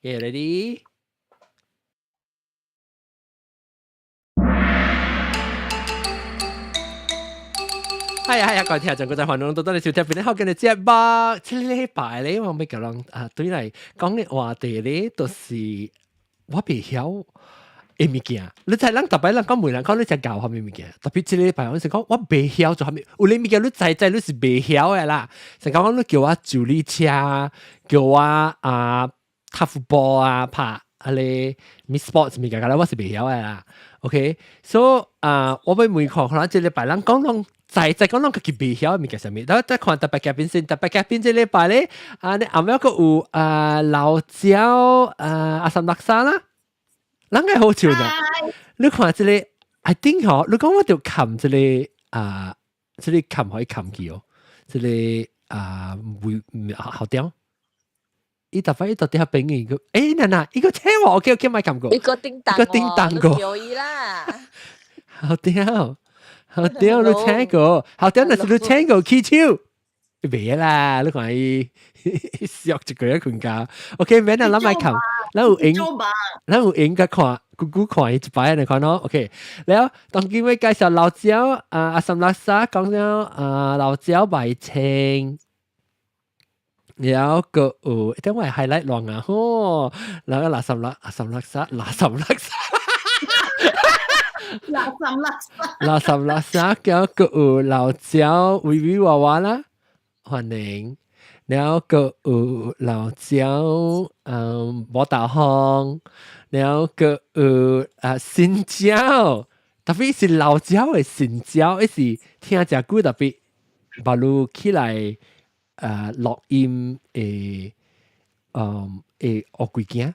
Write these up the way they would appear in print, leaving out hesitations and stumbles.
Okay, ready? 係啊係啊，各位聽眾，各位觀眾，到底你收聽邊啲好嘅節目？這禮拜咧，我欲共人啊，對來講的話題咧，就是我袂曉的物件。你知人逐擺人講問人講你食𠢕啥物物件，特別這禮拜我是講我袂曉做啥物，有咧物件你知知你是袂曉的啦。像講你叫我修理車，叫我啊踢 football 啊，拍啊咧物 sports 物件，我是袂曉的啦。OK，so 啊，我欲問看，可能這禮拜人講攏知知講攏家己袂曉的物件啥物，等再看特別嘉賓先，特別嘉賓這禮拜咧，啊，你後尾閣有啊老焦啊阿三叻沙啦，人個好笑呢。你看這個，I think 嗬，你講我著冚這個啊，這個冚可以冚去哦，這個啊會好屌。伊逐擺伊到底較朋友個，欸，娜娜，伊個車我 OK OK 莫冚過，伊個叮當，伊個叮當過，叫伊啦。好屌，好屌，你請過，好屌，若是你請過起手，袂啦，你看伊笑一個月睏覺，OK，免啦，咱莫冚，咱有閒，咱有閒佮看，久久看伊一擺來看咯，OK，了，當今欲介紹老焦啊，阿三叻沙講了啊，老焦賣青。了閣有，等我 highlight 亂啊吼，然後垃圾垃阿三叻沙，垃圾垃圾，垃圾垃圾，垃圾垃圾，閣閣有老焦微微娃娃啦，歡迎。了閣有老焦，嗯，無豆風，了閣有啊新椒，特別是老焦的新椒，伊是聽誠久特別，把你起來。錄音的，嗯，的烏龜囝，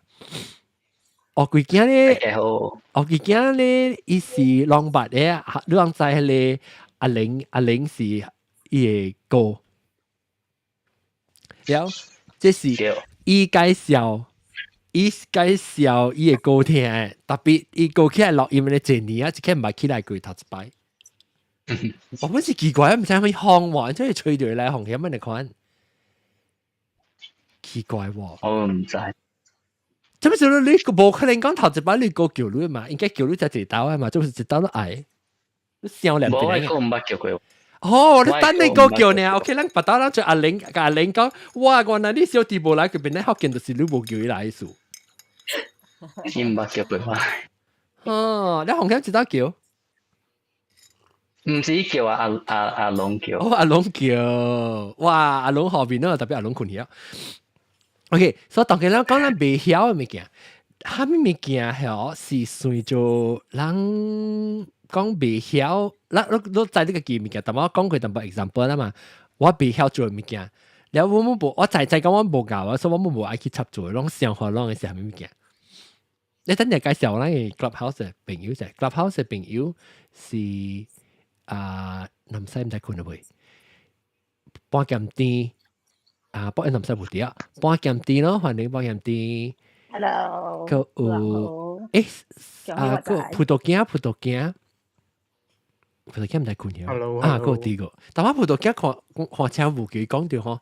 烏龜囝咧，烏龜囝咧，伊是攏捌的，你攏知彼個阿玲，阿玲是伊的哥，了，這是伊介紹，伊介紹伊的歌聽的，特別伊歌起來錄音咧，一年啊，一個毋捌起來過頭一擺。我本是奇怪，毋知啥物風喎，真係吹著來風險按呢款，奇怪喎。我毋知。做咩事你個無可能講頭一擺你哥叫你嘛？應該叫你才一道的嘛，就是一道都愛。你想兩遍。無，我毋捌叫過。哦，你等你哥叫呢？OK，咱別兜咱就阿玲，共阿玲講，哇，原來你小弟無來，佢邊咧福建就是你無叫伊來意思。伊毋捌叫過我。哦，你風險一道叫？毋是叫啊，阿阿阿龍叫。哦，阿龍叫，哇，阿龍後邊呢，特別阿龍睏去啊。OK，所以當佢咱講咱袂曉的物件，啥物物件曉是算做人講袂曉，咱你你知你家己物件，但我講過淡薄 example 啦嘛，我袂曉做的物件，了我無，我知知講我無𠢕啊，所以我無愛去插做，攏生活攏會是啥物物件。你等陣介紹咱的 Clubhouse 的朋友者，Clubhouse 的朋友是。啊，南西毋知睏了未？半鹹甜啊，不，南西無佇啊。半鹹甜咯，歡迎半鹹甜。 Hello。閣有欸，啊，閣葡萄乾，葡萄乾，葡萄乾毋知睏去。 Hello。啊，閣有佇個。但我葡萄乾看看車無記講著吼。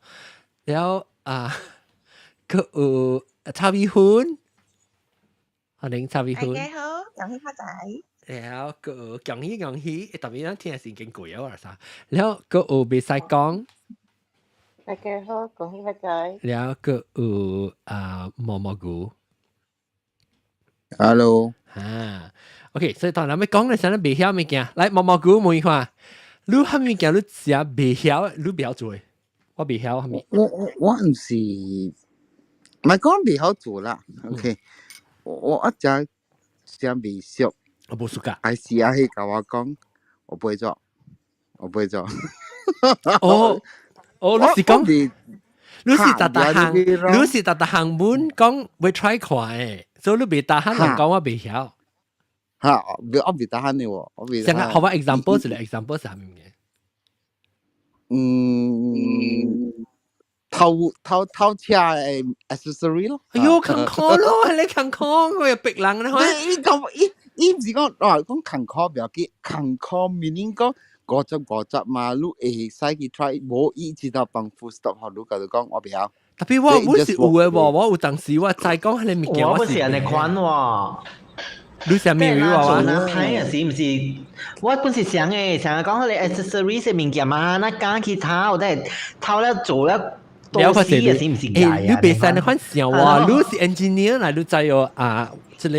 了啊，閣有炒米粉，歡迎炒米粉。大家好，恭喜發財。了，閣有恭喜恭喜，特別咱聽是已經過了啥？了，閣有袂使講。大家好，恭喜發財。了，閣有啊毛毛菇。 Hello。啊，OK，所以當咱欲講的時陣，袂曉物件，來毛毛菇問看，你啥物件你食袂曉，你袂曉做？我袂曉啥物。我我我毋是，毋係講袂曉做啦。OK，我我一食食袂熟。我無 suka。還是阿彼共我講，我不會做，我不會做。哦哦，你是講，你是逐逐項，你是逐逐項本講欲 try 看的，所以你袂 tahan 人講我袂曉。哈，我袂 tahan 的喎，我袂。先啊，好吧，example 一個 example 是啥物物？嗯，偷偷偷車的 accessory 咯。哎喲，艱苦咯，你艱苦，我又逼人啦。你講伊伊毋是講哦，講艱苦不要緊，艱苦 meaning 講五十五十嘛，你會使去 try，無伊一頭放 full stop，予你共你講我袂曉。特別我是有嘅喎，我有當時我再講彼個物件，我不是按呢款喎。你啥物話做那歹啊？是毋是？我本是想嘅，想講彼个 accessories 嘅物件嘛，那加去頭，但係頭了做了多死啊，是毋是？欸，你袂使你款想喎，你是 engineer 來，你知哦啊，這个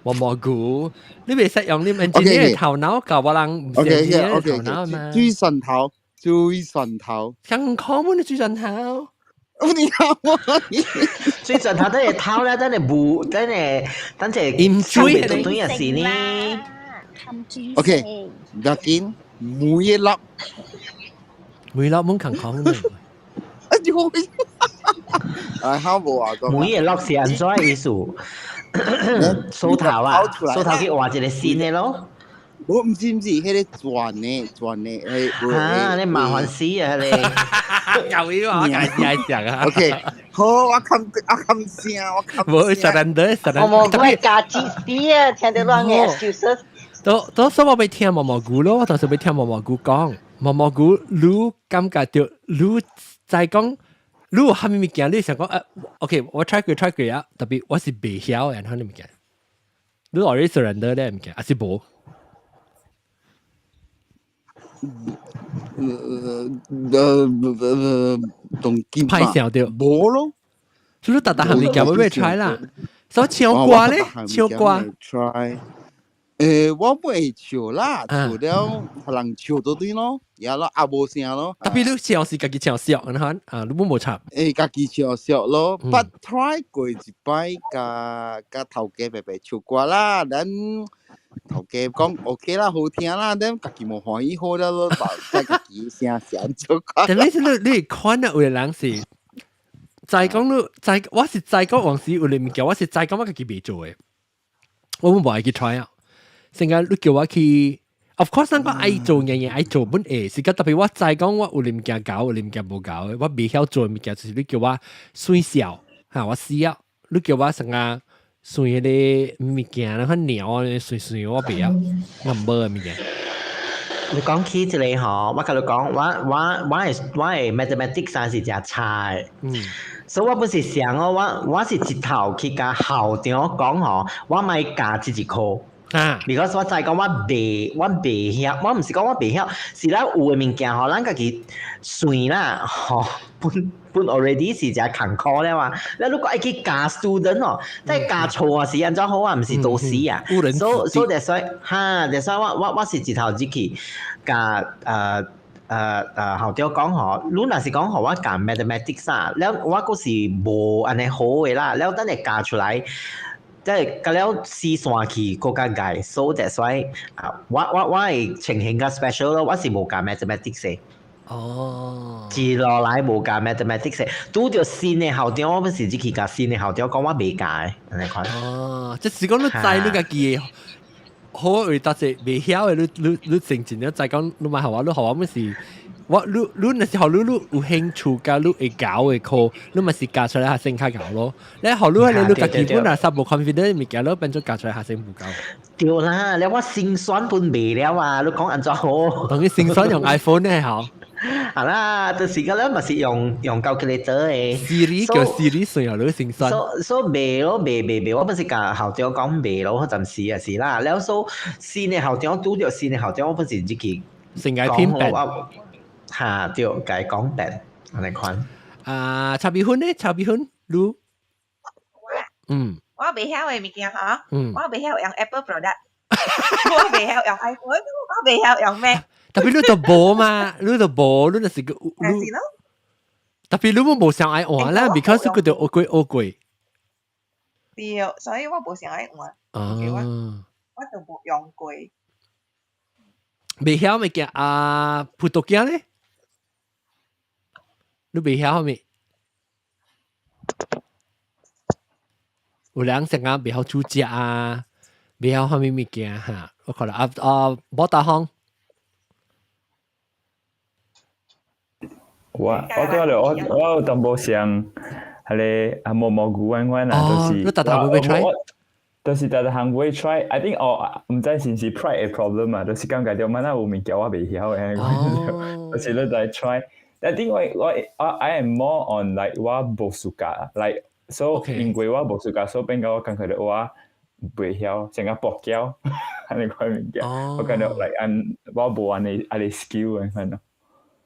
毛毛菇，你袂使用你 engineer 的頭腦教我人毋是 engineer 的頭腦嘛？水蒜頭，水蒜頭，咁可滿的水蒜頭。你睇我，水蒜頭等下頭咧，等下霧，等下等下飲水做對啊是呢。 OK，唔要緊，每一粒，每粒滿強講嘅。啊，就啊，好無啊，每一粒是按怎意思？梳頭啊，梳頭去畫一個新的咯。我毋是毋是，彼个轉的轉的，係啊，你麻煩死啊你！舊嘢我介意講啊。 OK，好，我冚我冚聲，我冚。無 surrender surrender。我冇我加知識啊，聽到亂嘅 excuses。都都所以我欲聽毛毛菇咯，我當時欲聽毛毛菇講，毛毛菇你感覺著你在講，你有啥物物件，你想講OK，我 try 過 try 過啊，特別我是袂曉的，按呢物件，你 already surrender 咧物件，還是無？動機歹笑著，無咯。所以你逐逐項物件欲 try 啦。所以唱歌咧，唱歌 try。我不會唱啦，唱了人唱都對咯，也咯啊無聲咯。特別你唱是家己唱熟，你看啊，你無插。家己唱熟咯，but try 過一擺，共共頭家白白唱歌啦，咱頭家講 OK 啦，好聽啦，咱家己無歡喜好了咯，再家己聲聲唱歌。但係你看啊，有的人是，在講你在，我是在講往時有的物件，我是在講我家己袂做的，我無愛去 try 啊。成日你叫我去，of course 咱講愛做樣樣愛做本會，是個特別我知講我有物件搞，有物件無搞的，我袂曉做物件，就是你叫我算數，哈，我死啊！你叫我成日算彼个物件，那款鳥算算我袂曉，我毋無的物件。你講起這个吼，我共你講，我的 mathematics 是誠差的。所以我本是想哦，我是一頭去共校長講吼，我莫教這一科。啊！because 我知講我袂曉，我毋是講我袂曉，是咱有的物件吼，咱家己算啦，吼，本本 already 是誠艱苦了啊！你如果愛去教 student 哦，即係教錯啊是按怎好啊？毋是都死啊！所以 that's why 哈，that's why 我是一頭入去共校長講吼，你若是講予我教 mathematics 啊，了我閣是無按呢好的啦，了等下教出來。即係佮了死線去閣較礙，so that's why 啊，我的情形較 special 咯，我是無教 mathematics 的。自落來無教 mathematics 的，拄著新的校長，我本是入去共新的校長講我袂教的，按呢款。哦，即是講你知你家己的好為達者袂曉的，你靜靜了再講，你莫予我，你予我本是。我你你若是予你你有興趣佮你會教的課，你嘛是教出來學生較𠢕咯。你予你彼个你家己本來煞無 confident 物件，你變做教出來學生無𠢕。對啦，了我心酸本袂了啊！你講按怎好？當你心酸用 iPhone 呢？吼。係啦，就是個咧，嘛是用 calculator 的。 Siri 叫 Siri 算予你心酸。所以袂咯，袂袂袂，我本是共校長講袂咯，暫時也是啦。了所新的校長拄著新的校長，我本是入去成個偏病。嚇對，共伊講白，按呢款。啊，茶米粉呢？茶米粉，你，我袂曉的物件吼，我袂曉用 Apple product，我袂曉用 iPhone，我袂曉用 Mac。特別你都無嘛，你都無，你就是個你。特別你無想愛換啦，because 佢就學過學過。對，所以我無想愛換。我就無用過。袂曉物件啊，葡萄鏡咧？你袂曉咩？有人成日袂曉煮食啊，袂曉啥物物件哈？我看啦啊啊，無大方。我拄仔我有淡薄像彼个啊毛毛菇按款啊，就是你逐逐項欲 try？就是逐逐項欲 try。I think 哦，毋知是毋是 pride 的 problem 啊，就是感覺著滿仔有物件我袂曉的，就是你來 try。I think 我 I am more on like 我無 suka like so 因為我無 suka，所以變到我感覺到我袂曉，成個跛腳，按呢款物件，我感覺 like 我無按呢按呢 skill 按款咯。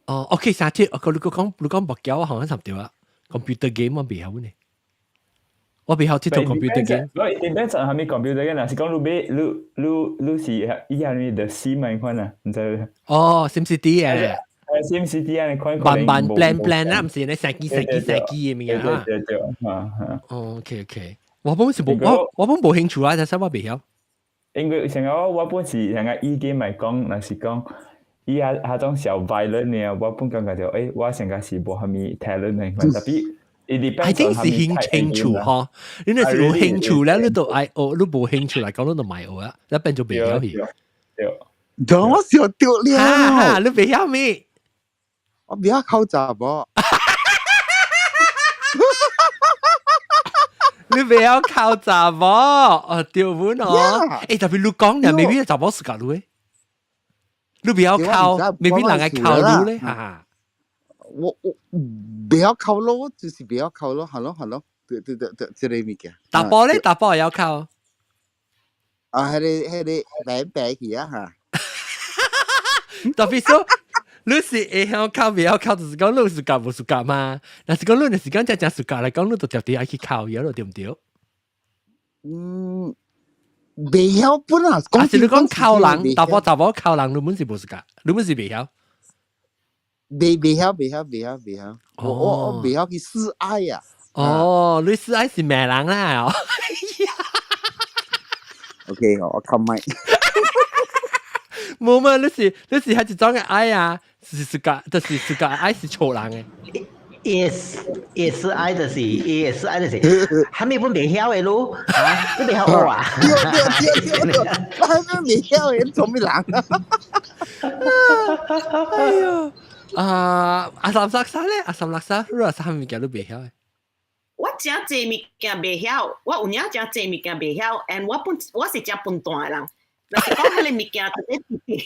哦，OK，三節，我你講跛腳，我好像差唔多啊。computer game 我袂曉呢，我袂曉這套 computer game。我 depends on 啥物 computer game，若是講你買你你你是伊下面 The Sim 按款啊，毋知。哦，SimCity 誒。 SimCity 按款。慢慢 plan plan 啦，毋是你設計設計設計嘅物件啊。對對對，哈哈。哦，OK OK，我本是無我本無興趣啊，但是我袂曉。因為像我本是像個意見來講，若是講。伊啊彼種小 violent 呢，我本感覺就我成個是無蝦米 talent 的款，特別 I think 是興趣嗬，你若是有興趣咧，你就愛學；你無興趣來講，你就莫學啊，你變做袂曉去。對，對，我想著了，你袂曉咩？我袂曉剾查某。你袂曉剾查某？哦，對本哦。特別你講呢，maybe 查某 suka 你誒。你袂曉剾，maybe 人會剾你咧，哈哈。我袂曉剾咯，就是袂曉剾咯，係咯係咯，對對對對，這個物件。查埔咧，查埔會曉剾。啊，彼個白白去啊嚇。特別說，你是會曉剾，袂曉剾，就是講你有 suka 無 suka 嘛。若是講你若是講真正 suka 來講，你就特別愛去剾伊咯，對毋對？嗯。袂曉本啊，啊是你講剾人，查埔查某剾人，你本是無 suka，你本是袂曉。袂曉袂曉袂曉袂曉，我袂曉去示愛啊。哦，你示愛是罵人啦。 OK，我冚咪。冇嘛，你是係一種嘅愛啊，是 suka，就是 suka 愛是錯人嘅。伊是愛就是，伊是愛就是，蝦米本袂曉的咯，啊，你袂曉學啊？對對對對，蝦米袂曉的，做咩人啊？哎喲，啊，阿三垃圾咧，阿三垃圾，你話啥物件都袂曉的？我真濟物件袂曉，我有影真濟物件袂曉，and 我本我是真笨蛋的人。若是講彼个物件，直直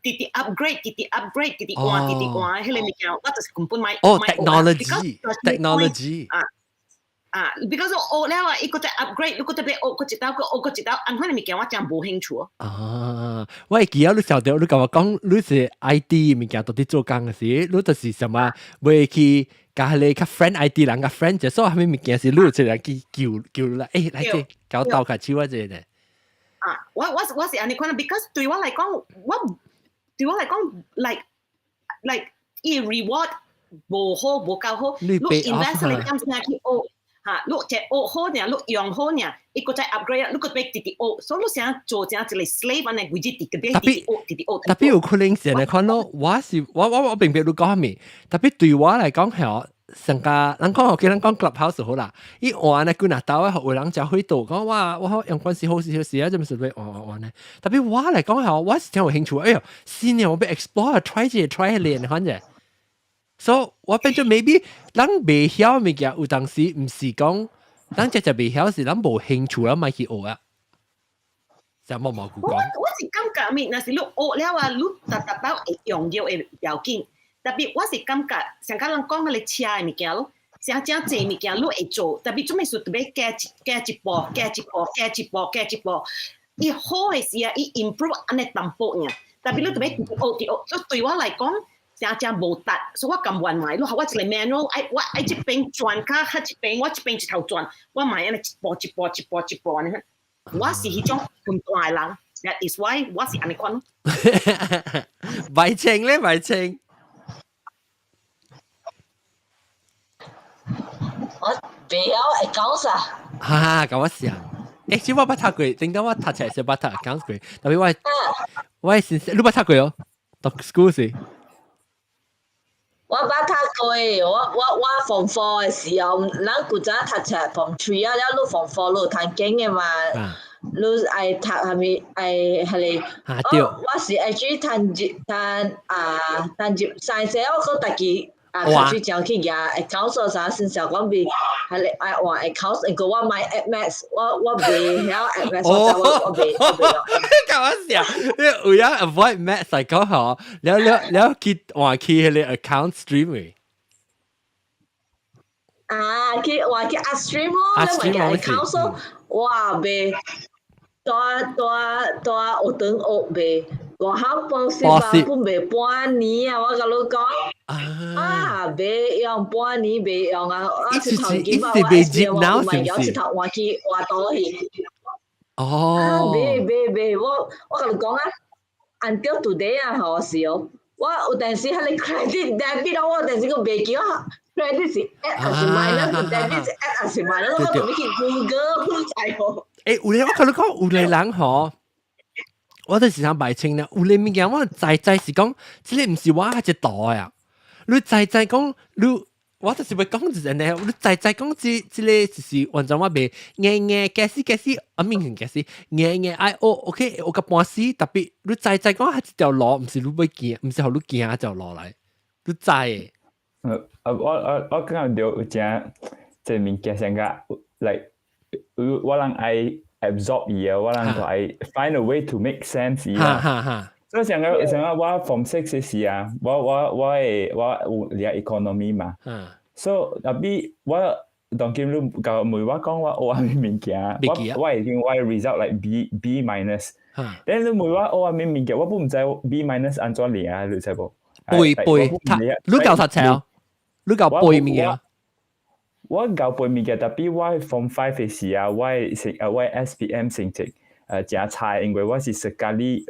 直直 upgrade，直直 upgrade，直直換，直直換，彼个物件，我就是根本莫哦，technology，technology 啊啊，because 我學了啊，伊閣再 upgrade，你閣特別學，閣一道，閣學閣一道，按款的物件我真無興趣。啊，我會記得你曉得，你共我講，你是 IT 物件到底做工的時，你就是什麼會去共彼個較 friend IT 人較 friend，就所以啥物物件是你有一個人去叫叫來，來這共我鬥下手啊這個。啊，我是按呢款，because 對我來講，我對我來講，like 伊 reward 無好無夠好，你 invest 你點先去學，嚇，你只學好爾，你用好爾，伊閣再 upgrade，你閣欲直直學，所以你想做成一個 slave 按呢，規日直直直學，直直學。特別有可能是按呢款咯，我是我我我明白你講啥物，特別對我來講係上加人講，我叫人講 Clubhouse 好啦，伊換呢幾若兜啊，有人誠會度講哇，我用關係好事好事啊，這麼是欲換換換呢？特別我來講係，我是真有興趣，哎喲，新年我欲 explore try 一下 try 練反正，所以我變做 maybe 咱袂曉物件，有當時毋是講，咱只只袂曉是咱無興趣啦，莫去學啊。就冇冇講。我是感覺咪，若是你學了啊，你逐逐擺會用著會要緊。特別我是感覺，像甲人講彼个車的物件咯，像誠濟物件你會做，特別做咩事特別加一步，加一步，加一步，加一步。伊好的時啊，伊 improve 按呢淡薄爾，特別你特別學學，所以對我來講，誠正無值，所以我甘願買。你予我一個 manual，愛我愛這邊轉較較這邊，我這邊一頭轉，我買按呢一步一步一步一步按呢。我是彼種笨蛋的人，That is why 我是按呢款咯。白清咧，白清。我袂曉 accounts 啊。哈哈，共我想。其實我捌讀過，頂當我讀冊時捌讀 accounts 過，特別我先生，你捌讀過哦？讀 school 時。我捌讀過，我 form four 的時候，咱古早讀冊 form three 啊，了你 form four 你有讀經的嘛？你愛讀啥物？愛彼個？啊對。我是愛去讀入讀啊，讀入三歲，我閣家己。啊，考試將去舉 account 啥先生講比係你愛換 account，因為我買 Add Maths，我袂曉 Add Maths，我袂用。搞笑，你有影 avoid maths 嚟講嗬，了了了去換去迄個 account stream 嘅。啊，去換去 art stream 咯，你咪 account，哇袂，大大大學堂學袂。外口補習吧，本袂半年啊！我共你講，啊，袂用半年袂用啊！啊，一頭金啊，我 S 我唔係有一頭換去換倒去。哦。袂袂袂，我共你講啊，until today 啊，吼是哦，我有陣時彼个 credit debit 我有陣時閣袂記啊，credit 是 add 還是 minus，debit 是 add 還是 minus，我都欲去 Google 知無。欸，有咧，我共你講，有咧人吼。我就是想擺清啦，有咧物件我知知是講，這个毋是我一道啊。你知知講，你我就是欲講一陣呢，你知知講這這个就是完全我袂硬硬解釋解釋，啊明顯解釋硬硬愛學 OK 學個半死，特別你知知講係一條路，毋是你欲行，毋是予你行這條路來，你知的。我感覺著誠這物件上個，like 我人愛 absorb 伊啊，我人就愛 find a way to make sense 伊啊。所以上個上個我 form six 的時啊，我有掠 economy 嘛。So 特別我當今你共問我講我學啥物物件，我已經我 result like B minus。但你問我學啥物物件，我都毋知 B minus 按怎掠，你知無？背背，你夠讀冊哦？你夠背物件？我夠背物件，特別我 form five 的時啊，我成啊我 SPM 成績誠差，因為我是 sekali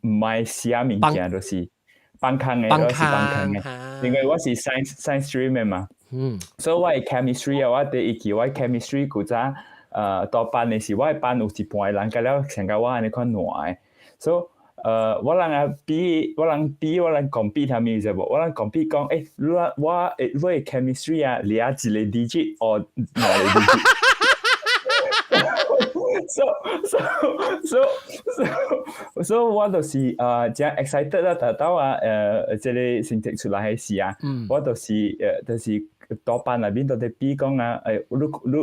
毋愛寫物件，就是放空的，我是放空的，因為我是 science stream 的嘛。所以我的 chemistry 啊，我第一期我 chemistry 古早大班的時，我的班有一半的人甲了像佮我按呢款爛的，所以我人啊比我人比我人 compete 啥物知無？我人 compete 講，欸，你我你的 chemistry 啊，掠一個 digit 或兩個 digit。So so so so so 我就是誠 excited 啦，達到啊這個成績出來的時啊，我就是大班內面都佇比講啊，你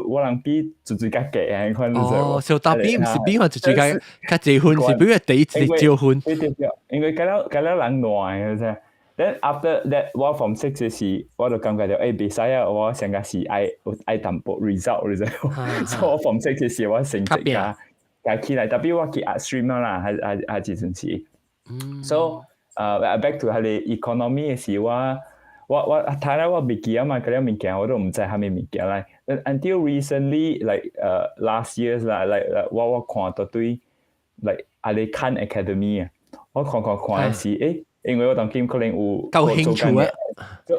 我人比最最較低啊，款哦，小大比毋是比看最最較較濟分，是比個第一次少分。對對對，因為佮了佮了人爛的啫。Then after that，我 form six 的時，我就感覺著，欸，袂使啊，我上個是愛愛淡薄 result 你知無？所以我 form six 的時，我成績加加起來，特別我去 art stream 啦，還還這陣時。So，back to 彼个 economy 的時，我睇來我袂記啊嘛，嗰啲物件我都毋知啥物物件來。Until recently, like last years 啦，like 我看到對，like 阿你 Khan Academy 啊，我看看看的時，欸，因為我當今可能有夠興趣啊，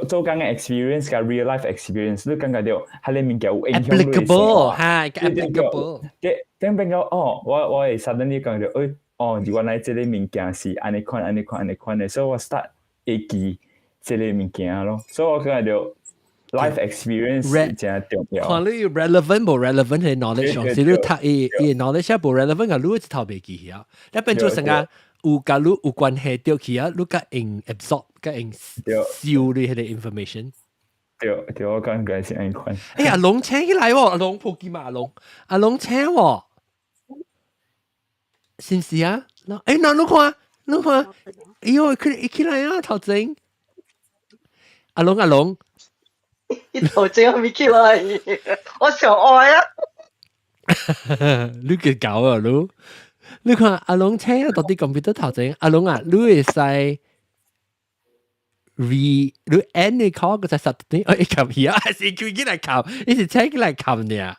做工的 experience 佮 real life experience，你感覺著彼个物件有影響你的生活。哈，applicable。頂變到哦，我會 suddenly 感覺著，欸，哦，原來這个物件是按呢款、按呢款、按呢款的，所以我 start 會記這个物件咯，所以我感覺著 life experience 誠重要。看你 relevant 無 relevant 的 knowledge，是你讀伊伊 knowledge 無 relevant 啊，你一頭袂記起啊。你變做成個有佮你有關係著去啊，你較用 absorb，較用收你彼个 information。對對，我感覺是按呢款。哎呀，龍請起來喎，阿龍普吉嘛，阿龍，阿龍請喎，是毋是啊？欸，那你看，你看，哎喲，佢起來啊，頭前。阿龍阿龍，頭前我未起來，我上愛啊！你嘅搞啊，你，你看阿龍請啊，到底 computer 頭前，阿龍啊，你會使 re 你 end 你 call 個就實啲，哦，伊撳去啊，還是佢起來撳，伊是請起來撳呢？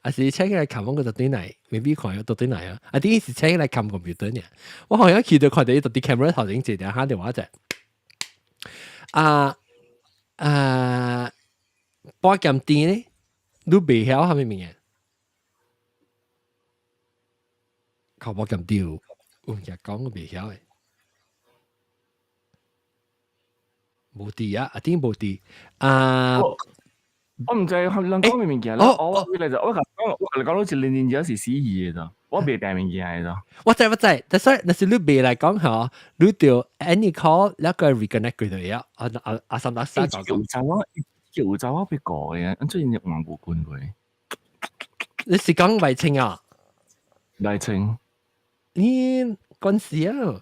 還是請起來撳，我個就對嚟，maybe 看有到底嚟啊？啊，啲是請起來撳 computer 呢？我好像去到看到伊到底 camera 頭前坐定下電話啫。啊啊，半減甜咧，你袂曉啥物物件？靠半減甜，有物件講我袂曉的。無佇啊，阿頂無佇啊，我毋知人講咩物件啦。我嚟就我講我共你講，好似年年有時死魚嘅咋，我袂訂物件嘅咋。我知我知，但所以若是你袂來講吼，你就 any call 一個 reconnect 佢就啊阿阿阿三打三講。有走我有走我別過嘅，最近還無困過。你是講衛清啊？衛清。你關事啊？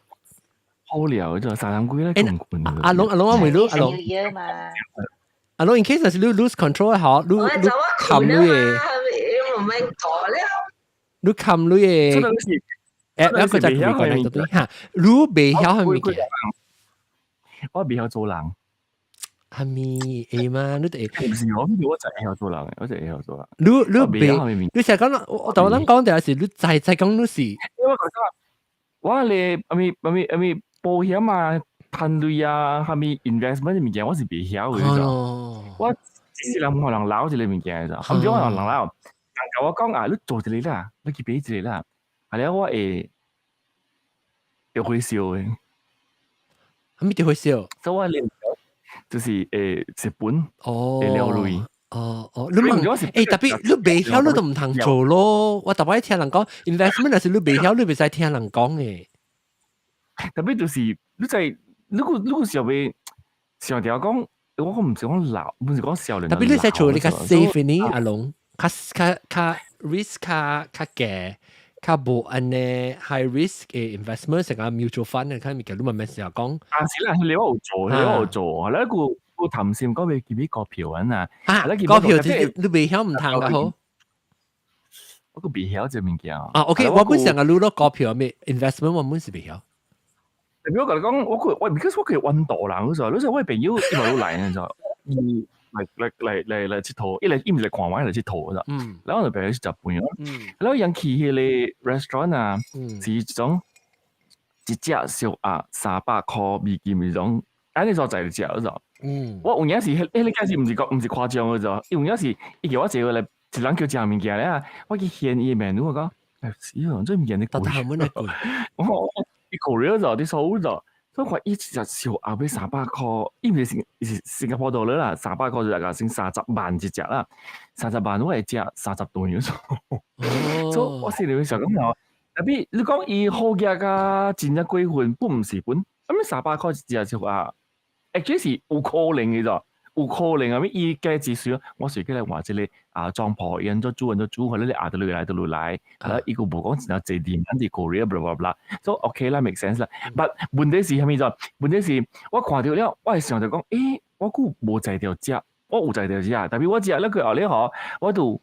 好聊就三三幾咧困困。阿龍阿龍我問你阿龍。阿龍，in case 是你 lose control 嗬，你你冚你嘅，你冚你嘅，誒，一個就 reconnect 到嚇，你袂曉係物件？我袂曉做人。係咪會嘛？你得唔是我，我就會曉做人，我就會曉做人。你你袂，你成日講，我同我諗講就係是你在在講你是，因為我咧，阿咪阿咪阿咪保險啊。趁鐳啊，啥物 investment 物件，我是袂曉嘅。我只是人無人撈這個物件咋，毋是我人撈，人共我講啊，你做一個啦，你去買一個啦，後來我會會火燒嘅。啥物叫火燒？所以我咧就是日本會了鐳。哦哦，你問特別你袂曉你都毋通做咯。我逐擺聽人講 investment，若是你袂曉，你袂使聽人講嘅。特別就是你在。如果如果想欲想著講，我講毋是講老，毋是講少年。特別你使做你較 safe 呢，阿龍，較較較 risk 較較低，較無按呢 high risk 嘅 investment，成個 mutual fund 啊，較物件你慢慢成日講。啊是啦，你我有做，你我有做，你個個談心講欲記股票啊，啊，股票你袂曉毋通個好。我個袂曉這物件。啊，OK，我本成個擼落股票咩 investment，我本是袂曉。特別我共你講，我佢我 because 我佢溫度人嗰時候，你說我朋友一路來嗰時候，伊來來來來來𨑨迌，伊來伊毋是來看我，伊來𨑨迌嗰陣。然後我就陪佢去食飯咯。然後人去彼个 restaurant 啊，是一種一隻燒鴨300箍美金那種，按呢所在就食嗰種。我有影是，彼个開始毋是講毋是誇張嗰種，伊有影是伊叫我坐過來，一人叫食物件咧，我去掀伊的 menu 我講，哎死咯，這物件咧貴。我伊 Korea 就佇首爾就，所以看伊一隻燒鴨欲300箍，伊毋是新是新加坡 dollar 啦，300箍就大概先30萬一隻啦，三十萬我會食30頓所以我心裡面想講吼，特別你講伊好額甲真正過分，不毋是本，咁300箍一隻燒鴨，actually 是有可能嘅咋，有可能啊！伊加一歲，我隨起來換一個啊莊婆，伊按怎煮按怎煮，或者你壓得落來得落來，啊伊閣無講真濟年，咱佇 Korea blah blah blah，所以 OK 啦，make sense 啦。But 問題是啥物就？問題是我看著了，我會想著講，欸，我閣無才調食，我有才調食，特別我食了過後咧吼，我就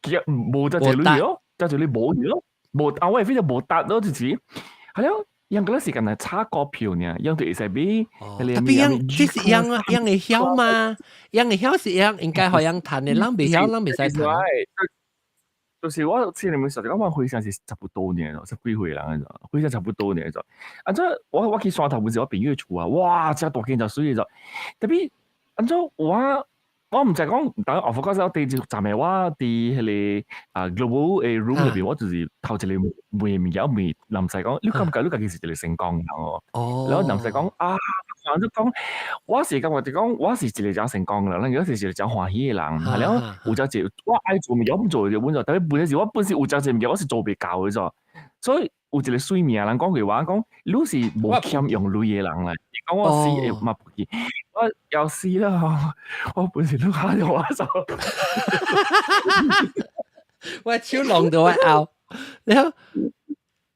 其實無才濟鐳咯，才濟鐳無去咯，無啊，我會非常無達咯，就是，係了。用嗰個時間來炒股票呢，用就會使買。特別用，這是用啊，用會曉嘛？用會曉是用，應該予人趁的，人袂曉，人袂使趁。就是我之前咪實講，我回想是差不多年咯，十幾歲人嗰陣，回想差不多年咗。啊，這我去山頭不是我朋友厝啊，哇，這大間就水咗。特別按怎我毋知講，當 of course 我第一站的我佇彼個啊 global 的 room 裏邊，我就是頭一個問物件問人使講，你感覺你家己是一個成功人哦？然後人使講啊，人就講，我是感覺就講，我是一個誠成功的人，我是一個誠歡喜的人。然後有誠濟我愛做物件，我毋做就穩做，特別本身是我本身有誠濟物件，我是做袂到的咗。所以有一個水名人講句話，講你是無欠用鐳的人啦。伊講我死會嘛不記，我要死啦！我本身都嚇到我走。我手弄到我拗，你好。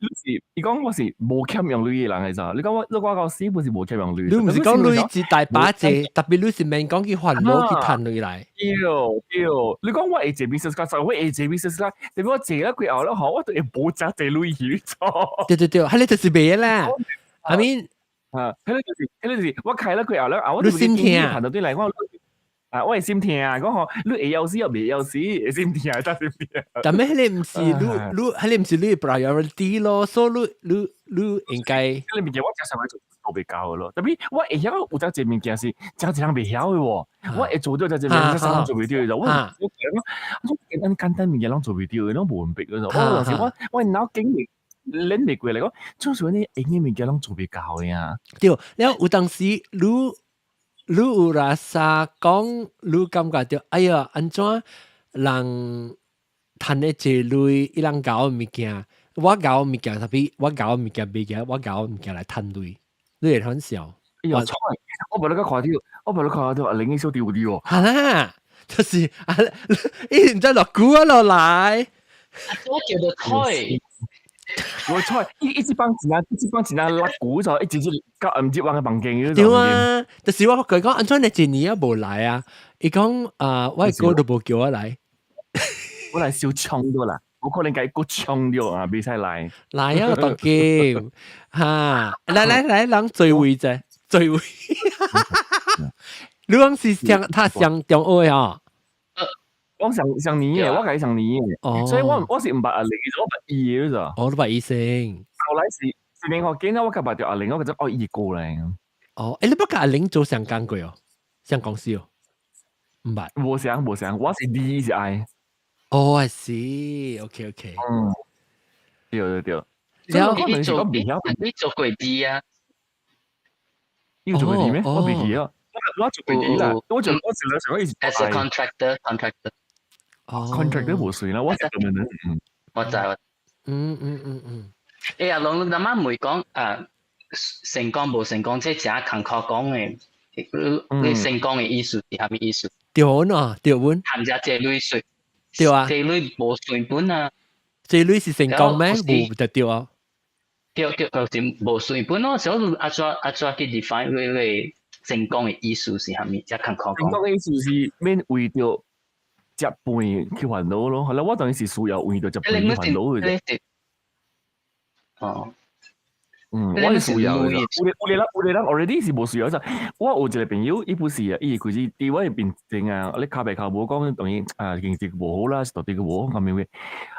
你是伊講我是無欠用鐳的人來咋？你講我你講我死本是無欠用鐳。你毋是講鐳是大把濟，特別你是免講去煩惱去趁鐳來。對對，你講我會坐 business class，我會坐 business class，特別我坐了過後了吼，我都會無誠濟鐳去做。對對對，彼个就是袂啦。I mean，啊，彼个就是，彼个就是我開了過後了啊，我你心疼。談到對來講。啊，我會心疼啊！講吼，你會曉死抑袂曉死，會心疼，真心疼。但係彼个毋是你你，彼个毋是你 priority 咯，所以你你你應該。彼个物件我誠想欲做做袂到咯，特別我會曉有誠濟物件是誠濟人袂曉的喎，我會做到誠濟物件，誠人做袂著的，我我講，我簡單簡單物件攏做袂著的，攏無明白的。我有時我我腦經歷諗袂過來講，做啥你會的物件攏做袂到的啊？對，了有當時你。你有 rasa 講，你感覺到，哎呀，按怎人趁的濟鐳，伊人𠢕物件，我𠢕物件，tapi 我𠢕物件袂記，我𠢕物件來趁鐳，你會很想？哎呀，錯！我無你個看到，我無你看到阿玲小丟丟哦。係啦，就是啊，伊毋知落久啊落來。我叫做菜。我菜一一幫錢啊，一幫錢啊，落股就一直直交唔接往嘅房間。對啊，就是我佢講，按怎你一年啊無來啊？伊講啊，我哥都無叫我來。我來燒槍咗啦，我可能計個槍咗啊，袂使來。來啊，當劍哈，來來來，人聚會者，聚會。你講是上他上中學啊？我上上年嘅，我計上年嘅，所以我是毋捌阿玲，我捌伊嘅咋。哦，你捌伊先。後來是是另學見啦，我較捌著阿玲，我覺得哦伊過來。哦，欸，你捌佮阿玲做相工過哦？相公司哦？毋捌。無相無相，我是 D 是 I。哦，I see，OK OK。嗯，對對對。了你做過 D 啊？你做過 D 咩？我未記啊。我做過 D 啦，我做我是兩上一 As a contractor，contractor。哦，contractor 無算啦，我是咁樣。嗯，我知我。欸，阿龍，你阿媽唔會講啊，成功無成功，這誠艱苦講的。你成功的意思是啥物意思？對喏，對阮。趁遮濟鐳算。對啊。這鐳無算本啊。這鐳是成功咩？無就對啊。對對，就是無算本咯。所以按怎去 define 你成功的意思是啥物？這艱苦講。成功的意思是免為著食飯去煩惱咯。後來我當時是需要為著食飯去煩惱嘅。哦。嗯，我是需要嘅。有的人 already 是無需要就。我有一個朋友，伊不是啊，伊開始佇我面前啊，你跤白跤無講，當然啊經濟無好啦，是到底個無好咁樣嘅。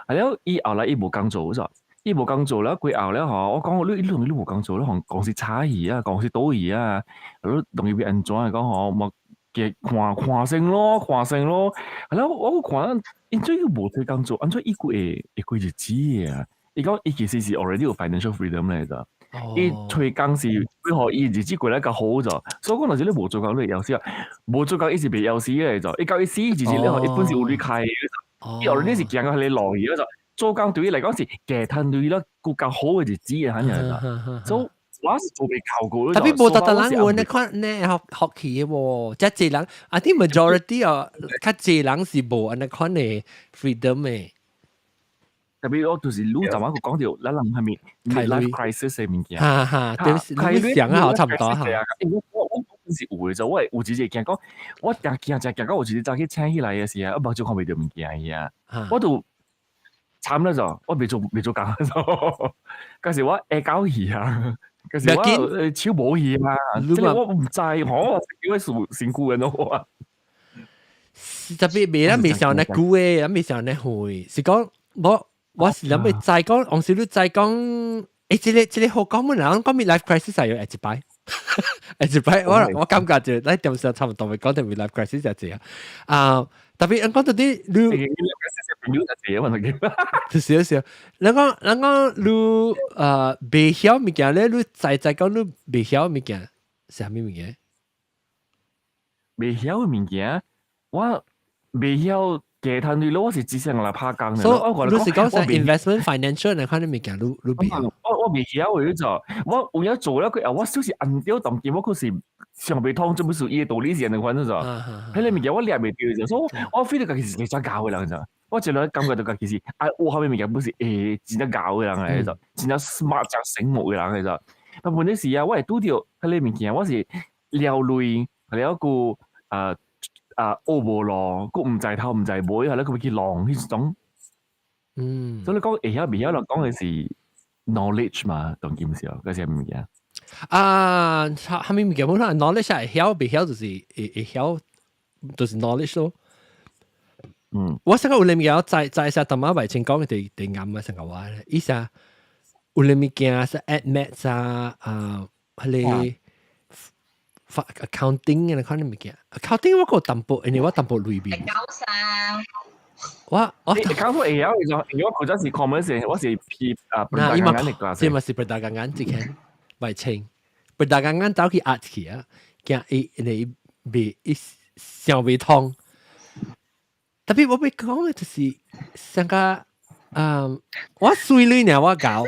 啊了，伊後來伊無工做，咋？伊無工做了，過後了吼，我講你無工做，你公司炒去啊，公司倒去啊，你當伊欲按怎講吼，莫看看先咯，看先咯。啊了，我看因做伊無揣工做，按怎伊閣會過日子啊？伊講伊其實是 already 有 financial freedom 來的。伊揣工是為予伊日子過來較好咗，所以講若是你無做工，你會枵死啊！無做工伊是袂枵死的就，伊到伊死日子了後，伊本是有鐳開的，伊 already 是行到彼个路去，就做工對伊來講是加趁鐳了，閣較好的日子的，反正所以我是做袂夠過。 Tapi 無逐逐人有呢款呢學學期的喎，遮濟人，I think majority 哦，較濟人是無按呢款的 freedom 的。 Tapi 我就是你昨晚佢講到，咱人係咪 life crisis 的物件？哈哈，對，你想啊，差不多哈。我是有的，就我有一日驚講，我定驚誠驚講，有一日早起醒起來的時候，我目睭看袂著物件去啊，我就慘了就，我袂做工咗，嗰時我下狗去啊，嗰時我手無去啊，這個我毋知，吼，因為屬辛苦人咯。 Tapi 袂咱袂想那久的，咱袂想那遠，是講我是諗欲知講，往時你知講，欸，這個好講乜人講 midlife crisis 係有一擺，一擺，我感覺就咱點上差不多會講到 midlife crisis 就這樣啊。Tapi 人講到底你，就少少，人講你袂曉物件咧，你知知講你袂曉物件是啥物物件？袂曉物件，我袂曉。加趁鐳咯，我是只想來拍工。所以你是講啥 investment financial 那款的物件，你袂曉？我袂曉的就，我有影做了過後，我就是按照當今我可是想袂通，做乜事伊的道理是按呢款就，彼个物件我掠袂著就，所以我 feel 到家己是一個真𠢕的人就，我一路感覺到家己是啊，學啥物物件本是會真正𠢕的人來就，真正 smart 真醒目的人來就。但問題是啊，我會拄著彼个物件，我是撩鐳，了閣啊學無路，閣毋知頭毋知尾，係咧閣欲去弄彼種。所以你講會曉袂曉，人講的是 knowledge 嘛，當今時候，嗰是物件。啊，啥物物件？本來 knowledge 係曉袂曉，就是會曉，就是 knowledge 咯。我想講有物件知知下，淡仔袂清講的佇啱啊，成個話咧，意思啊，有物件是 add maths 啊，啊，彼个 accounting 的款的物件，accounting 我閣淡薄，因為我淡薄裏面。 Account 我 account 會曉，因為我嗰陣是 commerce，我是 P 啊，那伊嘛，這嘛是 perdagangan 這間，袂清，perdagangan 走去 art 去啊，驚伊你袂伊想袂通。特別我欲講嘅就是上個，我水女呢，我搞，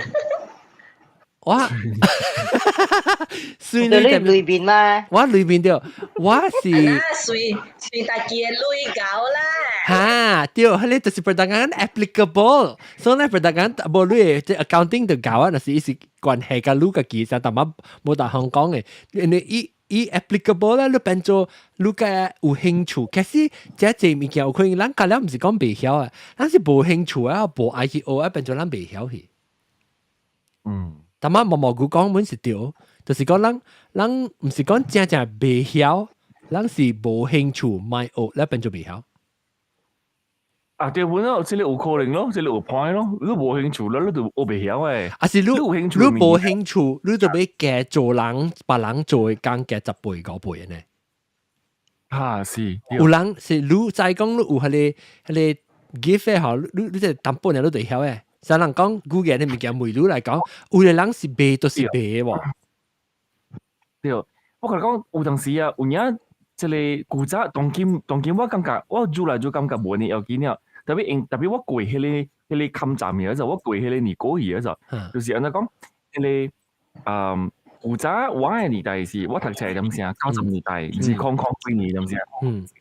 我水女裏邊嘛，我裏邊對，我是水水大家嘅女搞啦。哈，對，彼个就是 perdagangan applicable，所以咧 perdagangan 無你即 accounting 就搞啊，若是伊是關係佮你家己，但淡仔無逐項講嘅，因為伊伊 applicable 咧，你變做你較有興趣。其實這濟物件有可能咱教了毋是講袂曉啊，咱是無興趣啊，無愛去學啊，變做咱袂曉去。淡仔毛毛菇講本是對，就是講咱咱毋是講正正袂曉，咱是無興趣莫學，咧變做袂曉。啊，對本咯，這個有可能咯，這個有 point 咯。你無興趣啦，你就學袂曉誒。啊是你你有興趣你無興趣，你就欲加做人，別人做的工加10倍5倍呢。哈是。有人是你知講你有彼個 gift 吼，你你這淡薄爾你就會曉誒。啥人講語言的物件，問你來講，有的人是袂都是袂喎。對，我共你講，有當時啊，有影這個古早當今當今，我感覺我愈來愈感覺無呢要緊了。特別因特別我過彼個坎站嘅時候，我過彼個年過去嘅時候，就是按怎講，彼個古早我的年代是我讀冊點聲，90年代2000幾年點聲。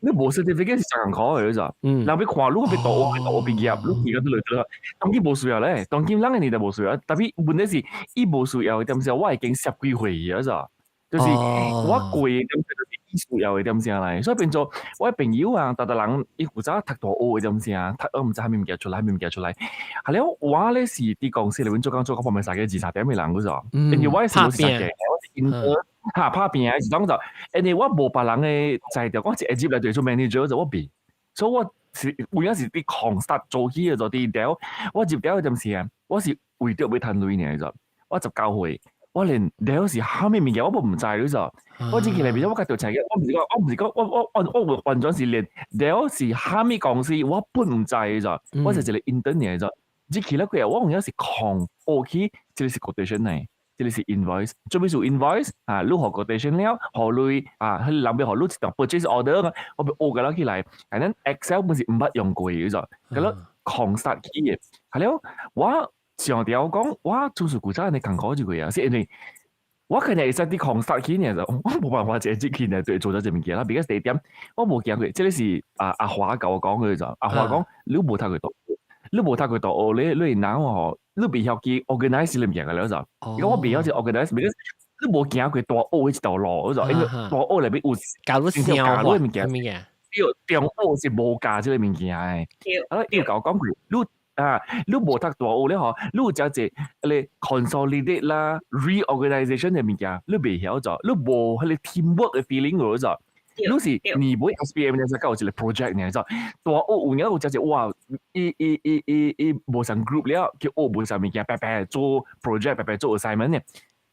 你無 certificate 是誠艱苦的，你知？人欲看你欲大學大學畢業，你而家都來做，當今無需要咧，當今咱的年代無需要，特別問題是伊無需要的點聲，我已經10幾歲去啊，就是我過的點聲就是伊需要的點聲來，所以變做我的朋友啊，逐逐人伊負責讀大學的點聲，讀毋知啥物物件出來，啥物物件出來。後了我咧是佇公司內面做工做到半暝3更2、3點的人，嗰陣，因為我的是無是三更，我是 intern 哈拍拼的時陣就，因為我無別人的才調，我一入來就做 manager 就我袂，所以我是有影是佇空 start 做起的就佇了，我入了陣時啊，我是為著欲趁錢爾，就我19歲。我連了是啥物物件我都毋知，你知？我只起來變咗我共調查嘅，我毋是講，我毋是講，我我我我完全是連了是啥物公司我本毋知，你知？我是一個 intern 爾，入去了過後，我有影是空學去，這個是 quotation 來，這個是 invoice，做咩做 invoice 啊？你予 quotation 了，予錢啊，彼個人欲予你一張 purchase order，我欲學個了起來，and then Excel 本是毋捌用過，你知？佮了空 start 起的，係了我。上條講，我做事古早按呢艱苦一個啊，是因為我可能會使佇空 start 起呢，就我無辦法一入去呢，就做咗這物件啦。because 第一點，我無行過，這個是啊阿華共我講的就，阿華講你無讀過大學，你無讀過大學，你你腦吼，你袂曉去 organize 你物件個了就，因為我袂曉去 organize，because 你無行過大學的這條路，就因為大學內面有教你教你物件，對，中學是無教這個物件的。啊，伊共我講過，你。啊！你無讀大學咧吼，你有誠濟彼個 consolidate 啦、reorganization 的物件，你袂曉做，你無彼個 teamwork 的 feeling 個做。你是年尾 SPM 才有一個 project 爾做。大學有影有誠濟哇，伊伊伊伊伊無仝 group 了，去學無仝物件，白白做 project，白白做 assignment 呢。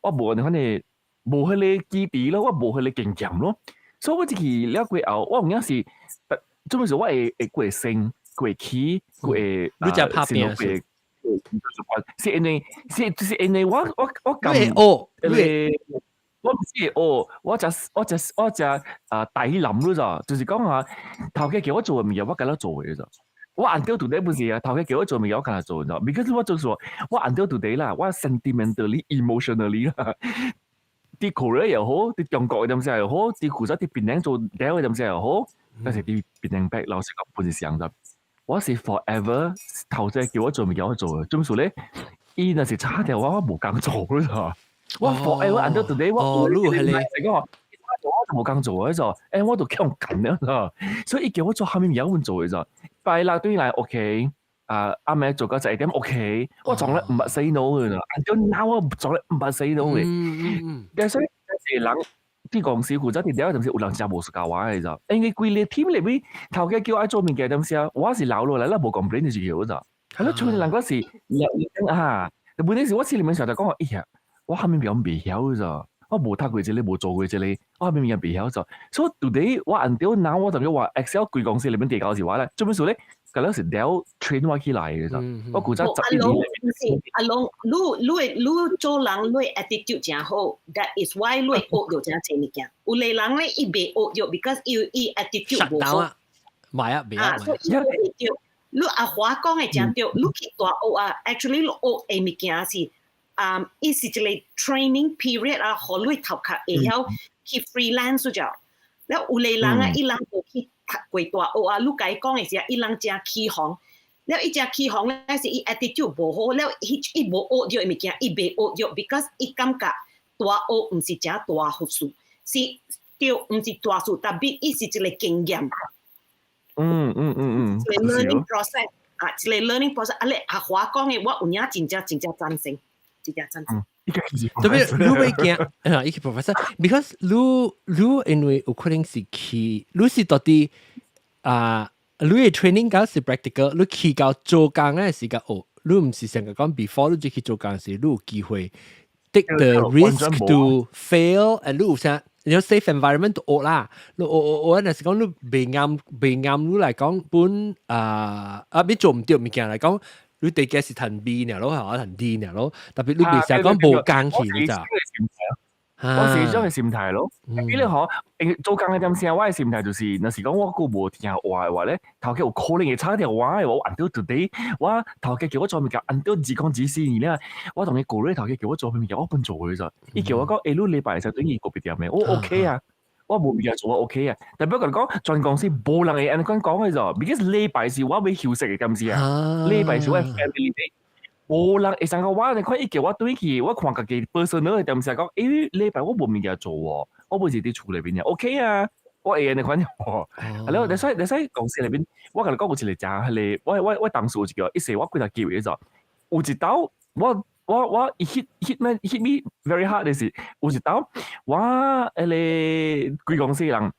我無反正無彼個基地咯，我無彼個經驗咯。所以我入去了過後，我有影是，做咩事我會會過升。過起過你才拍拼是，是因為是就是因為我我我感哦，我毋是學，我才我才我才啊大諗咯咋，就是講啊，頭家叫我做的物件，我敢若做的咋。我 until today 不是啊，頭家叫我做物件，我敢若做的，because 我就是說，我 until today 啦，我 sentimentally emotionally 啦，佇 Korea 又好，佇中國的東西又好，佇負責佇檳城做了的東西又好，但是佇檳城北老實講本是相的。我是 forever 頭家叫我做物件我做的，做咩事咧？伊若是差掉我，我無工做咯。我 forever until today 我哦，你係你講我就無工做的就，欸我都強緊了，所以伊叫我做啥物物件我做的就，拜六對來 OK，啊暗暝做到11點 OK，我從來毋捌 say no 的，until now 我從來毋捌 say no 的。但所以有人佇公司負責佇了，就是有人真無 suka 我的就，因為規個 team 內面頭家叫我做物件點時啊，我是留落來，咱無 complain 就是好就，係咯，像人嗰是啊，問題是我心裡面想就講，哎呀，我啥物表袂曉咋，我無讀過這個，無做過這個，我啥物物件袂曉做。所以 today 我 until now 我就叫話 Excel 規公司裏面遞交時話咧，做咩事咧？嗰個是 Dell train 我起來嘅咋。我古早11年。阿龍，阿龍，你你你做人你 attitude 真好，that is why 你學到真濟物件。有個人咧，伊袂學到，because 伊 attitude 無好。買啊，袂啊，所以伊對。你阿華講嘅真對，你去大學啊，actually 你學嘅物件是啊，伊是一個 training period 啊，予你頭殼會曉去 freelance 就。了有個人啊，伊人無去讀過大學啊，你共伊講嘅時，伊人誠起哄，了伊誠起哄咧，是伊 attitude 無好，了伊伊無學著嘅物件，伊袂學著，because 伊感覺大學毋是誠大學術，是對，毋是大事，tapi 伊是一個經驗。一個 learning process 啊，一個 learning process。啊，你阿華講嘅，我有影真正真正贊成，真正贊成。特別你會驚啊，伊個 professor，because 你你因為有可能是去，你是到底啊，你嘅 training 到是 practical，你去到做工嘅時間哦，你毋是成個講 before 你就去做工時，你有機會 take the risk to fail，and 你有啥？你 safe environment 都學啦，你學學學，若是講你袂啱袂啱，你來講本啊啊，你做毋著物件來講，你第個是趁 B 爾咯，係趁 D 爾咯，特別你袂成講無工去，你知？我是這種嘅心態咯。比你嗬，做工嘅點先，我嘅心態就是，若是講我閣無聽話嘅話咧，頭家有可能會炒掉我嘅。我 until today，我頭家叫我做物件，until 2024年咧，我同伊過咧，頭家叫我做物件，我本做嘅咋。伊叫我講，欸，你禮拜就等於個別店嘅，我 OK 啊，我無物件做我 OK 啊。但不過講全公司無人會按呢款講嘅咋，because 禮拜是我欲休息嘅點時啊，禮拜是我 family day。無人會想講我，你看伊叫我轉去，我看家己 personal 嘅點時講，欸，禮拜我無物件做喎，我本是佇厝內面嘅，OK 啊，我會按呢款喎。係咯，你所以你所以公司內面，我共你講有一個誠彼個，我我我同事有一個，一世我幾若記得就，有一道我我我伊 hit hit 咩 hit me very hard 嘅是，有一道我彼個規公司人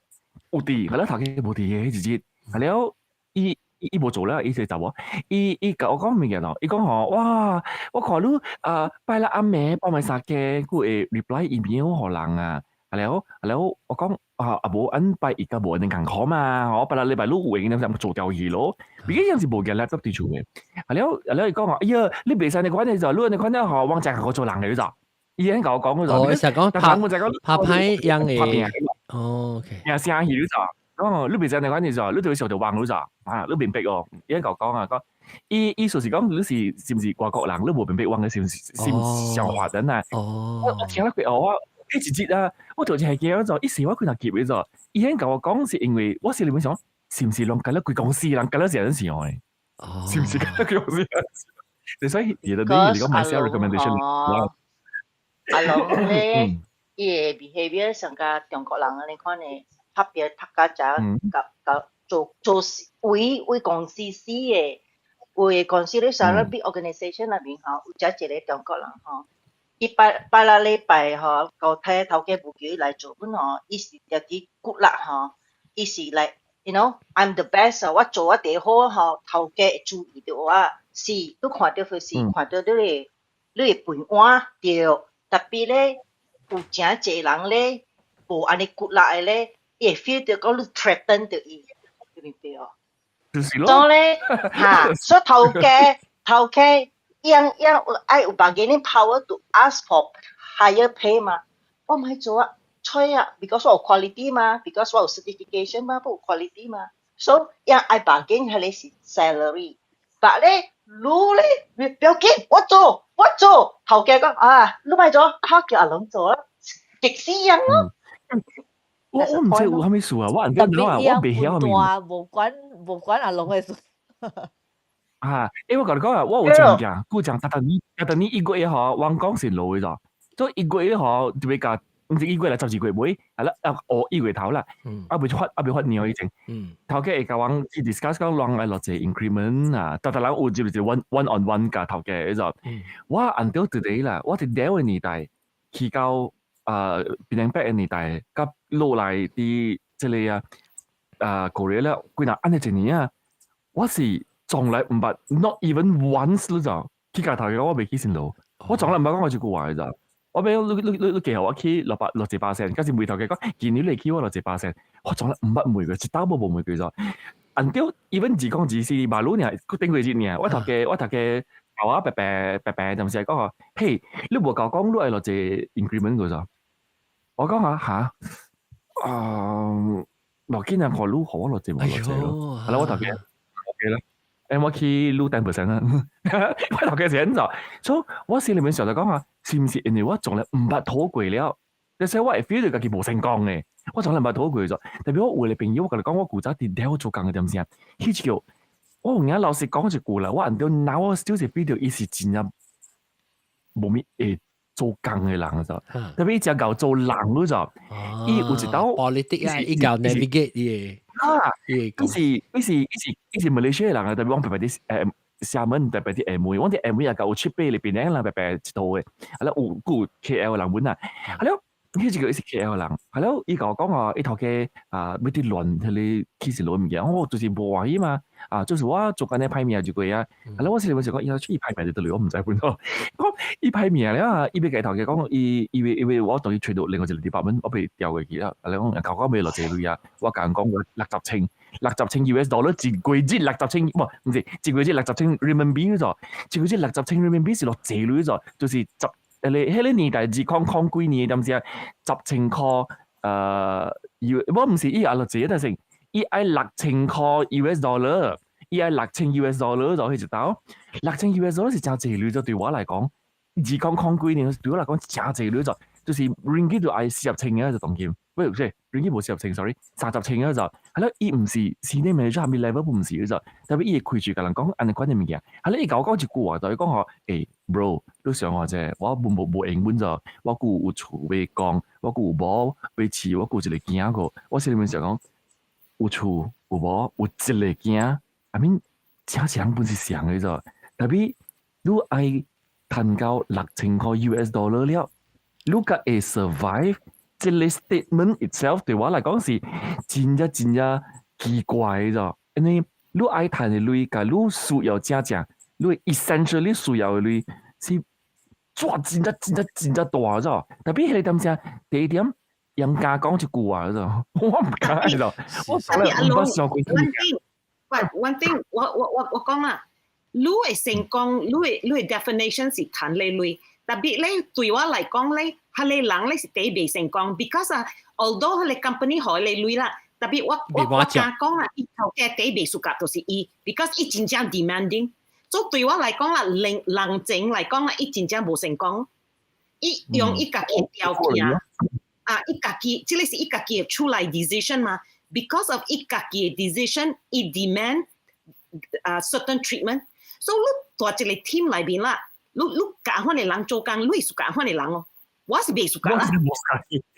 有佇，係咯，頭家無佇嘅彼一日，係了，伊。伊無做了，伊是查某，伊伊共我講物件咯，伊講吼，哇，我看你啊，拜六暗暝半暝三更，閣會 reply email 予人啊，係了，係了，我講啊啊無，按拜一甲無按呢共苦嘛，吼，拜六禮拜六有閒，點做掉去咯，畢竟是無夾 laptop 佇厝嘅，係了，係了，伊講話，哎呀，你袂使按呢款嘅就，你按呢款了吼，往正個做人嘅就，伊按共我講嘅就，哦，伊是講拍拍歹樣嘅，哦，OK，聽聲戲就。哦，你袂使按呢款嘅就，你就會受到網咯就，啊，你明白哦？伊共我講啊，講伊意思是講你是是毋是外國人，你無明白阮嘅心心想法等啊。我我聽了過後，我彼一日啊，我就係驚就，一時我幾若急嘅就，伊肯共我講是因為我心裡面想，是毋是攏共了規公司人，共了是按怎想的？是毋是共了規公司人？所以伊就你講 my self recommendation。阿龍咧，伊嘅 behavior 上較中國人按呢款的。拍拼讀甲誠甲甲做做事為為公司死的，有的公司咧啥物 big organization 內面吼，有遮一個中國人吼，伊拜拜六禮拜吼，高鐵頭家無叫伊來做本吼，伊是定佇骨力吼，伊是 like you know I'm the best 我做我第好吼，頭家會注意著我，是，你看著就是看著你的飯碗對，特別咧有誠濟人咧無按呢骨力的咧。伊會 feel 著講你 threaten 著伊，你明白哦？就是咯。所以咧，哈，所以頭家頭家樣樣愛有 bargaining power to ask for higher pay 嘛？我毋愛做啊，吹啊，because 我有 quality 嘛，because 我有 certification 嘛，不有 quality 嘛，所以樣愛 bargain 彼個是 salary。但咧，你咧，不要緊，我做，我做，頭家講啊，你莫做，我叫阿龍做啦，極死樣咯。我我毋知有啥物事啊，我毋知怎啊，我袂曉啥物。無管無管阿龍的事。啊，欸，我共你講啊，我有一物件，久講逐逐年，逐逐年一月吼，阮講是落的咋，所以一月吼就欲共，毋是一月啦，12月尾，啊啦，啊哦一月頭啦，啊未發啊未發糧以前，頭家會共阮去 discuss 講人愛落一個 increment 啊，逐逐人有就是 one one on one 共頭家彼種，我 until today 啦，我佇 Dell 的年代去到啊檳城北的年代，佮落來佇這個啊啊過了了幾若按呢一年啊，我是從來毋捌 not even once 你知去共頭家講我袂起薪勞，我從來毋捌講過這句話的咋。我俾你你你你記我去661%，嗰時每頭嘅講，見你嚟去我61%，我從來毋捌問過，一道無無問過咗。until even 自講自是馬路呢，佢頂過一年，我頭家我白白白白，就是講話，嘿，你無夠講你愛落一個 increment 過咗。我講下嚇，啊，無緊啊，看你予我落一無落一咯。係啦，我頭家 OK 啦。誒，我去你 10% 啦，我頭家是按怎，所以我心裡面想就講下，是毋是因為我從來毋捌討過了，而且我會 feel 到家己無成功嘅，我從來毋捌討過咗。特別我有個朋友，我共你講，我古早佇了做工嘅點先，彼一個我有影老實講一句啦，我 until now 我就是 feel 到伊是真正無物會做工嘅人就，特別伊誠𠢕做人嗰就，伊有一道 politics 啊，伊𠢕 navigate 伊啊，伊是馬來西亞人啊，特別我白白佇廈門特別佇廈門，我佇廈門也夠有七八裡邊兩人白白一套嘅，啊了有有 KL 人本啊，啊了。彼一個伊是 KL 人，係了伊共我講啊，伊頭家啊，欲佇亂彼個起勢落物件，我就是無歡喜嘛，啊，就是我做工咧歹命就過啊，啊了我心裡面想講，伊伊歹命就佗落，我毋知本咯。講伊歹命了啊，伊欲共頭家講，伊伊欲伊欲我當伊揣著另外一個 department，我被調過去啦。啊，了講講講欲落濟鐳啊，我共人講我60千60千 US dollar 一個月六十千，無毋是一個月六十千 renminbi 咗，一個月六十千 renminbi 是落濟鐳咗，就是十。彼個年代2000幾年，點先10千箍，要我毋是伊也落濟，但是伊愛6000箍 US dollar，伊愛六千 US dollar 就去一道，六千 US dollar 是誠濟鐳，就對我來講，2000幾年對我來講誠濟鐳就，就是 ringgit 就愛40千嘅就當金，喂唔是 ringgit 無四十千，sorry，30千嘅就，係咯，伊毋是 senior manager 啥物 level 毋是就，特別伊會開嘴共人講按呢款嘅物件，係咯，伊共我講一句話，就伊講吼，欸 bro，你想我者，我無無無閒本就，我閣有厝欲供，我閣有某欲飼，我閣有一個囝個，我心裡面想講，有厝有某有一個囝，I mean，這一人本是上嘅啫，特別你愛趁到6000箍 US dollar 了，你才會 survive。這個 statement itself 對我來講是真正真正奇怪嘅啫，因為你愛趁的鐳，佮你需要正正，你 essentially 需要的鐳是抓真正真正真正大咗。特別彼個點聲，第一點嚴格講一句話咗，我毋敢咗，我從來毋捌想過。 One thing，喂，one thing，我講啦，你會成功，你的 definition 是趁咧鐳，特別咧對我來講咧，彼個人咧是第一袂成功，because 啊，although 彼個 company 予伊鐳啦，特別我敢講啊，伊頭家第一袂 suka 就是伊，because 伊真正 demanding。所以對我來講啦，人人情來講啦，伊真正無成功。伊用伊家己的條件啊，伊家己，這個是伊家己的出來 decision 嘛。Because of 伊家己的 decision，伊 demand 啊 certain treatment。所以你佇一個 team 內面啦，你佮款的人做工，你會 suka 款的人哦。我是袂 suka 啦。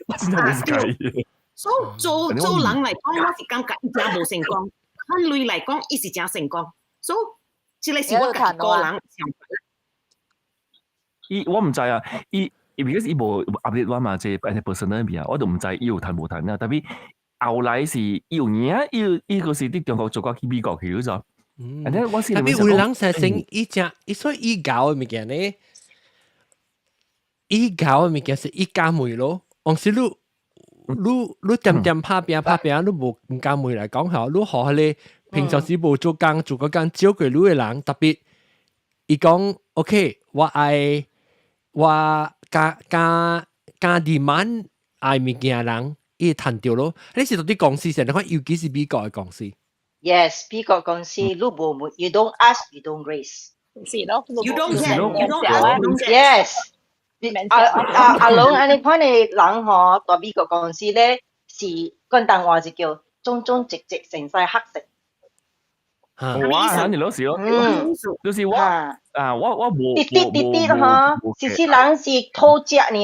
我真係無 suka。所以做做人來講，我是感覺伊誠無成功。看鐳來講，伊是誠成功。所以這個是我家己個人想法。伊我毋知啊，伊 because 伊無 update 我嘛，這 personal 邊啊，我都毋知伊有趁無趁啊。特別後來是伊有影，伊伊個是佇中國做過去美國去咗。嗯，特別有人實成伊正，伊所以伊𠢕的物件呢，伊𠢕的物件是伊敢問咯。往時你點點拍拼拍拼，你無毋敢問來講吼，你予彼個平常時無做工做個工照顧你的人，特別伊講 OK，我愛我加加加 demand 愛物件人，伊會趁著咯。你是佇公司先，你看尤其是美國的公司。 Yes，美國公司你無問，you don't ask, you don't raise。是咯，you don't get, you don't ask, you don't get。 Yes。阿阿阿龍，按呢款的人吼，佇美國公司咧是簡單話就叫忠忠直直成世黑色。我你老師咯，就是我啊，我無啲啲啲啲咯，嗬，其實人是偷食呢。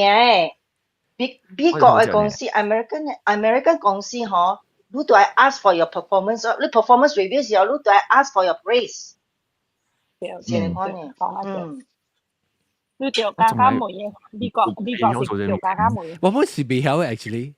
美國的公司，American 公司嗬，你都愛 ask for your performance，你 performance review 時候，你都愛 ask for your raise。是呢款嘅，嗯。你著加加問嘅，美國是著加加問。我本是袂曉嘅，actually，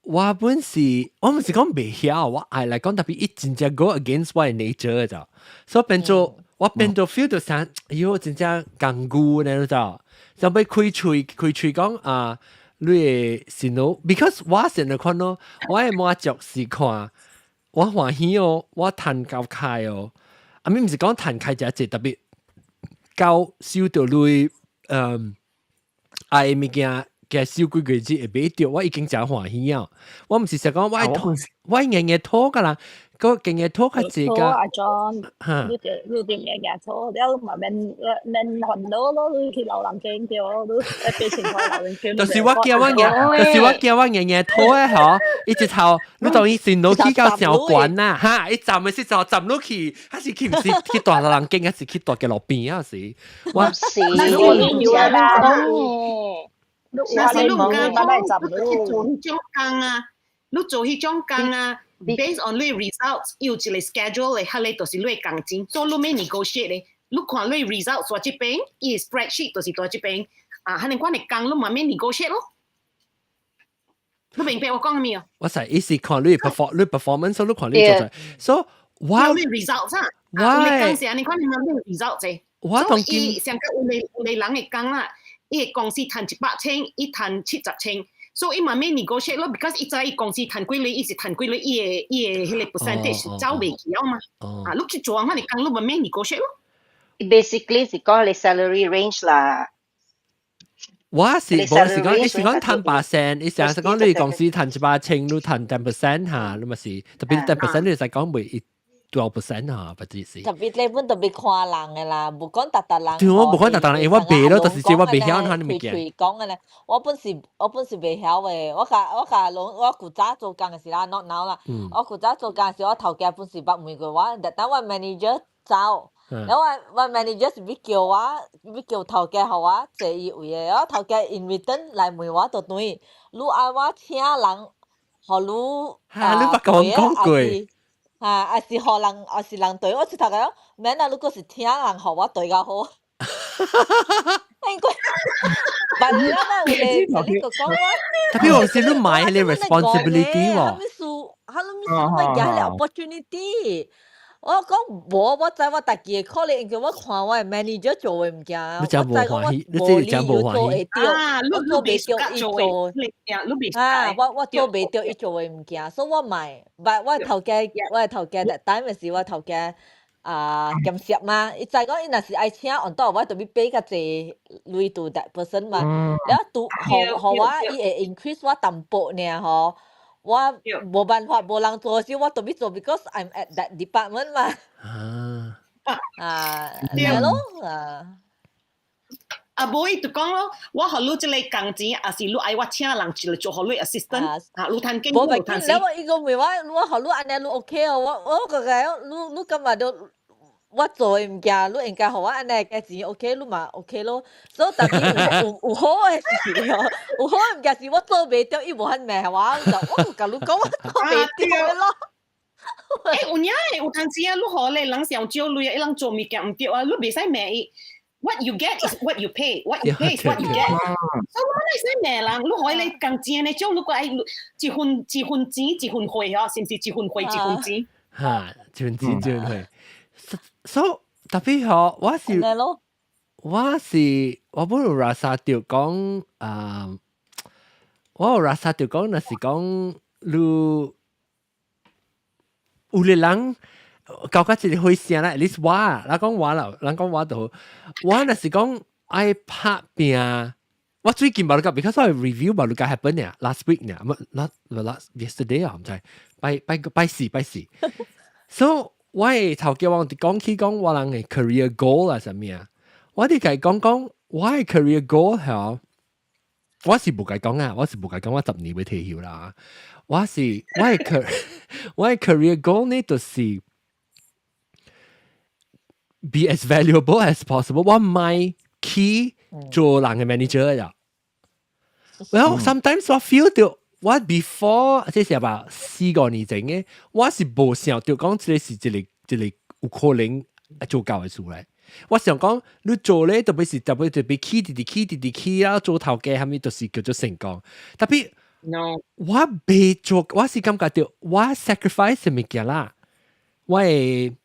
我本是我毋是講袂曉，我愛來講特別伊真正 go against 我的 nature 就，所以變做我變到 feel 到想，哎喲，真正艱苦呢，你知道？想欲開喙開喙講啊，你會先咯，because 我現在看咯，我的滿足是看我歡喜哦，我趁夠開哦，啊，咪毋是講趁開誠濟，特別夠收到鐳，愛物件。嘅收幾個字會買著，我已經誠歡喜啊！我毋是實講我愛我硬硬拖㗎啦，個硬硬拖較濟㗎。阿 John，你著硬硬拖，了嘛免免煩惱咯，你去老人間對，你8000塊老人間。就是我驚我硬，就是我驚我硬硬拖的嗬，一直頭你當伊線路去到上懸啦，哈！伊站的時陣站落去，還是去毋是去大老人間，還是去大嘅路邊啊？是，我是。若是你毋敢講，你去做彼種工啊，你做彼種工啊，based on 你 results 有一個 schedule 的，彼个就是你的工錢，做你免 negotiate 咧。你看你 results 在這邊，伊 spreadsheet 就是在這邊，啊，彼款的工你嘛免 negotiate 咯。你明白我講啥物啊？我是伊是看你 perform 你 performance，你看你做出，所以我你 results 啊，啊，你講是按呢款，你嘛你 results 啫。我同伊上個有的人會講啦。伊个公司趁100千，伊趁70千，所以伊嘛免 negotiate 咯，because 伊知伊公司趁幾鐳，伊是趁幾鐳，伊个彼个 percentage 走袂去嘛。啊，你去做按呢工，你嘛免 negotiate 咯。 Basically 是講你 salary range 啦。我是無是講，伊是講趁8%，伊成日講你公司趁100千，你趁 10% 嚇，你咪是特別 10% 你就講袂 12% 嚇，不知是。特別你本特別看人的啦，無講逐逐人。對，我無講逐逐人，因為我袂咯，就是我袂曉彼物件。開講的咧，我本是袂曉的，我共攏我古早做工的時啦，not now 啦。我古早做工的時，我頭家本是捌問過我，等我 manager 走，然後我 manager 是欲叫我，欲叫頭家予我坐伊位的，我頭家 in return 來問我就對，你愛我請人，予你哈，你捌共我講過。啊，還是予人，還是人對我出頭講，免啊！如果是請人，予我對較好。應該，但係咱有個你個講我，特別我是你買彼個 responsibility 喎。啥物事，啥物事欲舉彼个 opportunity。我講無，我知我家己會可能，因為我看我的 manager 做的物件，你真無歡喜，你這是真無歡喜。我做袂著伊做，啊，我做袂著伊做的物件，所以我買，但我的頭家，等的是我頭家啊兼職嘛，伊知講伊若是愛請，on top 我就欲俾較濟鐳 to that person 嘛，了拄予予我伊會 increase 我淡薄爾吼。我無辦法無人做時，我就欲做，because I'm at that department 嘛。啊啊，係咯啊。啊，無伊就講咯，我予你這个工錢，抑是你愛我請人一個做予你 assistant，啊，你趁經無袂緊，了我伊個問我，我予你按呢你 OK 哦，我個個你感覺著我做的物件，你應該予我按呢價錢 OK，你嘛 OK 咯。所以特別有好的事哦，有好的物件是我做袂著，伊無法罵我，就我就共你講我做袂著的咯。欸，有影的，有當時啊，你予咧人上少鐳啊，伊人做物件毋對啊，你袂使罵伊。What you get is what you pay. What you pay is what you get. 所以我會使罵人，你予伊個工錢呢種，你閣愛一分一分錢一分貨嗬，是毋是一分貨一分錢？哈，一分錢一分貨。所以特別嗬，我是我本有垃圾著講啊，我有垃圾著講，若是講你有的人搞到一個火聲啦，at least 我，人講我啦，人講我就好，我若是講愛拍拼，我最近無咧，because 我 review 無咧 happen 呢，last week 呢，not last yesterday 啊，毋知，拜拜拜四拜四，so 我的頭家我講起講我人的 career goal 啊啥物啊，我佇共伊講講我的 career goal 係，我是無共伊講啊，我是無共伊講我10年欲退休啦，我是我的 career goal 呢，就是 be as valuable as possible，我毋去做人的 manager 呀。Well, sometimes 我 feel 到我 before 這是吧4個年前嘅，我是無想到講這個是一個有可能做到的事來。我想講你做咧，特別是特別起直直起直直起啊，做頭家，啥物都是叫做成功。特別 no，我袂做，我是感覺到我 sacrifice 物件啦，我會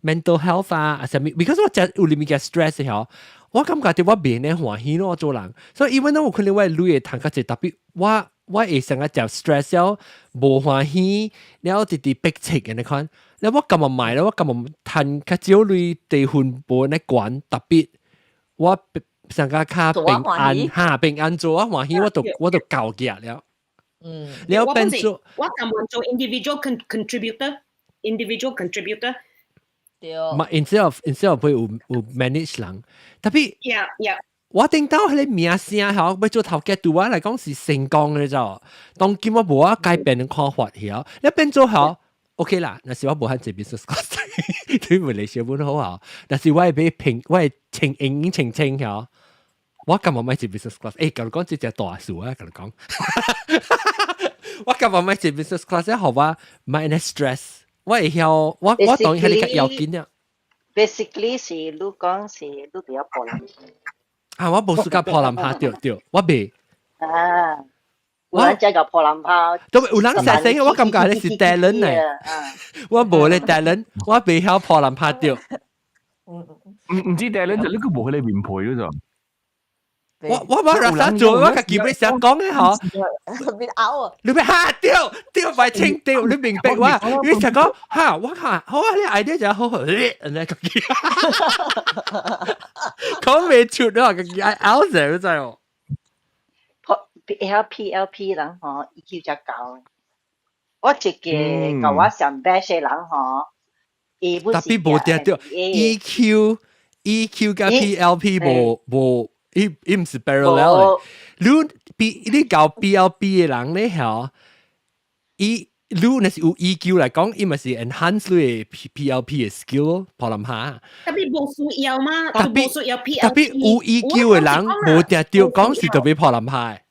mental health 啊，啊啥物？because 我食有裡面嘅 stress 嗬，我感覺到我袂呢歡喜咯，我做人。所以 even though 有可能我鐳會趁較濟，特別我會成日食 stress 了，無歡喜，了直直逼切嘅你看。了我甘願買了，我甘願趁較少鐳地分無呢懸，特別我上個較平安哈，平安做我歡喜，我就夠額了。了變做我甘願做 individual contributor，individual contributor。對。嘛，instead of 會有 manage 人，特別 我頂到彼个名聲吼，欲做頭家對我來講是成功的就，當今我無法改變的看法曉，你變做好 OK 啦，若是我無限濟 business class，對馬來西亞本好好，但是我會俾平，我會清英清清曉，我甘願欲坐 business class？欸，共你講這隻大事啊，共你講，我甘願欲坐 business class？予我莫按呢 stress，我會曉，我當然係你較要緊啊。 Basically 是你講是你比較破爛。啊，我無暑假破爛拍對對，我袂。啊，有人只個破爛拍。都有人實聲，我感覺你是 talent 呢。我無咧 talent，我袂曉破爛拍對。毋知 talent 就你個無彼个面皮嗰種。我我讓啥做，我家己欲想講的吼。變拗啊！你欲哈對對，擺清對，你明白我？你想講哈，我看好啊，你 idea 就好好，按呢家己講袂出啊，家己愛拗成真哦。 L P L P 人吼，EQ 才高。我一個共我上 batch 的人吼，伊不是特別無定著 EQ 佮 PLP 無無。伊毋是 parallel 的，你 B 你搞 PLP 的人咧吼，伊你若是有 EQ 來講，伊嘛是 enhance 你的 PLP 的 skill 破爛下。特別無需要嘛，特別無需要 PLP。特別有 EQ 的人無定著講是特別破爛下的。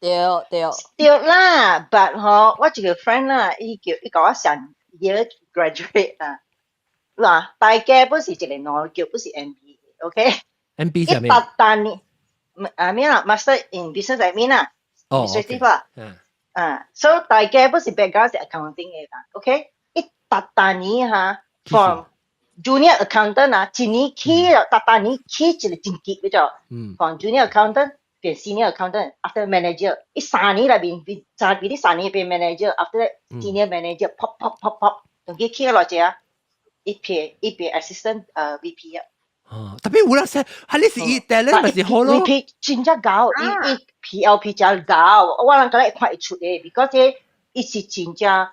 對對。對啦，but 吼，我一個 friend 啦，伊叫伊共我上 year graduate 啦，嗱，大家本是一個攞叫本是 MBA，OK？ MBA 啥物？伊沓單呢，啊咩啦，Master in Business Admin 啦，administrative 啦，啊，所以大家本是 background 是 accounting 的啦，OK？伊沓單年哈，from junior accountant 啊，一年起了，沓單年起一個真急的就，from junior accountant 變 senior accountant，after manager，伊3年內面變，三比你3年變 manager，after that senior manager，pop pop pop pop，當佢起了偌濟啊？伊變 assistant VP 啊。哦，特別有人說，哈你是伊 talent 咪是好咯。 VP 真正𠢕，伊 PLP 真𠢕，我人敢若會看會出的，because 伊是真正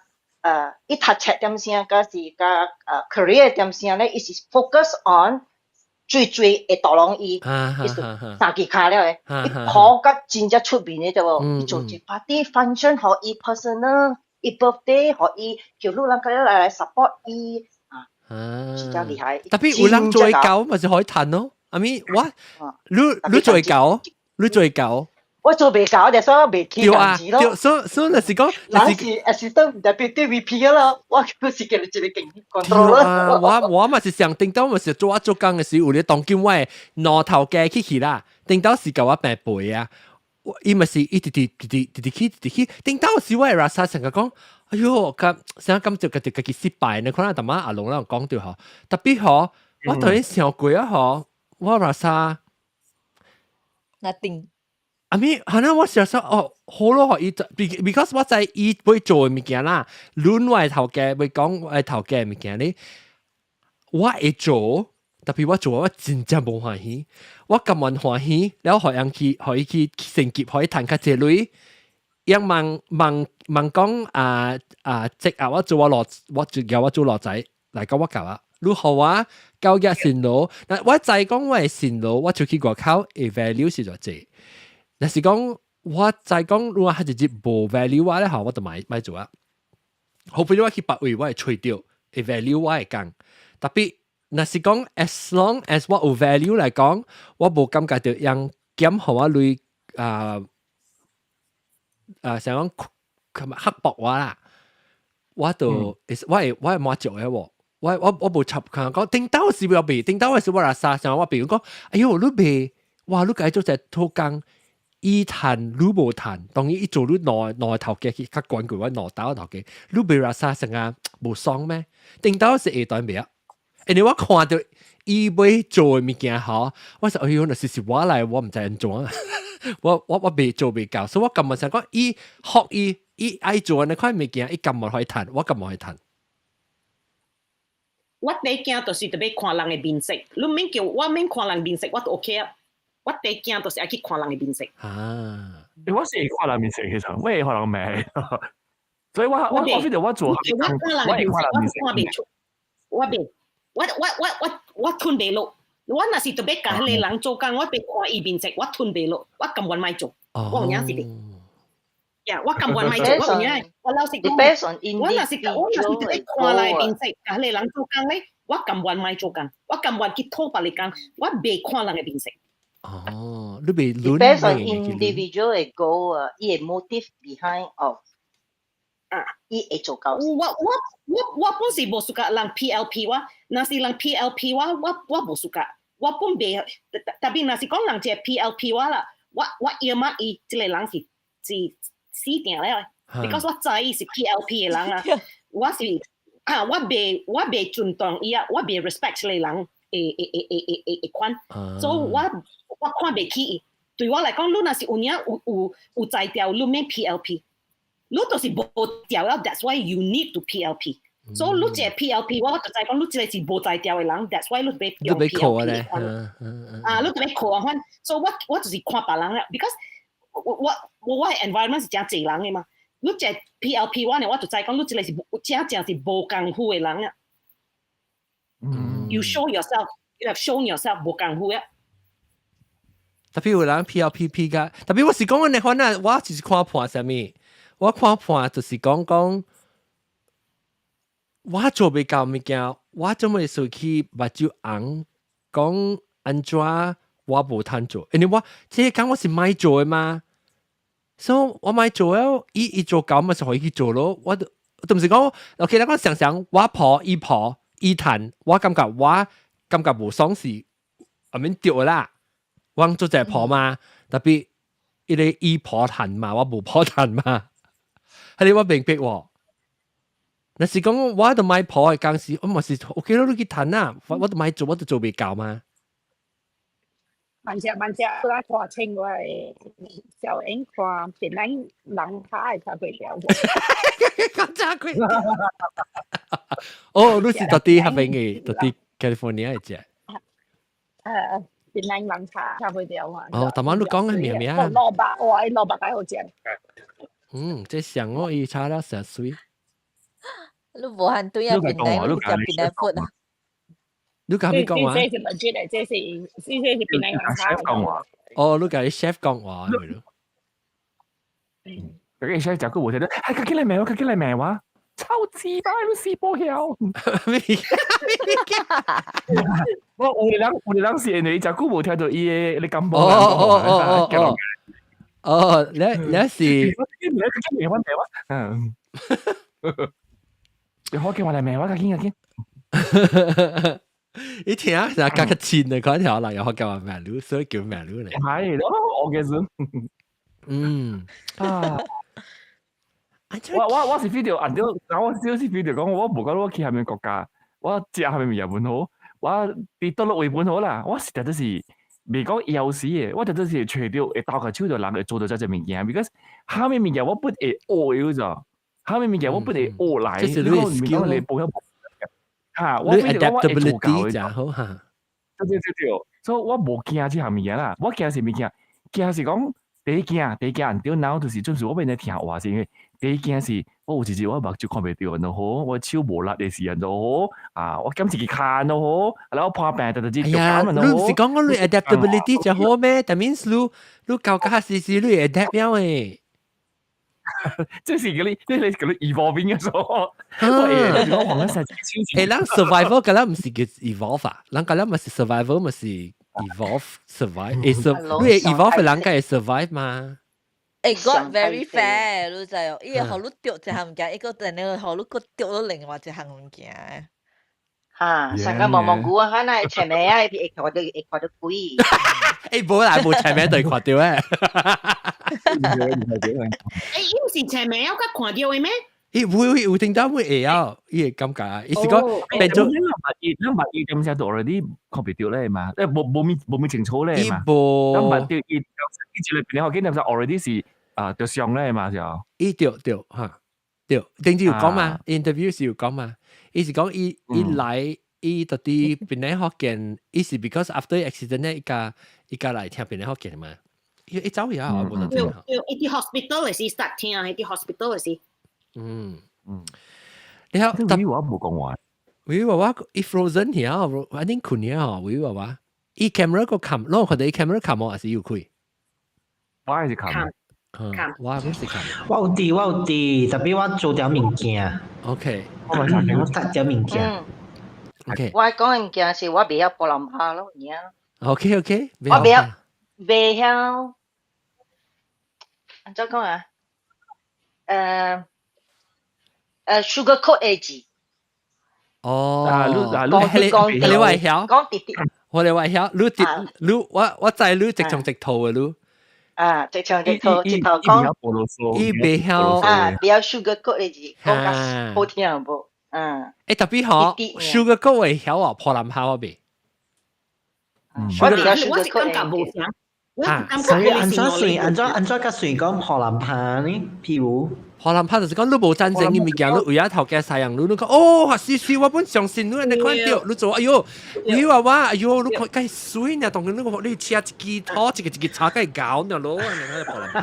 伊讀冊點聲，佮是佮career 點聲咧，伊是 focus on 最最會導攏伊，伊是三支跤了的，伊跑甲真正出名的對無？伊做一 party function 予伊 personal，伊 birthday 予伊叫路人佮來 support 伊。真正厲害。特別有人做會到，咪是可以趁咯。I mean，我你做會到，你做會到。我做袂到，就所以我袂起對啊，工資咯。對，所以就是講，人是 assistant deputy VP 咯，我就是叫你一個經 control 啊，我嘛是想頂到嘛是做我做工的時，有咧當今我的兩頭家去去啦，頂到是共我白背啊，伊嘛是一直直直直直去直去，頂到時我的拉薩成個講，哎喲，咁成感覺家己家己失敗呢，可能淡仔阿龍咱講著吼，特別吼，我突然想過啊吼，我拉薩 Nothing。 I mean，可能我想說哦，好咯，伊 because 我知伊會做的物件啦，論我的頭家會講我的頭家的物件咧，我會做，特別我做我真正無歡喜，我甘願歡喜，了予人去，予伊去升級，予伊趁較濟鐳，伊問問問講啊啊，職啊，我做我落，我就叫我做落仔來講我教啊，你予我交額辛勞，嗱我知講我的辛勞，我出去外口的 value 是偌濟。若是講我知講，如果佢直接無 value 我咧，吼，我就莫做啊。好比我去別位，我會揣著會 value 我會講。特別若是講 as long as 我有 value 來講，我無感覺著人減予我鐳啊啊，想講刻薄我啦，我就我會滿足的喎。我無插看講，頂到時我袂，頂到時我來啥，像我朋友講，哎喲，你袂，哇，你家做隻土工。伊趁你無趁，當然伊做你兩兩頭家去較懸過我兩兜頭家，你袂拉啥成啊無爽咩？頂到是下段袂啊，因為我看到伊欲做的物件吼，我說哎喲，若是是我來，我毋知按怎，我袂做袂到，所以我根本想講，伊學伊伊愛做那款物件，伊甘願去趁，我甘願去趁。我第驚就是特別看人的面色，你免叫我免看人面色，我都 OK 啊。我第驚就是愛去看人的面色。啊！我是會看人面色，其實我會看人面，所以我 feel 到我做，我看人面色，我看袂出，我袂，我吞袂落。我若是特別共彼个人做工，我欲看伊面色，我吞袂落，我甘願莫做，我有影是哩。呀，我甘願莫做，我有影，我老實講，我若是特別看人面色，共彼个人做工咧，我甘願莫做工，我甘願去討別个工，我袂看人的面色。哦，你袂輪 Depends on individual 的 goal 啊，伊的 motive behind of 啊，伊會做到。我本是無 suka 人 PLP 我，若是人 PLP 我，我無 suka，我本袂，特別若是講人一個 PLP 我啦，我要麼伊這個人是死定了，because 我知伊是 PLP 的人啊，我是啊，我袂尊重伊啊，我袂 respect 這個人的款，所以我看袂起伊。對我來講，你若是有影有才調，你免 PLP。你就是無調了，That's why you need to PLP。所以你這個 PLP，我就知講你這個是無才調的人，That's why 你欲用 PLP。啊，你欲考啊，所以我就是看別人啦，because 我 environment 是誠濟人的嘛。你這 PLP 我呢，我就知講你這個是真正是無功夫的人啊。You show yourself, you have shown yourself 無功夫啊。特別有人 PLP 噶，特別我是講你看啊，我就是看破啥物。我看破就是講講，我做袂到物件，我怎麼會去目睭紅講按怎我無通做？因為我這個工我是莫做的嘛，所以我莫做了，伊做到嘛是予伊去做咯。我都都毋是講，OK，咱講想想，我抱伊抱伊趁，我感覺無爽是阿免對啦。我做這抱嘛，特別伊個伊抱趁嘛，我無抱趁嘛。係你我明白喎。若是講我都莫抱的工時，我嘛是 OK 咯，你去趁啊，我都莫做，我都做袂到嘛。慢隻慢隻，我看清我係小英看檳榔人拍的炒粿條。講炒粿條。哦，你是佗佇彼邊的，佗佇 California 的隻。檳榔人炒炒粿條嘛。哦，頭晚你講的名名。蘿蔔，哇！蘿蔔幾好食。嗯，這上我伊炒了誠媠。你無限對啊，檳榔，你食檳榔 food 啊？你講咩講話？這是 legit 的，這是檳榔人炒。講話。哦，你共 chef 講話係咯？嗯。嗰個 chef 食過無聽到，係佢叫你名話，佢叫你名話，臭雞巴，你死波曉。咩？我有的人是因為食久無聽到伊的你感覺。哦哦哦哦哦，你是？你叫名話名話，嗯。你好叫我來名話，較緊較緊。一聽就較較親的款條人，又好叫我名嚕，所以叫名嚕咧。係咯，我嘅是。嗯。啊。我是 feel 到，按照，我少是 feel 到講，我無講我去啥物國家，我食啥物物件本好，我佇佗落位本好啦，我實在就是袂講枵死的，我直就是揣著會鬥下手著人會做到這隻物件，because 啥物物件我不會學的咋，啥物物件我不會學來，這是你 skill 你保險，嚇，我 feel 到我會做到的，好嚇，對對對對，所以我無驚這項物件啦，我驚是物件，驚是講第一驚毋對，然後就是準時我變來聽話，是因為第一驚是我有一日我目睭看袂著就好，我手無力的時陣就好，啊，我減一支跤就好，然後破病就就哎呀，你毋是講我你 adaptability 就好咩？That means 你教較時時你 adapt 了誒。這是嗰啲，這係嗰啲 evolving 嘅時候，我講緊實誒，咱 survival 嗰粒毋是叫 evolve 啊，咱嗰粒咪是 survival 咪是 evolve survive，誒，你 evolve 人該會 survive 嘛？誒，God very fair，你知哦，伊會予你著一項物件，伊閣等你予你閣著到另外一項物件。嚇，上個毛毛菇啊，可能前面啊，會看到鬼。誒，無啦，無前面就會看到誒。誒，伊毋是前面有較看到的咩？伊會有聽到會會曉，伊會感覺啊，伊是講變做咱捌伊點聲都 already 看袂到咧嘛，即無無咪無咪清楚咧嘛。伊無。咱捌到伊伊一個變學見點聲 already 是啊，就上咧嘛就。伊對對嚇，對，頂次有講嘛，interview 是有講嘛，伊是講伊伊來伊到底檳城福建，伊是 because after accident 咧，伊家伊家來聽檳城福建嘛，伊伊走去啊，我無得對對，伊佇 hospital 的時 start 聽，伊佇 hospital 的時。你好，特我無講話。喂娃娃，伊 frozen 去啊，我頂困去啊，喂娃娃，伊 camera 個冚，攏看到伊 camera 冚還是有開？我還是冚。我唔是冚。我有佇，我有佇，特別我做點物件。 OK。我讀點物件。 OK。我講的物件是我袂曉波蘭話咯，爾。 OK。我袂曉，袂曉，按怎講啊？sugar coat 的字。哦，講講你話曉？講直直。我哋話曉，你直你我我知你直從直套嘅你。啊，直從直套，直頭講。伊袂曉。啊，袂曉 sugar coat 的字，講較好聽無？嗯。欸，特別嗬，sugar coat 會曉啊，破爛炮未？我袂曉 sugar 我是感覺無啥。所以按怎算？按怎按怎較算講破爛炮呢？譬如？破爛炮就是講你無贊成嘅物件，你為咗頭家西人，你你講哦，是是，我本相信你，你看到你做，哎喲，你話我，哎喲，你看介水呢，當你個你車一支拖一個一個叉介搞呢咯，你睇破爛炮。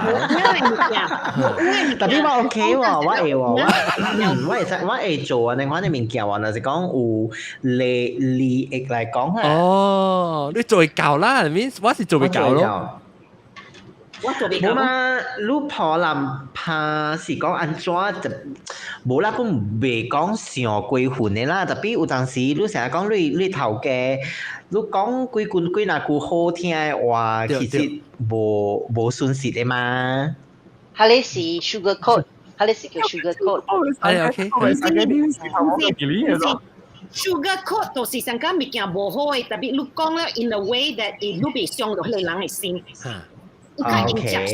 特別我 OK 喎，我會喎，我我會使我會做啊！你看啲物件喎，若是講有利利益來講啊。哦，你做會到啦，means 我是做袂到咯。我做袂到。無嘛，你破爛拍是講按怎就無啦，本袂講上過分的啦。特別有當時你成日講你你頭家，你講幾句幾若句好聽的話，其實無無損失的嘛。彼个是 sugar coat，彼个是叫 sugar coat。哎，OK。 Sugar coat 就是上講物件無好的，特別你講了 in a way that 伊你袂傷到彼個人的心。伊較用接受，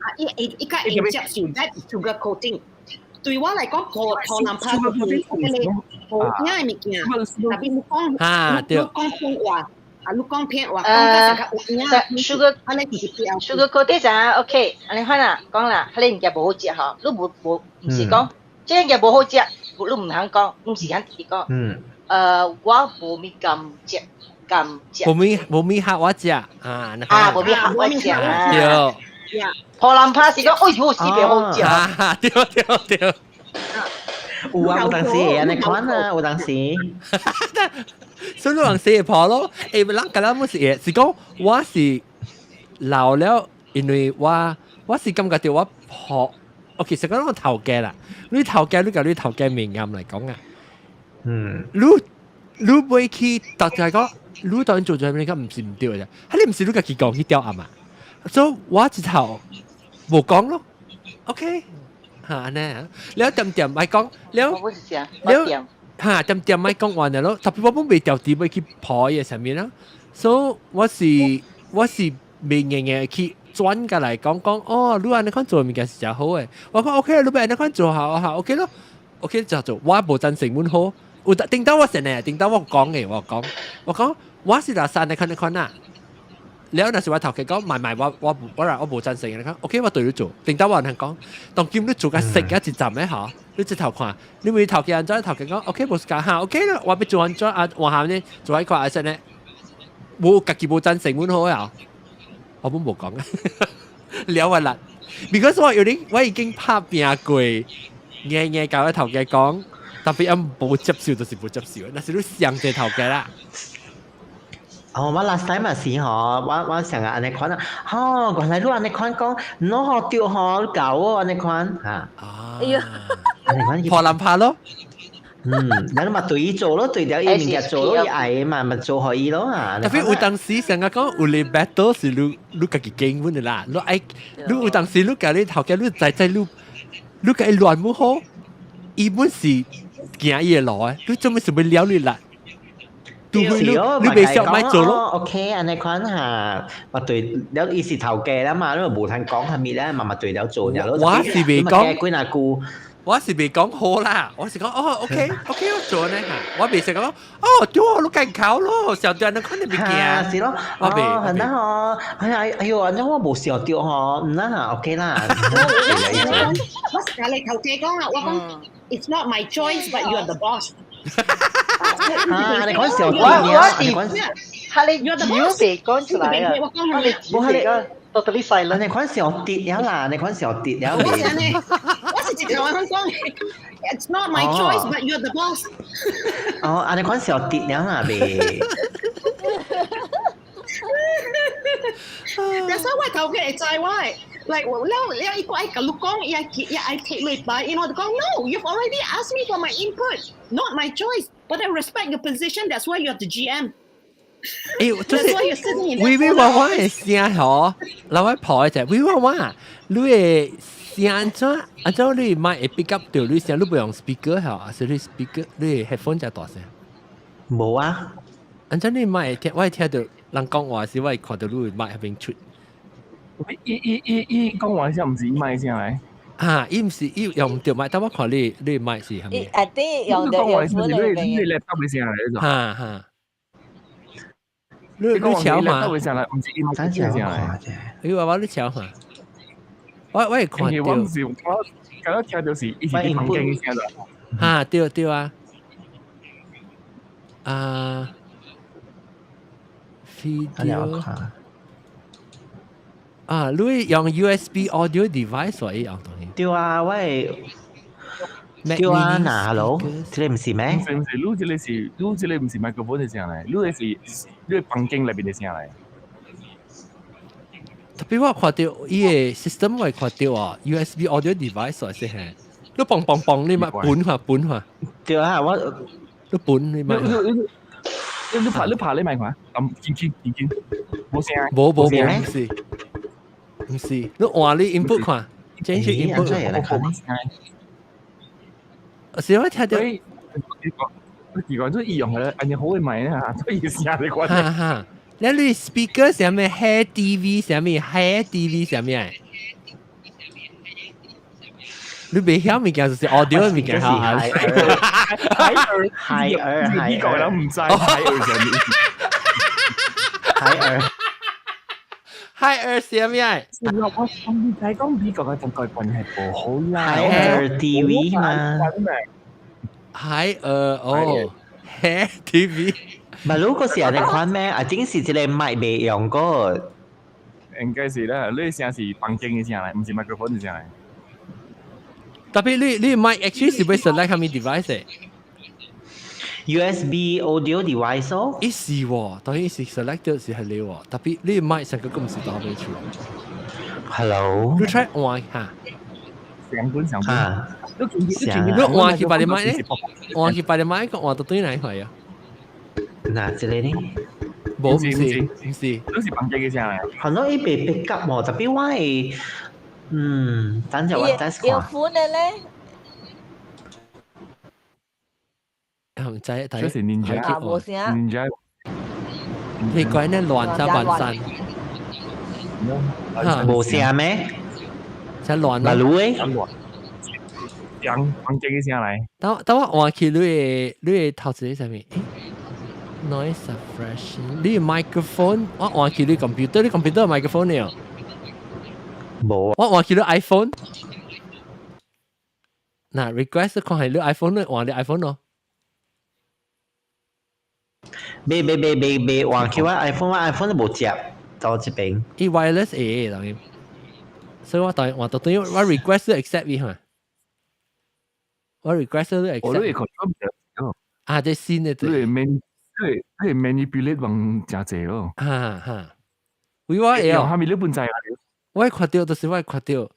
啊，伊伊伊較用接受 that sugar coating。對我來講，破破爛拍就是彼個好聽的物件，特別你講，你講騙話，啊，你講騙話，講到成較有影。 sugar 啊，你就是 sugar coating 就 OK，按呢款啊，講啦，彼個物件無好食吼，你無無毋是講，這個物件無好食，你毋通講，毋是遐直直講。我無咪甘食，甘食。無咪無咪合我食啊！啊，無咪合我食。對。破爛拍是講，哎喲，死袂好食。啊，對對對。有啊，有當時會按呢款啊，有當時。所以你人死破咯，欸，人甲咱毋是會，是講我是老了，因為我我是感覺到我破，OK，實講我頭家啦，你頭家你共你頭家面暗來講啊，你你袂去，特別講，你當然做做咩？你講毋是毋對的，啊，你毋是你家己講去釣暗啊，所以我一頭無講咯，OK，嚇按呢，了點點莫講，了了。嚇，點點莫講完了咯，特別我本袂調啲欲去破伊啥物啦，所以我是我是袂硬硬去轉過來講講，哦，你按呢款做物件是誠好的，我講 OK，你欲按呢款做好好 OK 咯，OK 就做，我無贊成阮好，有頂到我先呢，頂到我講的，我講，我講我是若按呢款呢款啊，了若是我頭家講，唔唔，我我我我無贊成的，你講 OK，我對你做，頂到我通講，當今你做甲熟一陣的吼。你直頭看，你會頭家按怎頭家講，OK 無時間哈，OK 啦，我欲做按怎啊，換下呢，做一塊阿說呢，無家己無贊成阮好啊，我本無講啊，了啊啦，because 我有點我已經拍拚過，硬硬共我頭家講，特別按無接受就是無接受，若是你上濟頭家啦。哦，我 last time 嘛是吼，我我成日按呢款啊，吼，原來你按呢款講，喏吼對吼，你教我按呢款嚇。啊。哎呀，按呢款破爛拍咯。嗯，咱嘛對伊做咯，對掉伊物件做咯，伊愛的嘛，咪做予伊咯啊。特別有當時成日講有哩 battle 是你你家己經阮的啦，你愛你有當時你共你頭家你知知你你共伊亂無好，伊本是行伊的路的，你做咩事欲撩你啦？你你袂曉莫做咯。 OK，按呢款嚇，嘛對了伊是頭家啦嘛，你無通講啥物咧，嘛嘛對了做了咯。我是袂講幾若句。我是未講好啦，我是講哦，OK OK，我做呢嚇，我未是講哦，對我你計考咯，小段你看你物件，是咯，我未，哦，很好，哎呀哎呦，安怎我無想到吼，唔啦，OK 啦。我是甲你頭家講啊，我講 It's not my choice, but you are the boss。啊，你講小我我是，係你主被講出來啊，我你主被講。totally silent。你看小跌了啦，你看小跌了。我是呢，我是直頭講，It's not my choice, but you're the boss。哦，啊你看小跌了啦，未？但係我頭家會知我，like 了了伊個愛共你講，伊愛伊愛 take 你擺，然後就講 No, you've already asked me for my input, not my choice, but I respect your position. That's why you're the GM. 欸，就是微微娃娃的聲吼，老外跑一隻微娃娃，你的聲按怎按怎你麥會 pick up 到你聲，你不用 speaker 吼，還是你 speaker 你 headphone 才大聲？無啊，按怎你麥會聽，我會聽到人講話時，我會看到你麥彼邊出。伊伊伊伊講話聲毋是伊麥聲來。啊，伊毋是伊用著麥，但我看你你麥是啥物？伊啊，對，用著用你你 laptop 的聲來。哈哈。你你瞧嘛？唔是伊麥聲來。你話我你瞧嘛？我我會看到。我毋是，我剛剛聽到是伊是佇房間的聲啦。哈，對對啊。啊。video 啊，你用 USB audio device 所以用東西。對啊，我會。對啊，嗱，hello，這個毋是咩？毋是毋是，你這個是，你這個毋是麥克風的聲來，你這是你房間內面的聲來。特別我看到伊個 system 我會看到啊，USB audio device 是係，你嘣嘣嘣，你咪本下本下。對啊，我你本你咪。你你拍你拍你咪看，撳堅堅堅堅，無聲。無無無，毋是，毋是，你換你 input 看，change input。是我聽到。奇怪，做伊用嘅，按呢好嘅麥啊，所以聲你關。哈哈，你你 speaker 啥物？Hi TV 啥物？Hi TV 啥物？你袂曉物件就是 audio 物件哈。海爾，海呢個人唔知海爾啥物。海爾，海爾啥物？我我唔知講美國嘅中國關係無好啦。海爾 TV 嘛。海爾哦，海 TV。唔係，如果是按呢款咩？啊，真是這個麥未用過。應該是啦，你聲是房間的聲來，毋是麥克風的聲來。特別你你麥 actually 是欲 select 啥物 device ？USB audio device 哦。伊是喎，當然是 select 是係你喎，特別你麥成個咁是打俾出。 Hello。你 try 換下。上本上本。你換去別個麥咧？換去別個麥，個換到對哪塊啊？嗱，這個呢？無，毋是，毋是，都是房間的聲來。可能伊被 pick up 喎，特別我會，嗯，等陣我 test 看。有款的咧？唔知，睇。這是 Ninja。啊，無聲。 Ninja。你講呢亂就亂山。無聲咩？真亂咯。嗱，你誒？用房間的聲來。等等我換去你的你的頭前上面。Noise suppression，你 microphone，我換去你 computer，你 computer 有 microphone 呢？無。我換去你 iPhone。嗱，request 看係你 iPhone，你換你 iPhone 咯。未未未未未換去我 iPhone，我 iPhone 都無接到這邊。伊 wireless 會當然，所以我當換到等於我 request accept 伊嚇。我 request 都 accept。我都會 control 啊，這新的對。你 man 你你 manipulate 往誠濟咯。哈哈，為我會哦。下面你本知啊？我會看到，就是我會看到。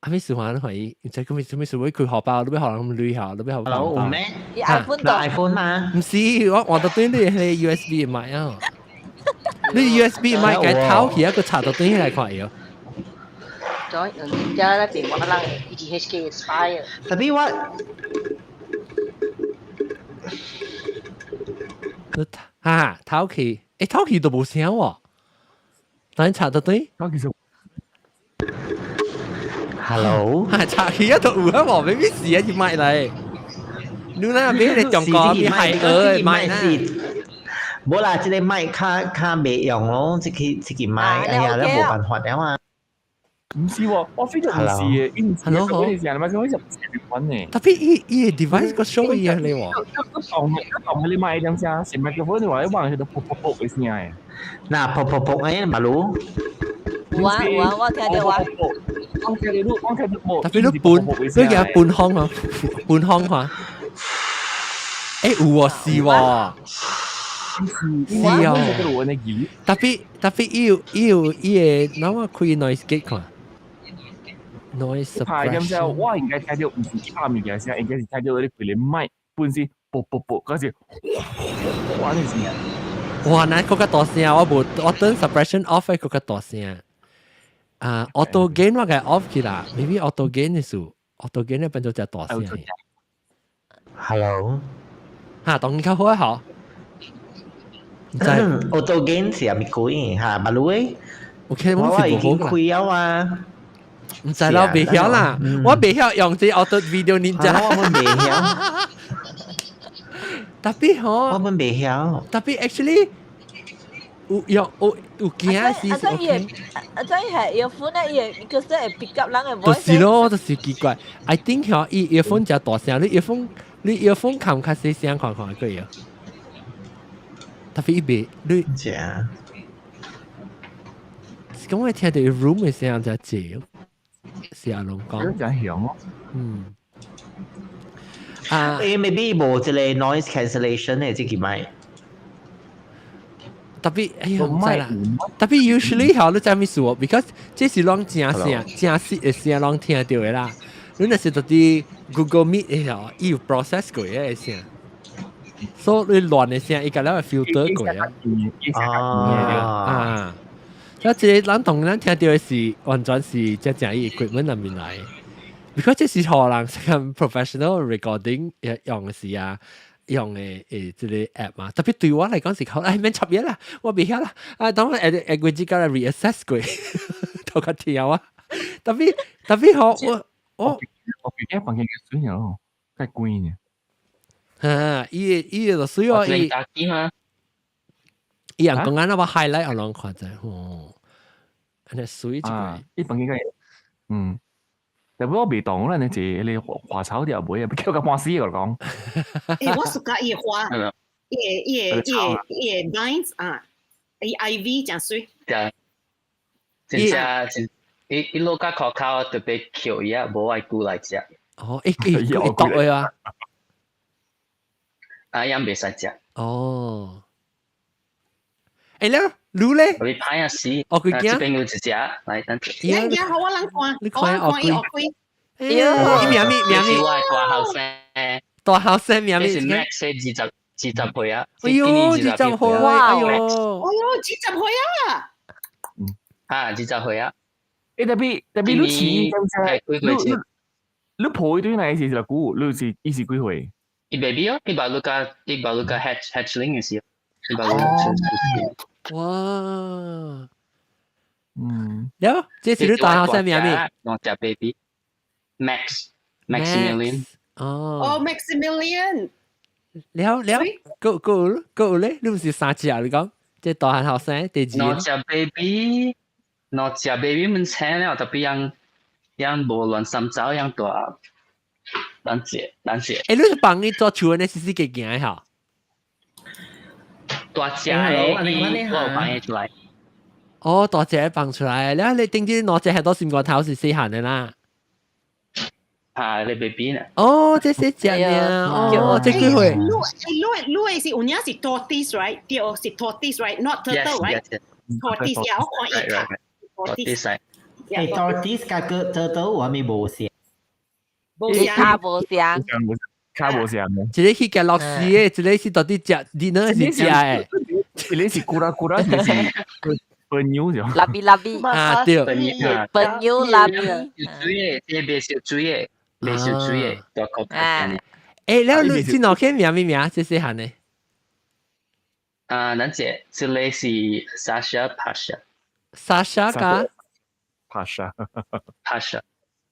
阿咩事話都可以，唔知咁咩咩事會開荷包，你欲予人鐳下，你欲予 Hello，有咩？iPhone ？iPhone 嘛？毋是，我換到對你係 USB 麥啊。你 USB 麥該偷去一個插到對來看喲。咗人家那邊我人 ETHK spy 啊。特別我，哈偷去，欸偷去都無聲喎，等插到對。偷去是。Hello，係拆起一度有啊，無咩事啊，要買嚟。你那邊你中國邊係鵝買啦？無啦，這個麥較較袂用咯，這個這個麥，哎呀，你無辦法了啊。唔是喎，我 feel 到唔是嘅，伊唔是嘅，我是成日咪我就唔是款呢。 Tapi 伊伊 device 個 show 伊啊，你喎。我當我當你麥點聲，是麥克風你話你望佢都噗噗噗嘅聲嘅。嗱，噗噗噗誒，馬路。有啊有啊，我聽到啊。我聽到你，我聽到冇。 Tapi 你半，你嘅半空啊，半空話。誒有喎，是喎。是哦。Tapi tapi 伊有伊有伊個，那我開 noise gate 看。noise suppression。我應該聽到唔是一拍物件聲，應該是聽到你規個麥本身噗噗噗，嗰時哇那聲。哇！那更較大聲，我無我等 suppression off 會更較大聲。啊，auto gain 我共 off 去啦，maybe auto gain 的事，auto gain 咧變做隻大聲。 Hello。嚇，當然較好啊，唔知 auto gain 是係咪鬼嚇？馬路誒，OK，我已經開咗啊。唔知啦，未曉啦，我未曉用這 auto video ninja。我們未曉。 Tapi 嗬，我們未曉。 Tapi actually 有用有有驚是啊，這伊啊，這係 earphone 咧，伊會 because 會 pick up 人嘅 voice。就是咯，就是奇怪。I think 嗬，伊 earphone 真大聲，你 earphone 你 earphone 冚較細聲看看個樣。Tapi 伊袂你。正。是講我聽到 room 嘅聲真濟。是阿龍講。真響咯。嗯。啊，誒，maybe 無這個 noise cancellation 嘅這個麥。 Tapi 哎呀，唔知啦。Tapi usually 嗬，你知咩事？Because 這是攏正聲、正實嘅聲，攏聽到嘅啦。你若是到啲 Google Meet 嘅嗬，伊有 process 過嘅聲，所以你亂嘅聲，伊個了會 filter 過啊。啊，所以這個咱同咱聽到嘅是完全是真正伊 equipment 入面來。Because 這是予人像 professional recording 用嘅時啊。用嘅誒這個 app 嘛，特別對我嚟講是好，哎免插嘢啦，我袂曉啦，啊當我會會會自己來 reassess 過，頭較跳啊，特別特別好，我我我記得房間嘅水咯，太貴呢。哈，伊伊個水哦，伊伊人講緊我 highlight 我攏看者，哦，按呢水一個，伊房間個，嗯。但我未當啦，你這你花草條尾啊，叫個半死我講。誒，我 suka 伊花，伊伊伊伊 vines 啊，伊 ivy 真水。對，真正真，伊伊落甲口口特別抾伊啊，無愛久來食。哦，伊伊伊毒的啊？啊，樣袂使食。哦。誒咧，滷咧？我歹啊死！哦，佢驚。這邊有一隻，來等。呀呀，好我人看，你看我看伊學開。哎呀，伊名咩名咩？我大後生。大後生名咩？是 Max 二十二十歲啊！哎呦，二十歲，哎呦，哎呦，二十歲啊！嗯，啊，二十歲啊！誒，特別特別你似，你你抱對來是幾久？你是伊是幾歲？伊 baby 哦，伊把你個伊把你個 hatchling 嘅時候，伊把你出哇！嗯，了，這是你大學生名咩？兩隻 baby Max Maximilian。哦。哦，Maximilian。了了，夠夠夠咧，你唔是三隻啊？你講，這大漢學生第二。兩隻 baby，兩隻 baby 們請了，特別樣樣無亂三走樣大，兩隻兩隻。誒，你是幫伊做厝呢？是是幾行嚇？大隻的，我有放伊出來。哦，大隻放出來，了你頂啲兩隻係多心肝頭是細漢的啦。啊，你 baby 呢？哦，這細隻呢？哦，這幾歲？你你你是有影是 tortoise right？對，是 tortoise right？Not turtle right？Tortoise 呀，我看伊卡 tortoise。誒，tortoise 佮個 turtle 有啥物無相？無相，卡無相。卡無相。一個去食螺絲的，一個是到底食，你那是食的。一個是咕啦咕啦，一個是笨牛就。拉比拉比。啊對。笨牛拉比。水的，這個袂燒水的，袂燒水的，大口啊。誒，了你這兩個名咩名？這細漢的。啊，咱這這個是 Sasha Pasha。 Sasha 加 Pasha。 Pasha。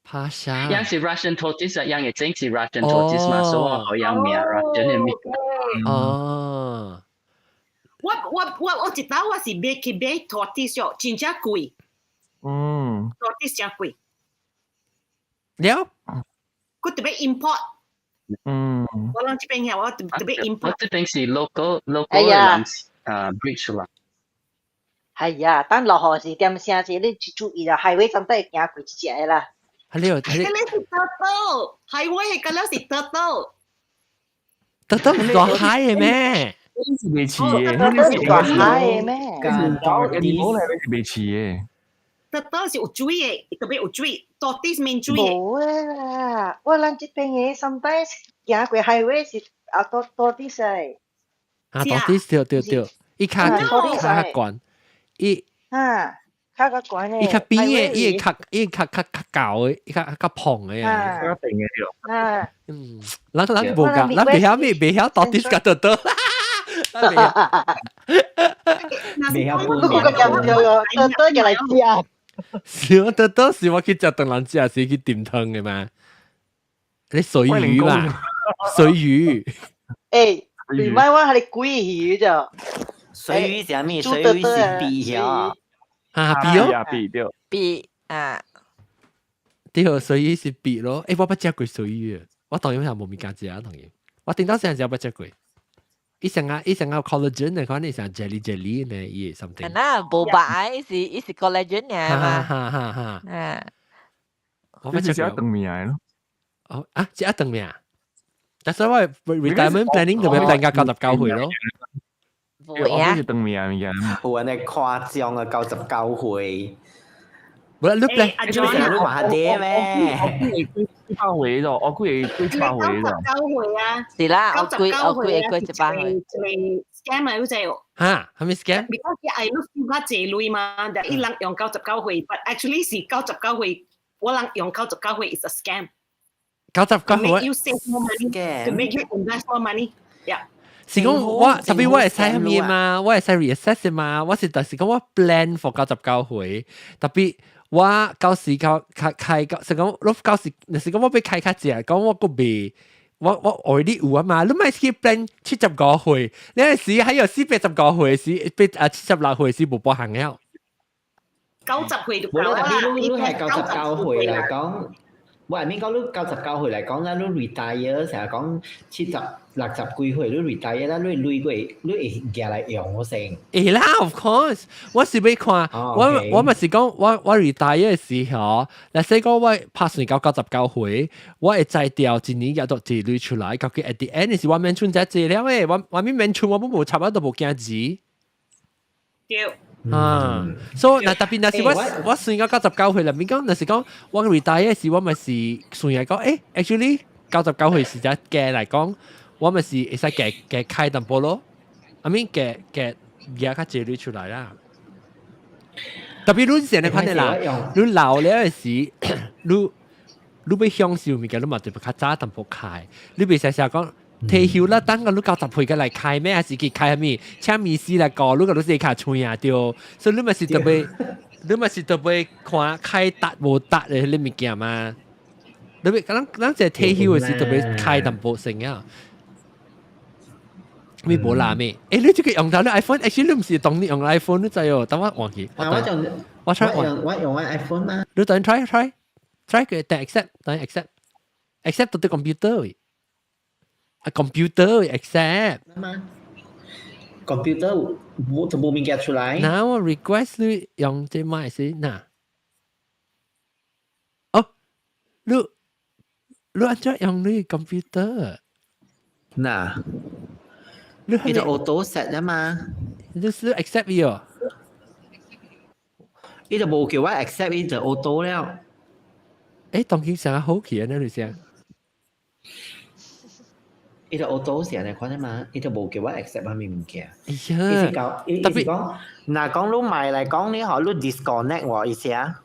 趴蝦。樣是 Russian tortoise 啊，樣嘅正是 Russian tortoise 嘛，所以我可以名 Russian 嘅名。哦。我一道我是買去買 tortoise 哦，真正貴。tortoise 真貴。了。佢特別 import。我諗這邊係我特別 import。我這邊是 local 嘅人啊 breed 啦。係啊，等落雨時點聲時，你注意啦，highway 真係行過一隻啦。係呢個，嗰個是 turtle，highway 係嗰個是 turtle。 turtle 唔大海嘅咩？是未飼嘅，是大海嘅咩？你冇嚟，是未飼嘅。 turtle 是有水嘅，特別有水，tortoise 免水嘅。無啊，我咱這邊嘅 sometimes 行過 highway 是啊多 tortoise 嘅。啊，tortoise 對對對，伊較較懸，伊啊。較較懸嘅，伊較扁嘅，伊會較伊較較較厚嘅，伊較較胖嘅啊。較定嘅對。啊。嗯，咱咱無共，咱袂曉咩，袂曉 tortoise 佮 turtle。袂曉分。你個講對個，turtle 入來食。是我 turtle 是我去食當人食，是去點湯嘅嘛？你水魚嘛？水魚。欸，唔係我係你鮭魚咋？水魚是啥物？水魚是鱉曉。啊，鱉哦，鱉對。鱉啊，對，水魚是鱉咯。欸，我捌食過水魚，我當然係無物件食，當然。我頂到時陣時捌食過。伊成個伊成個 collagen 嘅，可能成 jelly jelly 呢，伊 something。那無白，伊是 collagen 嘅嘛。哈哈哈。啊。我捌食過。食長命咯。哦啊，食長命。但是我 retirement planning 就欲 plan 到99歲咯。我是長命物件。有按呢誇張啊，99歲。無啦，你 plan，你成日話啲咩？幾百歲咗，我估計幾百歲咗。 99歲啊！是啦，我估我估會過100歲。一個 scam 啊，好似。嚇，係咪 scam？ Because 伊愛你收較濟鐳嘛，但伊人用九十九歲，but actually 是九十九歲，我人用九十九歲 is a scam。 99歲。 To make you save more money, to make you invest more money. Yeah. 是講我特別我會使啥物嘛，我會使 reassess 嘛，我是就是講我 plan for 九十九歲，特別我到時較開開到，是講我到時，若是講我欲開較濟，講我閣未，我 already 有啊嘛，你莫去 plan 75歲，你嗰時還有485歲時，變啊76歲時無保行了。 90歲就無啦，夠啦。特別你你係九十九歲嚟講，我係咪講你九十九歲嚟講啦，你 retire 成日講70、60幾歲你 retire 啦，你鐳過你會寄來用我先。會啦，of course，我是欲看，我我咪是講我 retire 嘅時候，若說講我拍算到九十九歲，我會摘掉一年額度一鐳出來，究竟 at the end 是我免存這濟了誒，我免存我無差不多無驚錢。對。啊，所以若特別若是我算到九十九歲啦，免講若是講我 retire 時，我咪是算來講，欸，actually 九十九歲時才計來講，我咪是會使加加開淡薄咯，I mean 加加額較濟鐳出來啦。特別你是按呢款的啦，你老了的時，你欲享受物件，你嘛特別較早淡薄開，你袂使成講。退休啦，等個你90歲個來開咩？還是去開啥物？請秘書來顧，你個你是較脆啊對。所以你嘛是特別，你嘛是特別看開達無達的彼物件嘛。你欲咱咱這退休的時特別開淡薄先啊。你無啦咩？欸，你這個用到你 iPhone，actually 你毋是當你用 iPhone，你知哦？等我換去。我用我 try 我用我 iPhone 嘛。你等 try try try 個等 accept 等 accept accept 到啲 computer 位。啊，computer accept 嘛？computer 無就無物件出來。嗱，我 request 你用這麥先嗱。哦，你按怎用你 computer？嗱，你你就 auto set 啊嘛？你是 accept 伊哦？伊就無叫我 accept，伊就 auto 了。欸，當今成日好奇啊，你先。伊就 auto 是按呢款啊嘛，伊就無叫我 accept 啥物物件。哎伊是講，伊是講，若講你買來講，你予你 disconnect 我意思啊？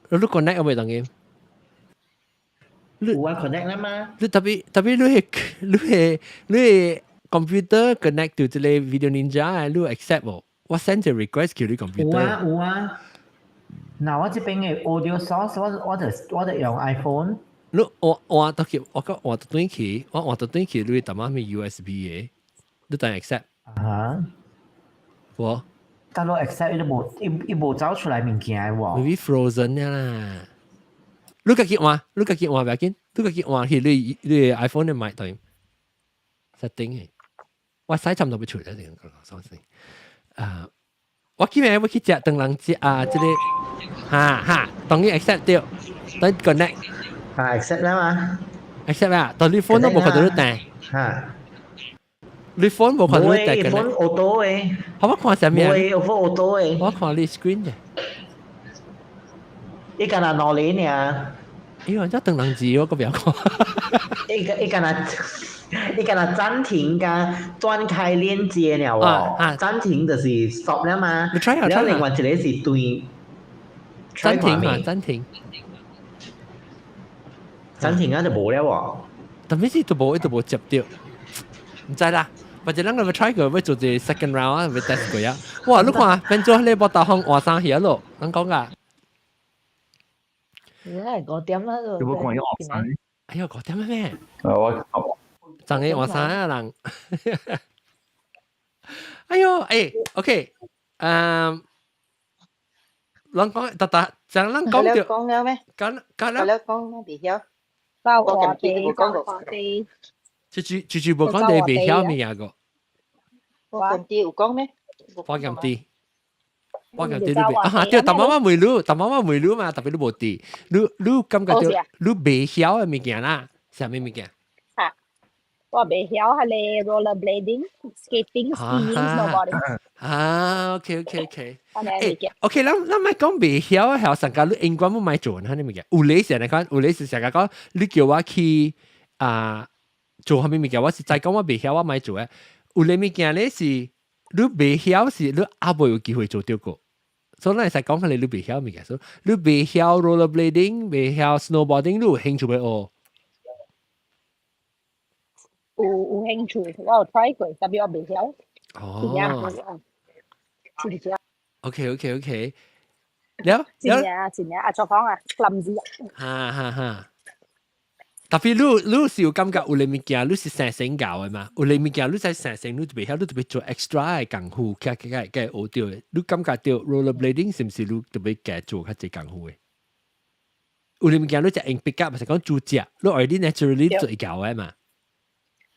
你 connect 未當今？有啊，connect 啦嘛。你特別特別你係 computer connect to 這個 video ninja，你 accept 無？我 send 個 request 叫你 computer。有啊有啊。嗱，我這邊嘅 audio source，我就用 iPhone。你換換到去，我講換到轉去，我換到轉去，你淡仔咩 USB 嘅，你等 accept。啊？我。但我 accept 伊都無，伊無走出來物件喎。 Maybe frozen 啦。你家己換，你家己換不要緊，你家己換去你 iPhone 嘅麥對 setting 嘅。我使差唔多要出來，這個講先。啊，我今日要去食當人食啊，這個哈哈，當然 accept 掉，等 connect。啊，accept 啦嘛，accept 啊，但你 phone 都無看到你訂。嚇。你 phone 無看到你訂 phone auto 嘅。好，我看啥物啊？無，phone auto 嘅。我看你 screen 嘅。伊敢若兩年爾。哎呦，這當人字我閣袂曉看。伊敢若暫停佮斷開連接了喎。暫停就是 stop 了嘛。你 try 下，了另外一個是斷。暫停嘛，暫停。暫停啊，就無了喎。但每次都無，都無接到。毋知啦，或者咱個要 try 過，要做一個 second round 啊，要 test 過啊。哇，你看變做你無導航換衫去咯，人講啊。而家係五點啦，有冇看伊學生？哎呦，五點咩？我昨日換衫啊人。哎呦，欸，OK，嗯，人講，達達，像咱講著，講了咩？講講了，講袂曉。我話題，話題。這句這句無講你袂曉物件個。我咁啲有講咩？我咁啲，我咁啲你袂啊？對，但媽媽問你，但媽媽問你嘛，特別你無佇，你感覺到你袂曉的物件啦，啥物物件？啊，我袂曉彼个 rollerblading、skating、skiing、snowboarding。啊，OK OK OK。欸，OK，咱莫講袂曉，係上家你永遠毋莫做，彼物件。有理是按呢講，有理是成日講，你叫我去啊做啥物物件，我是知講我袂曉，我莫做的。有咧物件咧是你袂曉，是你猶未有機會做著過。所以咱會使講彼個你袂曉物件，所以你袂曉 rollerblading，袂曉 snowboarding，你有興趣欲學？有興趣，我有 try 過，但係我袂曉。哦。OK。了真正真正阿祖講啊，林子。哈哈哈。特別你是有感覺有咧物件，你是生成教的嘛？有咧物件你在生成，你就袂曉，你特別做 extra 的功夫，較較較較學著的。你感覺著 rollerblading 是毋是你特別加做較濟功夫的？有咧物件你就用 pick up，是講煮食，你 already naturally 做會曉的嘛？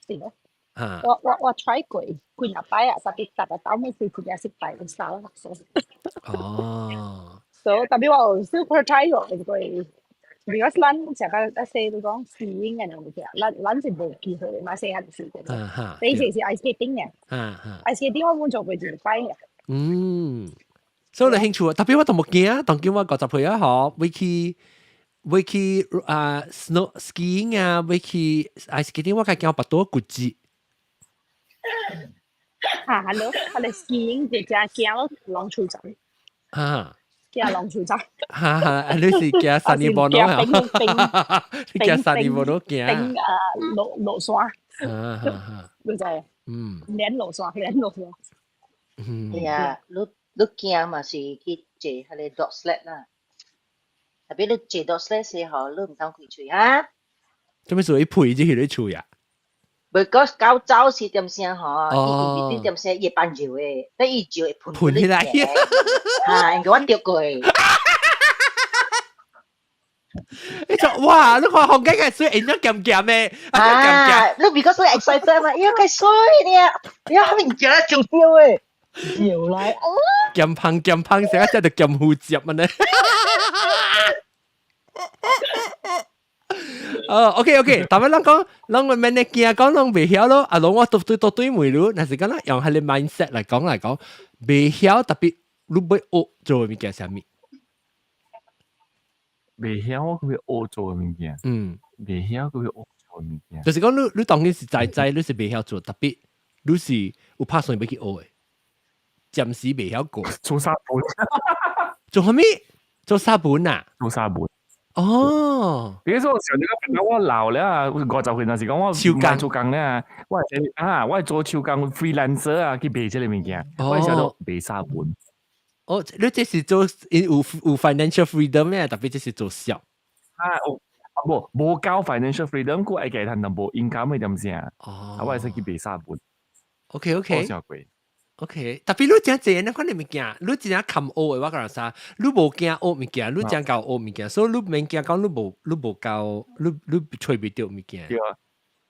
是咯。啊！我 try 過幾若擺啊，特別特別到尾是真正失敗嘅手。哦。 So 特別我有 super try 過，過。because 咱成個一細都講 skiing 嘅物件，咱是無機會嘛，細漢時陣。你是 ice skating 嘅。ice skating 我滿做過一擺嘅。嗯，所以你興趣啊？特別我都無驚，當今我50歲啊，嗬，會去啊 snow skiing 啊，會去 ice skating，我較驚腹肚骨折。啊，係咯，係你 skiing 就真驚咯，浪出走。啊。驚浪出走。哈哈，你是驚山泥無咯？你驚山泥無咯驚？冰啊，落山。啊哈哈。你知？連落山，連落山。係啊，你驚嘛是去坐彼个 dog sled 啦。特別你坐 dog sled 時候，你毋通開喙啊。做咩事？伊配這去你喙啊？ Because 狗走時點聲吼，伊點聲伊會放尿的，但伊尿會噴噴起來。嚇，因為我著過。你就哇！你看紅雞嘅水，會當鹹鹹的，啊！你 because 你 excited 嘛？哎呀，較水呢，哎呀，後面食了上燒的，尿來哦。鹹芳鹹芳，成日食著鹹負接啊呢。哦，OK OK，但係咱講，咱個免得驚講，攏袂曉咯。啊，攏我都對都對問你，若是講咱用彼个 mindset 來講，袂曉特別你欲學做的物件啥物？袂曉我閣欲學做的物件，袂曉閣欲學做的物件。就是講你當然是知知，你是袂曉做，特別你是有拍算欲去學的，暫時袂曉過。做沙盤，做啥物？做沙盤啊？做沙盤。哦，比如說上呢個朋友我老了啊，50歲若是講我手工做工咧啊，我係啊，我係做手工 freelancer 啊，去賣這个物件，我係寫做賣沙盤。哦，你這是做有 financial freedom 咩？特別這是做小。啊，無無夠 financial freedom，佢愛計趁淡薄 income 嘅點先啊？哦，我會使去賣沙本。 OK。好貴。 OK，特別你真濟那款的物件，你真正堪學的，我講啥？你無驚學物件，你真夠學物件，所以你免驚講你無夠，你揣袂著物件。對啊，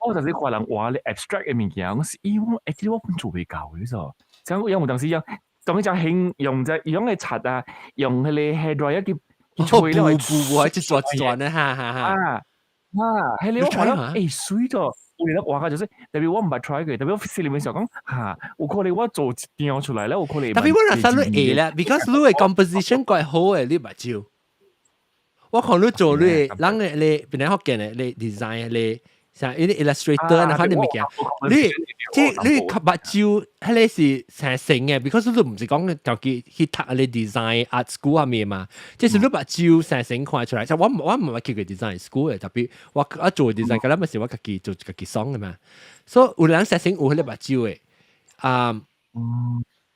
我就是看人畫咧 abstract 的物件，我是咦，我 actually 我本做袂到嘅，啵？像我有當時用，當伊只興用只用個刷啊，用彼個 hair dryer 去去吹了，布布布，一轉一轉的，哈哈哈。啊啊，彼個我看了，欸，媠咗。有咧畫個就是，特別我毋捌 try 過，特別我心裡面想講，哈，有可能我做一張出來咧，有可能。特別我若使你會啦，because 你的 composition 怪好的，你目睭。我看你做你人的你本來福建的你 design 你像伊啲 illustrator 那款的物件，你即你目睭彼个是成成的，because 你毋是講就去讀你 design art school 啊咩嘛，即是你目睭成成看出來。就我毋捌去過 design school 的，特別我我做 design，嗰陣時我家己做家己爽的嘛。所以有人成成有彼個目睭的，啊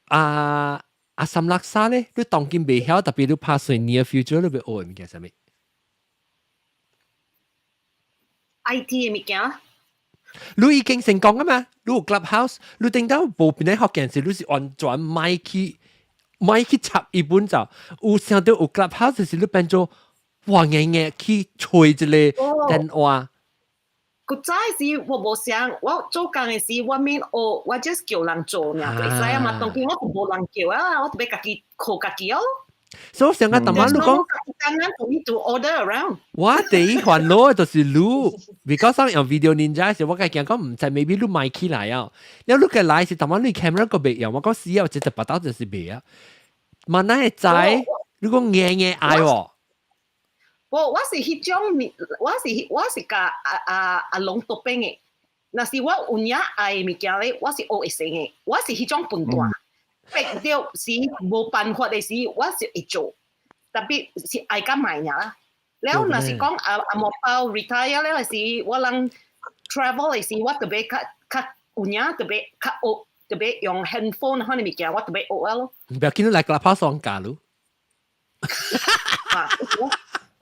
啊啊！三六沙咧，你當今袂曉，特別你拍算 near future 你欲學的物件啥物？ IT 的物件。你已經成功啊嘛？你有 Clubhouse，你頂到無邊咧學件事，你是完全莫去莫去插伊本就有想到有 Clubhouse，就是你變做哇硬硬去揣一個電話。古早時我無想，我做工的時我免學，我 just 叫人做爾，會使啊嘛。當今我就無人叫啊，我就欲家己靠家己哦。所以我想講，逐晚你講，剛剛 for me to order around。我第一煩惱就是你，because 用 video ninja 時，我計驚講毋知 maybe 你買起來啊。了你個來是逐晚你 camera 個袂用，我講死啊，一直拔刀就是袂啊。嘛哪會知？你講硬硬愛喎。我是彼種物，我是共阿龍獨邊的。若是我有影愛的物件咧，我是學會成的。我是彼種笨蛋，逼著是無辦法的時，我是會做。特別是愛甲賣爾啦。了若是講阿莫包 retire 了時，我人 travel 的時，我特別較較有影特別較學，特別用 handphone 款的物件，我特別學啊咯。毋要緊，你來 Clubhouse 上教咯。啊！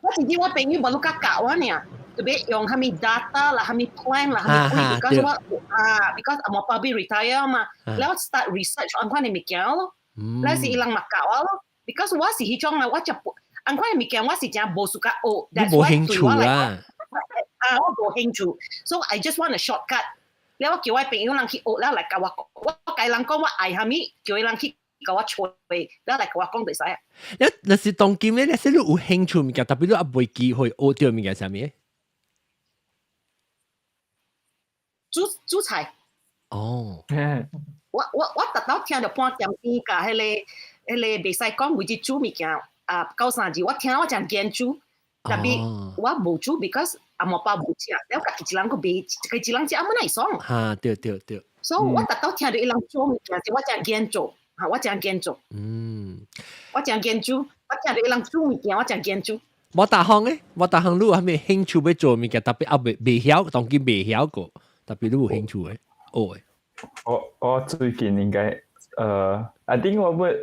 我自己我朋友無愈較教我爾，特別用啥物 data 啦，啥物 plan 啦，啥物鬼，because 我啊，because 阿莫爸比 retire 嘛，了 start research 按款的物件咯，了是伊人嘛教我咯，because 我是彼種啊，我就按款的物件我是真無 suka 學，你無興趣啦。啊，我無興趣，so I just want a shortcut。了我叫我朋友人去學，了來教我，我共人講我愛啥物，叫伊人去。共我揣，了來共我講就使啊。你若是當今咧，若是你有興趣物件，特別你也袂機會學著物件啥物？煮煮菜。哦。我逐晝聽著半點鐘，共彼個袂使講，為之煮物件啊，九三字，我聽我誠驚煮，特別我無煮，because 阿莫爸無食，了家己一人閣袂，家己一人食，阿麼哪會爽？哈，對對對。所以我逐晝聽著伊人煮物件時，我誠驚做。哈，我誠驚做。我誠驚煮，我聽著伊人煮物件，我誠驚煮。無大項咧，無大項，你有啥物興趣欲做物件？特別啊，袂曉，當今袂曉過，特別你有興趣的，學的。我最近應該I think 我會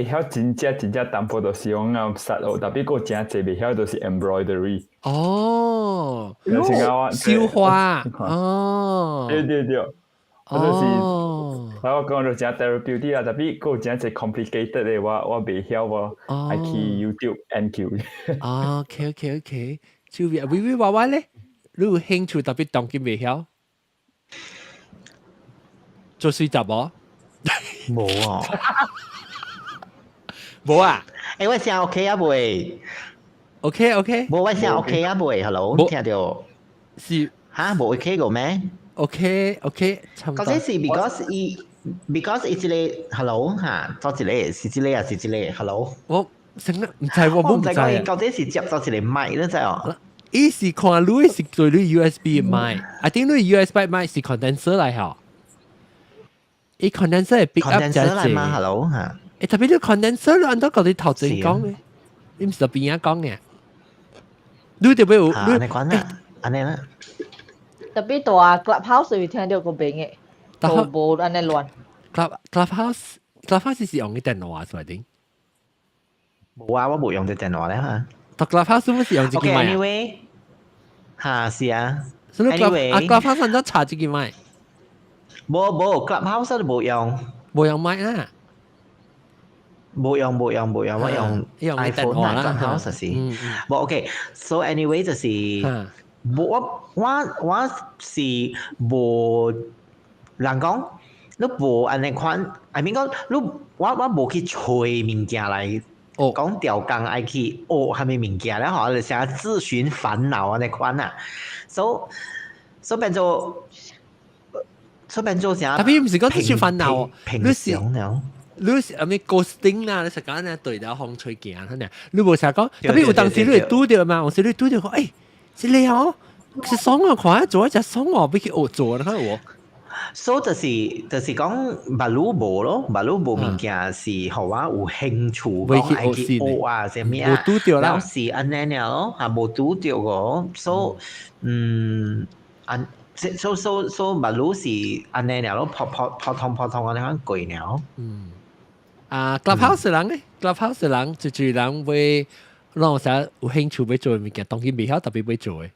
曉真正真正淡薄，就是講啊，實學，特別閣誠濟袂曉，就是 embroidery。哦，繡花，哦，對對對。我就是，我講就誠 therapeutic 啊，特別閣有誠濟 complicated 的，我袂曉喎，愛去 YouTube 研究。哦，OK，就微微娃娃咧，你有興趣特別當今袂曉？做水雜無？無啊，無啊？欸，我聲 OK 啊未？OK OK，無我聲 OK 啊未？Hello，聽著是哈無 OK 過咩？ OK OK，差唔多。嗰陣是 because 伊 because 伊這個 hello 哈，做一個是這個啊是這個 hello。我成日毋知我冇毋知。到底是接做一個麥，你知哦？伊是看你是對你 USB 麥，I think 你 USB 麥是 condenser 來嗬。伊 condenser 會 pick up 只來嗎？Hello 嚇。欸，特別你 condenser 你按怎講你頭前講嘅，你毋是邊仔講嘅？你特別有，按呢款啊，按呢啦。特別大 Clubhouse 有聽著個邊嘅，都無按呢亂。 Clubhouse 是用嘅電話出來定？無啊，我冇用到電話咧嚇。讀 Clubhouse 唔是用這個麥啊？OK，anyway，嚇是啊。所以 Club 啊 Clubhouse 上咗插這個麥。無無 Clubhouse 都冇用，冇用麥啦。冇用冇用冇用，我用 iPhone 啦，Clubhouse 是。無 OK，so anyway 就是無我是無人講，你無按呢款，I mean 講你我無去揣物件來講調工愛去學啥物物件咧吼，就成日自尋煩惱按呢款啊，所以變做所以變做啥？特別毋是講自尋煩惱，平常了。你是啥物 ghosting 啦？你是講呢對了風吹行，係咪？你無成講，特別有當時你會拄著嘛？有時你拄著講，欸，這個哦，是爽啊！看做一隻爽哦，欲去學做，你看有無？所以就是講，目魯無咯，目魯無物件是予我有興趣，講愛去學啊，啥物啊，無拄著啦，了是按呢爾咯，也無拄著個，所以按所以目魯是按呢爾咯，普普普通普通按呢款過爾。嗯。啊，Clubhouse 人咧，Clubhouse 人就就人會讓我成有興趣欲做的物件，當然袂曉特別欲做的。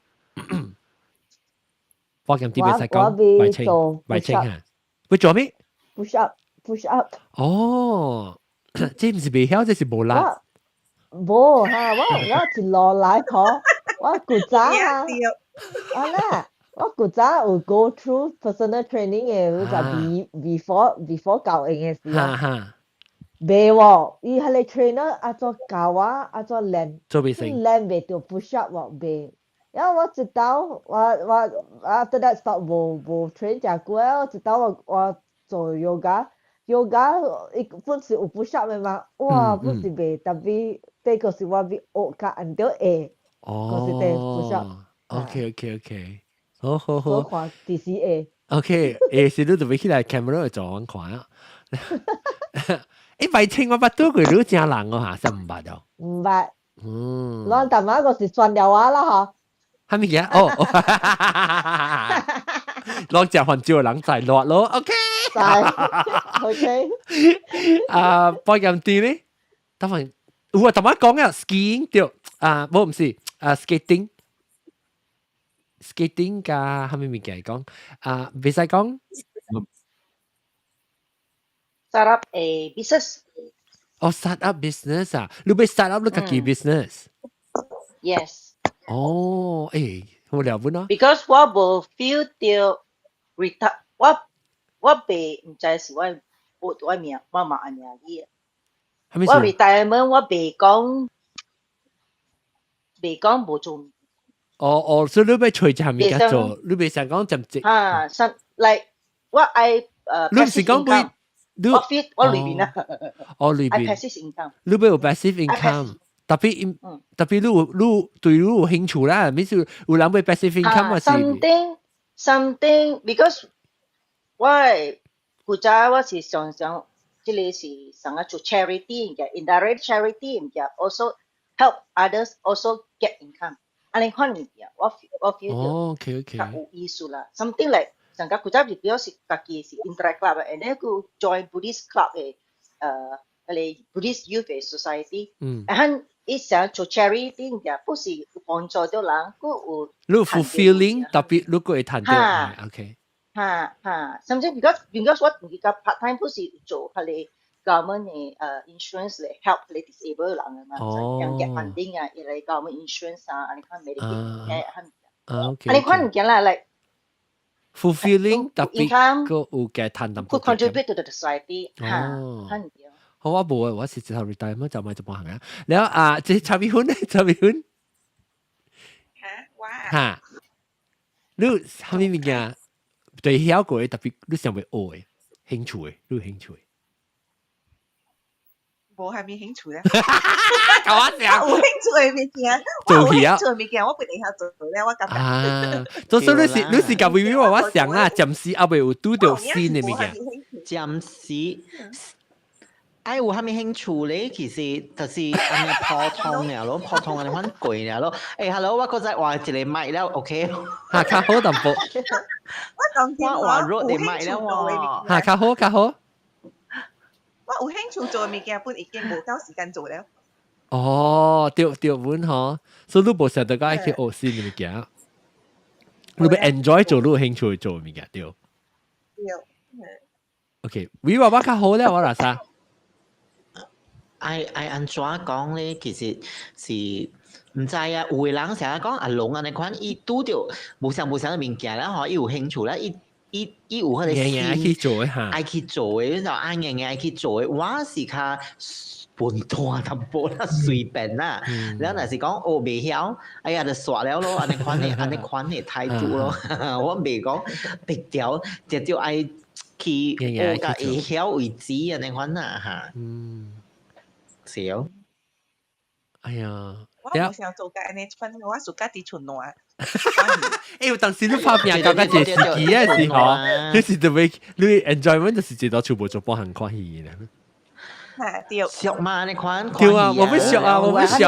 我咁啲袂使講，白清白清嚇，欲做咩？Push up，push up。哦，這毋是袂曉，這是無力。無哈，我一路來嗬，我古早啊，啊啦，我古早有 go through personal training 的，有就 before 教用的時候。袂喎，伊彼個 trainer 按怎教我，按怎練，做袂成，練袂著 push up 喎，袂。然後我一道我 after that stop 無 train 誠久啊，我一道我做 yoga，yoga 伊本是有 push up 的嘛，哇，本是袂，特別這個是我欲學較按著會，哦，是這 push up。 OK，好好好。我看電視會。 OK，會時你就欲起來 camera 做阮看啊。欸，白清我捌拄過你正人哦嚇，真毋捌哦。毋捌。嗯。咱逐擺個是酸料仔啦吼。啥物嘢？哦，攏食番椒的人在熱咯，OK。在，OK。啊，保險店咧，等陣有啊，頭先講啊，skiing 對，啊，無毋是，啊，skating，skating 加啥物物件講，啊，袂使講。 Start up a business。哦，start up business 啊，你欲 start up 你家己 business？ Yes。哦，欸，好了不喏。 Because 我無 feel 到 retire，我袂毋知是我無我命，我嘛按呢去。我 retirement 我袂講無做。哦哦，所以你欲揣一項物件做，你袂想講暫時。啊，some like 我愛你毋是講欲？我 feel 我裏邊啊。哦，裏邊。 passive income。你欲有 passive income。特別特別你對你有興趣啦，咪是有人欲 passive income 啊是。 Something something because 我古早我是想想，這個是想要做 charity 嘅，indirect charity 嘅，also help others also get income。按呢款物件，我 feel 到較有意思啦。Something like 上個古早是表示家己是 interact club，and then 佢 join Buddhist club 嘅，彼個 Buddhist Youth Society。嗯。然後伊想做 charity 嘅，不是有幫助到人，閣有。你 fulfilling 特別如果會趁著，OK。哈哈，甚至 because 我而家 part time 不是做彼個 government 嘅insurance 嚟 help 彼個 disabled 人嘅嘛，樣 get funding 啊，伊來 government insurance 啊，按呢款 medical 嘅，啊 OK。按呢款物件啦，like fulfilling 特別閣有嘅趁淡薄。contribute to the society 哈，好，我無啊，我是一頭 retirement 就賣做半行啊。然後啊，這茶米粉咧，茶米粉。嚇，我。嚇，你啥物物件對曉過的特別你想欲學的興趣的，你有興趣的？無啥物興趣咧。共我講。有興趣的物件，我有興趣的物件，我不一定曉做咧，我感覺。啊，所以你是共微微話我想啊，暫時猶未有拄著新的物件。暫時。愛有啥物興趣咧？其實就是按呢普通爾咯，普通按呢款過爾咯。欸，hello，我閣再換一個麥了，OK？哈，較好淡薄。我講真，我換 Rode 的麥了喎。哈，較好較好。我有興趣做的物件，本已經無夠時間做了。哦，對對阮吼，所以你無想到講愛去學新物件，你欲 enjoy 做你有興趣做物件對。對。 OK，維娃娃較好咧，我話啥？愛愛按怎講咧？其實是毋知啊，有的人成日講阿龍按呢款，伊拄著無相無相的物件啦吼，伊有興趣啦，伊伊伊有彼個心愛去做的哈，愛去做的，就按硬硬愛去做的。我是較笨蛋淡薄啦，隨便啦。了若是講哦袂曉，哎呀就煞了咯，按呢款的按呢款的態度咯。我袂講逼掉，直接愛去學甲會曉為止按呢款啦哈。是哦。哎呀，我無想做甲按呢款，我自家佇厝內。欸，有當時你拍拚感覺一個時期的時候，你是特別你 enjoyment 就是一到厝無做半項看戲咧。嚇對。俗嘛你看。對啊，我欲俗啊，我欲俗。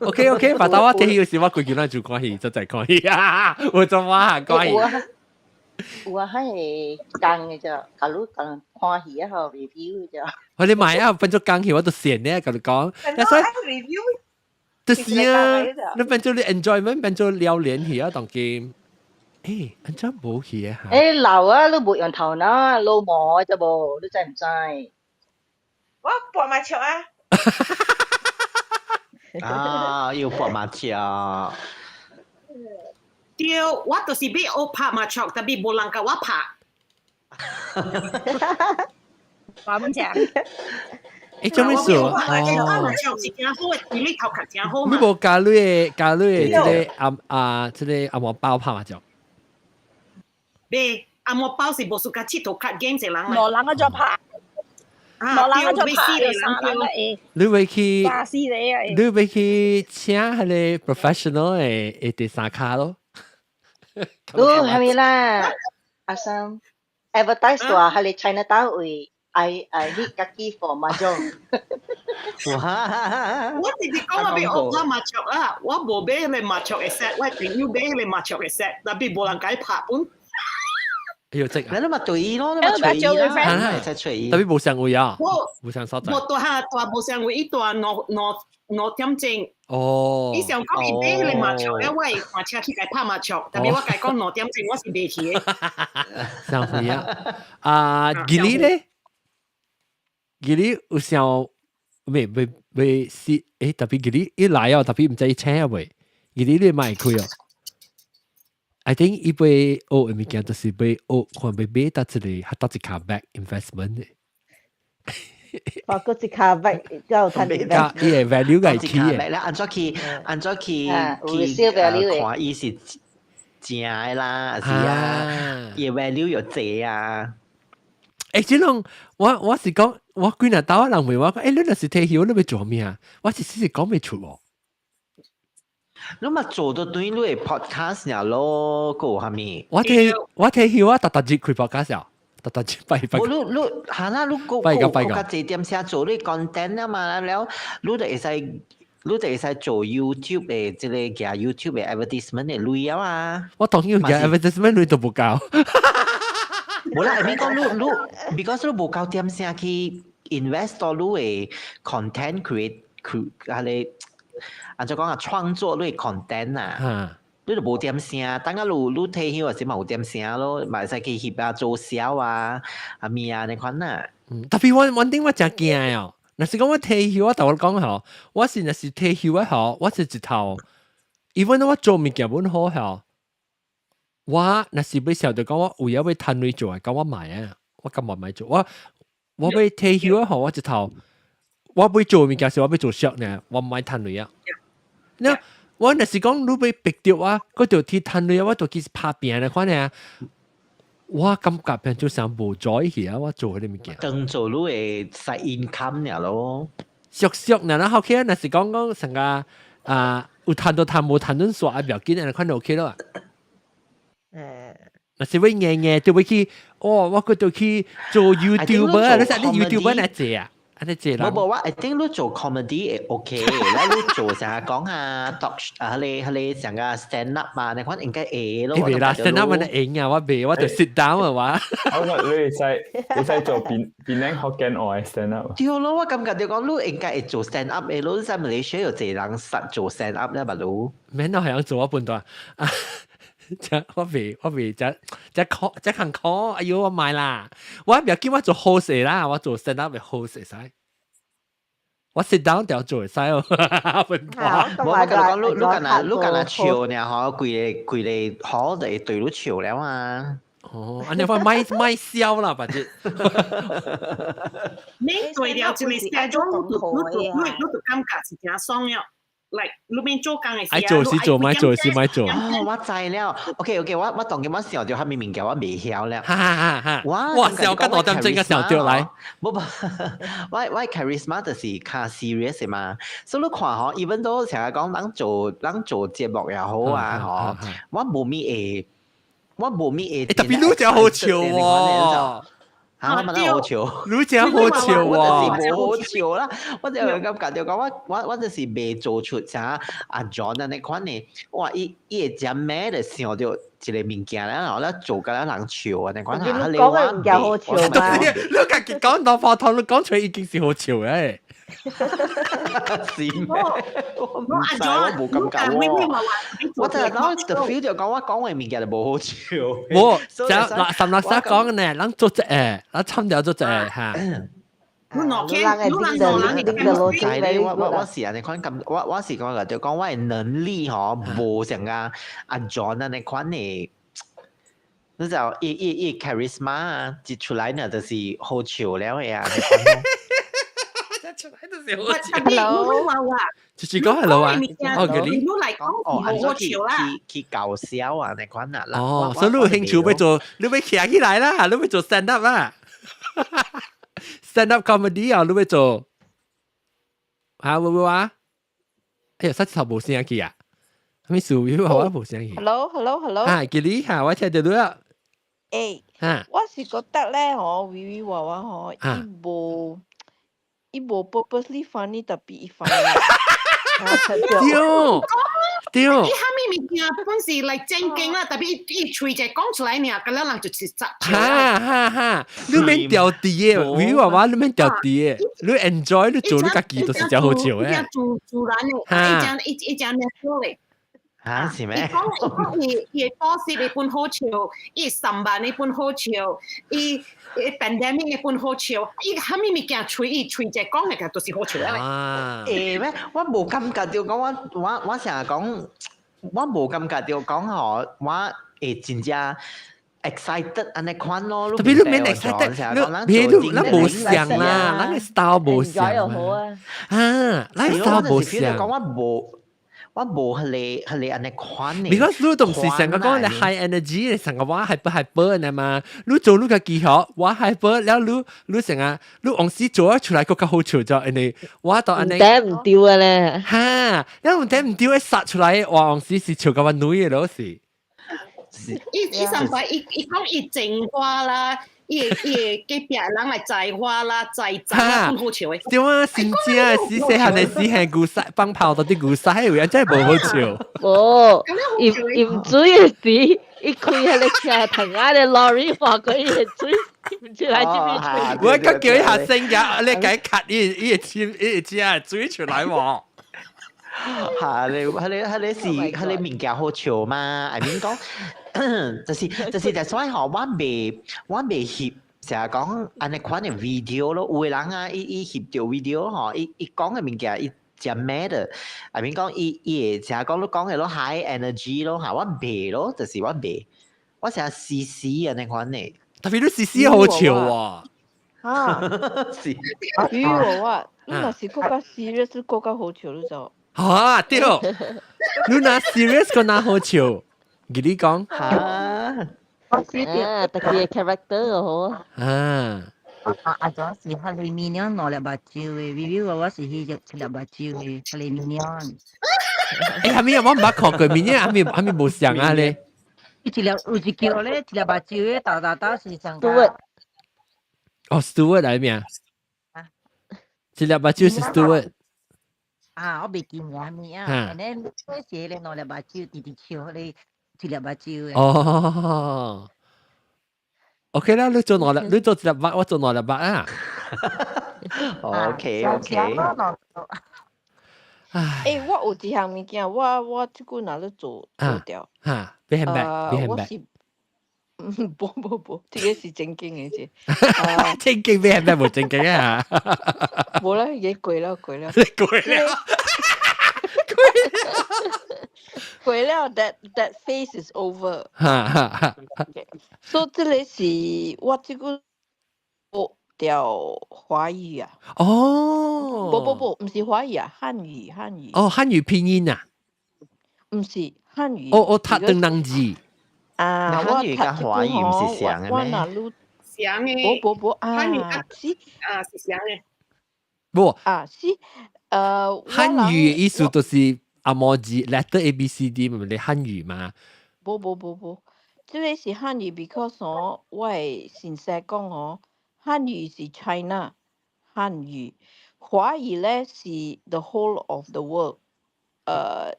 OK OK，把當我退休時，我規矩咱做看戲，就在看戲啊，我做我行看戲。有啊，彼個工的啫，假如講看戲啊，吼 review 啫。我你買啊，變做工戲我都羨咧，共你講。所以 review 就是啊，你變做你 enjoyment 變做撩連戲啊，當今。欸，按怎無去啊？欸，老啊，你無用頭腦，老毛啫無，你知毋知？我搏麻雀啊！啊，要搏麻雀。對，我就是欲學拍麻雀，tapi 無人共我拍。話唔講。欸，做咩事？哦，拍麻雀是真好的，體力頭殼真好嘛。你無教你的教你的這个阿啊，這个阿毛包拍麻雀？袂，阿毛包是無 suka 𨑨迌卡 game 的人。無人個就拍。無人個就拍，三人個會。你欲去？打死你啊！你欲去請彼个 professional 的的第三跤咯？哦，係咪啦？阿三，advertise 話係你 China 島位，I need 家己 for mahjong。哇！我直直講我欲學打麻雀啊，我無買彼个麻雀的 set，我朋友買彼个麻雀的 set，tapi 無人共伊拍本。哎呦，這你都咪對咯，你咪隨意啦，會使隨意。 tapi 無相位啊，無相所在。無大下大無相位，伊蹛兩兩兩點鐘。哦。伊想講伊買彼个麻雀，了我會換車去共伊拍麻雀，tapi 我共伊講兩點鐘我是袂去的。相位啊！啊，吉利咧？吉利有想未未未是？欸，tapi 吉利伊來哦，tapi 毋知伊請啊未？吉利你莫開哦。I think 伊欲學的物件就是欲學看欲買佗一个，佗一跤 back investment 的。哦，閣一跤 back 有趁伊的 value 個起的。咧，按怎去按怎去去看伊是正的啦，是啊，伊 value 又濟啊。欸，這種我我是講，我幾若兜人問我講，欸，你若是退休，你欲做咩啊？我是實實講袂出喎。你嘛做到對你的 podcast 爾咯，閣有啥物？我退我退休，我逐逐日開 podcast 啊，逐逐日拜拜。無你你嚇啦，你閣閣閣較濟點寫做你 content 啊嘛，了你就會使你就會使做 YouTube 的這个寄 YouTube 的 advertisement 的鐳啊嘛。我當然寄 advertisement 鐳都無夠。無啦，I mean 講你你，because 你無夠點聲去 invest 到你的 content create 佢啊個。按怎講啊？創作你 content 啊，你就無點聲。等下你你退休時嘛有點聲咯，嘛會使去翕啊做銷啊，啊物啊那款啊。嗯，tapi 我穩定我真驚哦。若是講我退休，我同我講吼，我是若是退休啊吼，我是一頭，even 我做物件本好吼，我若是欲想著講我有影欲趁鐳做啊，講我買啊，我感覺莫做，我我欲退休啊吼，我一頭。我欲做物件是我欲做俗呢，我毋愛趁鐳啊。那我若是講你欲逼著我，我就去趁鐳啊，我就去拍拚咧款呢。我感覺變做上無做去啊，我做彼个物件。當做你的 side income 爾咯。俗俗，若咱後期若是講講成個啊，有趁就趁，無趁陣煞啊，無要緊，按呢款就 OK 咯。若是欲硬硬就欲去，哦，我閣就去做 YouTuber 啊！你知你 YouTuber 哪濟啊？你這人。無無，我 I think 你做 comedy 會 OK，你做成日講啊 talk 啊，彼個成個 stand up 啊，你看應該會咯。你袂啦，stand up 我會啊，我袂，我就 sit down 啊，我。我覺得你會使做邊邊領福建話 stand up。對咯，我感覺就講你應該會做 stand up 的咯，在馬來西亞有濟人實做 stand up 咧，嘛你。免我係想做一半段。這我袂這這苦這艱苦，哎喲我買啦！我唔要緊，我做 host 啦，我做 stand up 嘅 host 會使。我 sit down 就做會使哦。我甲你講，你敢若笑呢，嗬，規個規個好就會對你笑了啊。哦，按呢我莫莫笑啦，反正。你對了，一個 schedule，你就感覺是誠爽了。like 你免做工的時。愛做時做，莫做時莫做。哦，我知了。OK OK，我當今我想著啥物物件，我袂曉了。哈哈哈！我哇，笑到5點鐘個想著來。無無，我 charisma 就是較 serious 嘛。所以你看吼，even 都成日講人做節目也好啊，吼，我無咪會，我無咪會。特別你真好笑喎。嚇！我問得好笑，你真好笑喎！我就是無好笑啦，我就感覺就講我就是未做出啥阿 John 按呢款的，哇！伊會真咩就想著一個物件，然後咧做甲咱人笑按呢款啊，你講嘅物件好笑嘛？你家己講到話頭，你講出來已經是好笑誒。是咩？我唔知，我無感覺喎。我就係講 the feel 就講我講嘅物件就無好笑。無，就嗱十六三講嘅呢，咱做隻誒，咱參掉做隻嚇。你攞嘅，你人攞人嘅，就係咧，我是按呢款感，我是講個就講我嘅能力嗬，無像啊阿 John 按呢款的。你就伊 charisma 啊，一出來呢就是好笑了的啊。出來就是好笑。 Hello，就是講 hello 啊，哦，給你來講哦，好笑啦，去搞笑啊，那款啊。哦，所以你有興趣欲做，你欲徛起來啦，你欲做 stand up 啦，stand up comedy 啊，你欲做，嚇會唔會啊？哎呀，實頭無聲去啊，咩事？我無聲去。 Hello，hello，hello。啊，給你嚇，我聽到你啦。誒，我是覺得咧，嗬，微微娃娃嗬，伊無 purposely funny，tapi 伊 funny。對對。伊啥物物件本是來正經啦，tapi 伊喙就講出來爾，咁樣人就是雜。哈哈哈！你免調啲嘅，微微娃娃你免調啲嘅，你 enjoy 你做你家己都是真好笑嘅。伊誠自然的，伊誠 natural 的。嚇是咩？伊講伊伊的 boss 會本好笑，伊上班的本好笑，伊 pandemic 的本好笑，伊啥物物件喙伊喙一講的個都是好笑的。啊！會咩？我無感覺著講我成日講，我無感覺著講吼，我會真正 excited 按呢款咯。 tapi 你免 excited，你別你咱無像啦，咱的 style 無像啊。啊，咱 style 無像。講我無。我無彼個按呢款的。 Because 你都毋是成個講你 high energy，成個我 hyper hyper 呢嘛。你做你家己學，我 hyper 了你成個你往時做出來閣較好笑咗，因為我都按呢。頂毋對啊咧。哈，你毋頂毋對，會殺出來，我往時是笑到我女的咯是。伊上擺伊講伊種花啦。伊會隔壁人來摘花啦，摘摘很好笑的。對啊，真正是細漢的時係牛屎放炮到啲牛屎，有真係無好笑。無，飲水的時，伊開彼个車頭仔的 lorry 劃過伊的水，唔出來這邊我剛叫伊學生嘅，你共伊咳伊伊會伊會食水出來無？嚇！你彼個是彼個物件好笑嘛？I mean 講，就是就所以吼，我袂翕，成日講按呢款的 video 咯，有的人啊，伊翕著 video 吼，伊講的物件伊誠咩的，I mean 講伊會成日講你講的咯 high energy 咯嚇，我袂咯，就是我袂，我成日死死按呢款的。 tapi 你死死好笑喎。啊，是。魚我，你若是閣較 serious，閣較好笑，你知無？嚇對，你若 serious 閣若好笑，記你講。嚇。啊，特別 character 好。啊。啊啊！嗰時哈利 minion 兩粒目睭的，微微娃娃是彼一粒目睭的，哈利 minion。欸，啥物啊？我毋捌看過 minion，啥物無像啊咧？一粒有一叫咧，一粒目睭的，豆豆豆是上個。哦，Stuart 來名。一粒目睭是 Stewart。啊，我袂記名物啊，and then 嗰時咧兩粒目睭，直直笑你一粒目睭嘅。哦，OK 啦，你做兩粒，你做一粒目，我做兩粒目啊。 OK。唉，欸，我有一項物件，我這久若咧做做掉。嚇，俾 handbag，俾我 handbag。是，無無無，這個是正經的這。正經俾 handbag 無正經啊！無啦，已經過了過了。過了。過了，that phase is over。哈哈哈。所以這個是我這個學掉華語啊。哦。無無無，毋是華語啊，漢語漢語。哦，漢語拼音啊？毋是漢語。哦哦，讀唐人字。啊，漢語佮華語毋是相的咩？相的。無無無啊，漢語是啊是相的。無啊是，漢語的意思就是阿摩字 letter A B C D 咪你漢語嘛？無無無無，這個是漢語，because 哦，我的先生講哦，漢語是 China 漢語，華語咧是 the whole of the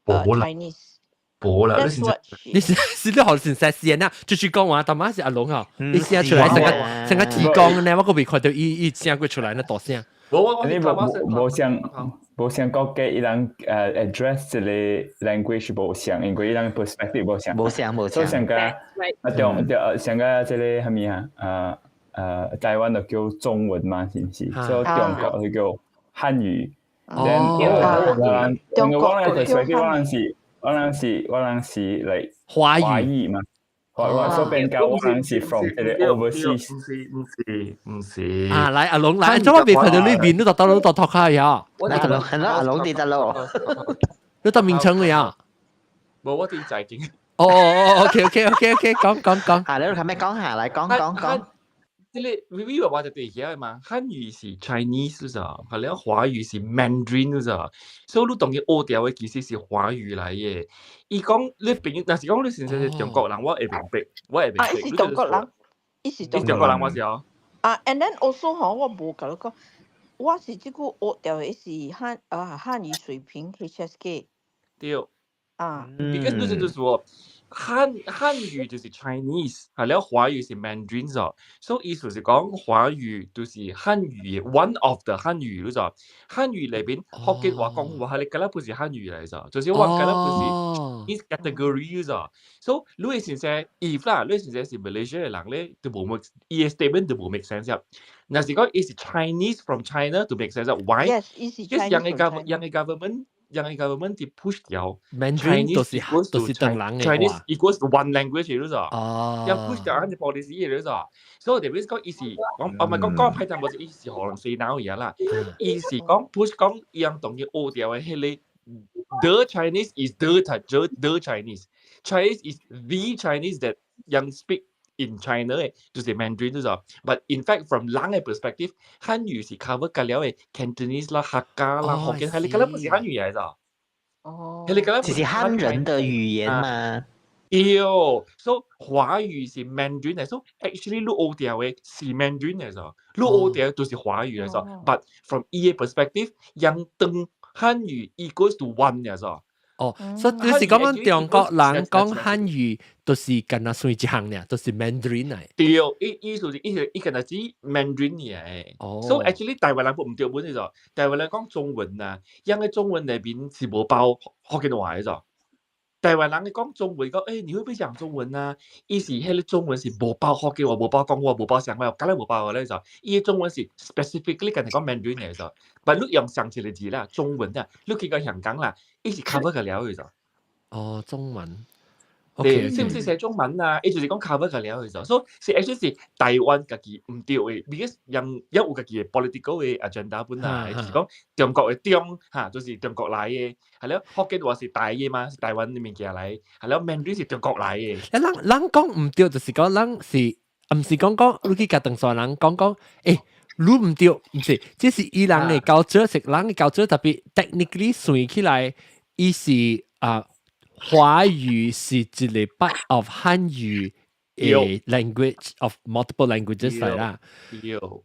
world，Chinese。無啦，你你是是你學先生先啊？就是講話，但媽是阿龍啊，你寫出來成個成個字講呢，我閣未看到伊伊聲過出來那大聲。無我你無無像無像國家伊人address 這個 language 無像，因為伊人 perspective 無像。無像無像。所以上個啊中對上個這個啥物啊？台灣就叫中文嘛，是毋是？所以中國就叫漢語。哦，中國我人 perspective 我人是 like 華華語嘛。我所變教我人是 from 這個 overseas。毋是毋是毋是。啊，來阿龍來，做乜未看到裏邊？你就到你到托卡呀？阿龍係咯，阿龍佇佗落？你到名稱了呀？無，我佇在經。哦哦哦，OK OK OK OK，講講講。啊，你係咩講下來講講講。這個微微話就對起來嘛，漢語是 Chinese 咋，係了華語是 Mandarin 咋，所以你當佢學掉的其實是華語來的。伊講你朋友，若是講你先生是中國人，我會明白，我會明白。啊，伊是中國人，伊是中國人，我是哦。啊，and then also 吼，我無共你講，我是這久學掉的是漢語水平 HSK。對。啊。 because 就是說。漢語就是 Chinese，係了華語是 Mandarin 咋，所以意思是講華語就是漢語 one of the 漢語咯咋，漢語裏邊福建話講話係你敢若不是漢語來咋，就是話敢若不是 is category 咋，所以你先生 if 啦，你先生是 Malaysia 嘅人咧，就無乜，伊嘅 statement 就無 make sense 啊。若是講伊是 Chinese from China 就 make sense，why？ Yes，伊是 Chinese from China。樣嘅 government 佇 push 掉 Mandarin 都是都是唐人嘅 Chinese equals one language 咯咋？哦，樣 push 掉按隻 policy 嘅咯咋？所以特別是講伊是講，我唔係講講歹聽，無是伊是予人洗腦而啦。伊是講 push 講伊樣當佢學掉嘅彼個 the Chinese is the Chinese Chinese is the Chinese that 樣 speak in China 嘅，就是 Mandarin 啫。But in fact from 人嘅 perspective，漢語是 cover 個了嘅 Cantonese 啦、客家啦、福建，係你根本不是漢語嚟咋？哦，係你根本這是漢人的語言嘛？對，所以華語是 Mandarin 嚟，所以 actually 你學掉嘅是 Mandarin 嚟咋？你學掉就是華語嚟咋？But from 伊嘅 perspective，樣當漢語 equals to one 嚟咋？哦，所以你是講講中國人講漢語，都是敢若算一項爾，都是 Mandarin 嚟。對，意意思是意思伊敢若指 Mandarin 嘅。哦。所以 actually 台灣人毋對本嘅，台灣人講中文啊，因為中文內面是無包福建話嘅咋。台灣人講中文講，欸，你會不會講中文啊？伊是彼個中文是無包福建話，無包廣話，無包湘話，敢若無包嘅咧就。伊個中文是 specifically 敢若講 Mandarin 嘅就。但你用上一個字啦，中文啊，你去到香港啦，伊是 cover 個了嘅就。哦，中文。對，是毋是寫中文啊？伊就是講 cover 個了嘅就。所以是 actually 是台灣家己毋對嘅，because 人也有家己嘅 political 嘅 agenda 本來，就是講中國嘅中嚇，就是中國來嘅，係了福建話是台嘅嘛，是台灣嘅物件來，係了 Mandarin 是中國來嘅。欸，咱咱講毋對，就是講咱是，毋是講講你去共唐山人講講，欸，你毋對，毋是，這是伊人嘅culture，是人嘅culture，特別 technically 算起來，伊是啊。華語是一個 part of 漢語嘅 language of multiple languages 來啦。有。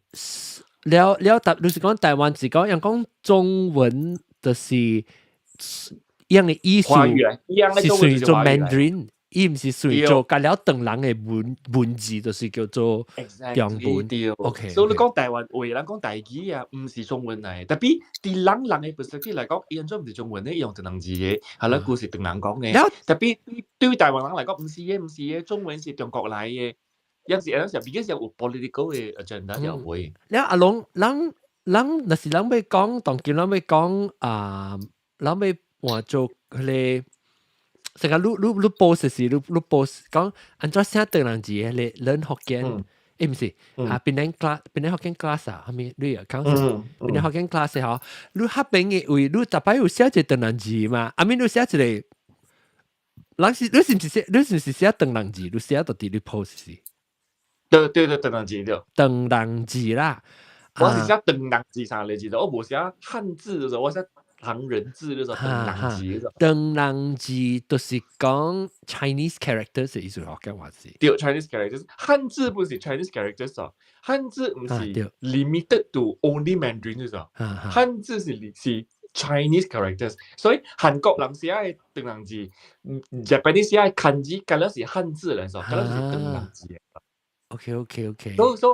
了了，特你是講台灣是講，人講中文就是樣嘅意思，是算做 Mandarin，伊毋是算做甲了唐人嘅文字，就是叫做中文。OK，所以你講台灣話，人講台語啊，毋是中文嚟，特別佇人嘅 perspective 來講，伊按怎毋是中文咧，用唐人字嘅，係啦，故是唐人講嘅。特別對台灣人來講，毋是嘅，毋是嘅，中文是中國來嘅。有時有時比較有 political 嘅 agenda 就會。了阿龍，人若是人欲講，當今人欲講啊，人欲換做彼個，成個你 post 時，你 post 講按怎寫唐人字嘅，你 learn 福建，毋是啊，檳城 class，檳城福建 class 啊，啥物你講是檳城福建 class 吼，你較邊嘅位，你逐擺有寫一個唐人字嘛？啊，咪你寫一個，人是你是毋是寫？你是毋是寫唐人字？你寫到佇你 post 時？對對對，唐人字對。唐人字啦，我是寫唐人字三個字，我無寫漢字的，我寫唐人字嗰種唐人字。唐人字就是講 Chinese characters 意思，我講話是。對，Chinese characters，漢字不是 Chinese characters 哦，漢字毋是 limited to only Mandarin 啫，漢字是 Chinese characters，所以韓國人寫的唐人字，Japanese 寫的漢字，敢若是漢字來說，敢若是唐人字。 所以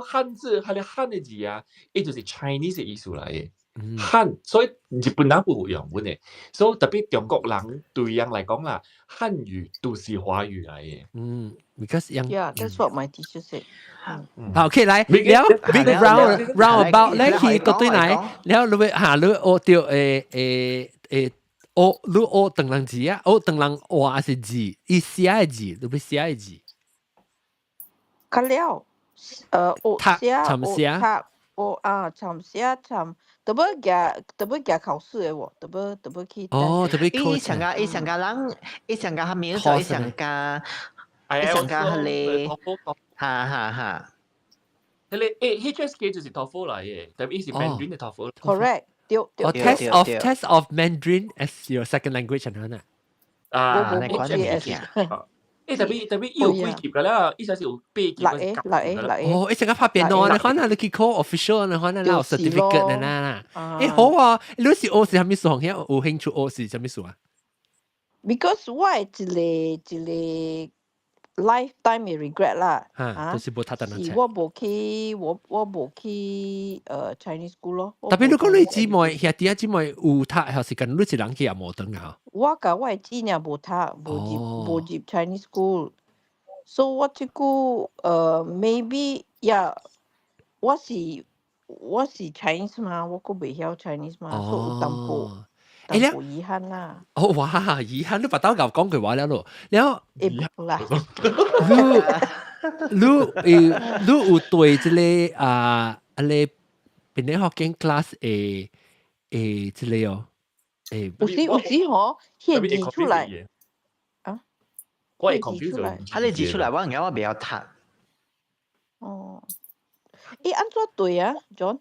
漢字，彼个漢的字啊，伊就是 Chinese 的意思來的。漢，所以日本人無用阮的，所以特別中國人對𪜶來講啦，漢語都是華語來的。because 樣 Yeah, that's what my teacher said. 好，OK，來，了 big round round about 咧去到對來，了你欲嚇你學著學你學唐人字啊，學唐人話還是字，伊寫的字，你欲寫的字。較了，學寫學讀學啊，參寫參，特別行特別行考試的喎，特別去。哦，特別伊上個伊上個人，伊上個蝦米做？伊上個伊上個彼個，哈哈哈。彼個HSK 就是 TOEFL 來的，特別伊是 Mandarin 的 TOEFL。 Correct，對對。哦，test of Mandarin as your second language 係咪啊？那款物件。特別伊有幾級㗎啦，伊才是有八級。六個六個六個。哦，伊成個拍電腦，你看下你去考 official，你看下有 certificate 的啦。好啊，你是學是啥物數？有興趣學是啥物數啊？Because 我一個一個 lifetime 的 regret 啦，嚇，就是無讀唐是我無去，我無去Chinese school 咯。特別你講你姊妹兄弟仔姊妹有讀，還是跟你一人去也無轉啊？我佮我的姊爾無讀，無入 Chinese school，所以我這久maybe 呀，我是 Chinese 嘛，我閣袂曉 Chinese 嘛，所以有淡薄淡薄遺憾啦。哦哇，遺憾！你把刀牛講句話了咯，然後啦，你有對這個啊，啊個檳城福建 class 的這個哦，有時吼，彼字出來啊，我會 confuse 啊，你字出來，我應該我袂曉讀。哦，按怎對啊，John？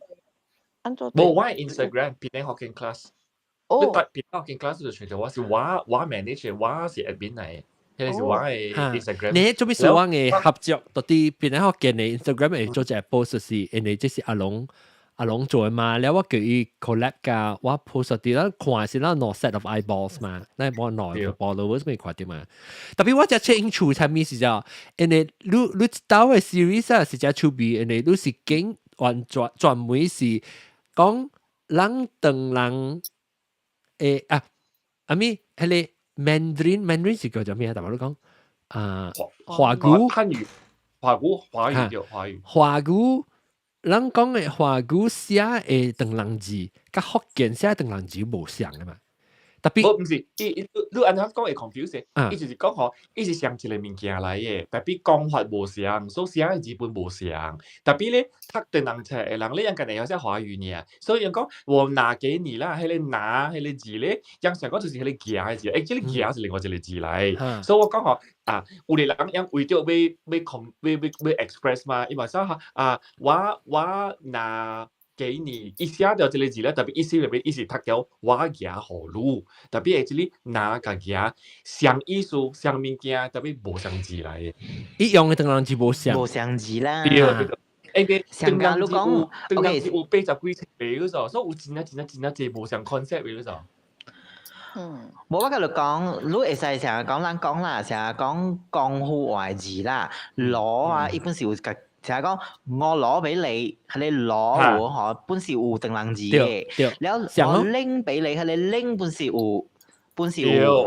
按怎？無，我 Instagram 檳城福建 class。哦，你讀檳城福建 class 就全就我是我 manage，我是 admin 嚟，彼個是我的 Instagram。你做咩說我的合作？到底檳城福建的 Instagram 會做一個 post 是，因為這是阿龍做的嘛，了我叫伊 collab 㗎，我 post 啲咱看是咱兩 set of eyeballs 嘛，咱無兩個 followers 咪看到嘛。特別我才清楚啥物是叫，因為你一道的 series 啊是誠趣味，因為你是經完全專門是講人唐人啊，阿咪彼個 Mandarin 是叫做咩啊？大家你講啊，華語漢語，華語華語對華語，華語。人講的華語寫的唐人字，佮福建寫唐人字無相的嘛。特別無毋是，伊你按怎講會 confuse？伊就是講吼，伊是相一個物件來的，特別講法無相，所以寫的字本無相。特別咧讀唐人冊的人，你應該會曉寫華語爾，所以𪜶講我拿給你啦，彼個拿彼個字咧，𪜶想講就是彼個行的字，這個行是另外一個字來。所以我講吼，啊，有的人𪜶為著欲 com 欲 express 嘛，伊嘛說啊，我拿給你，伊寫著這個字咧，特別意思入面，伊是讀著我行予你，特別這裡拿佮行相意思相物件，特別無相字來的。伊用的唐人字無相，無相字啦。對對對。因為上家你講，OK，有80幾冊嗰陣，所以有真啊真啊真啊濟無相 concept 嗰陣。無我共你講，你會使成日講咱講啦，成日講江湖話字啦，攞啊，一般是有個成日講我攞俾你，係你攞我嗬，本是有唐人字嘅，了我拎俾你，係你拎本是有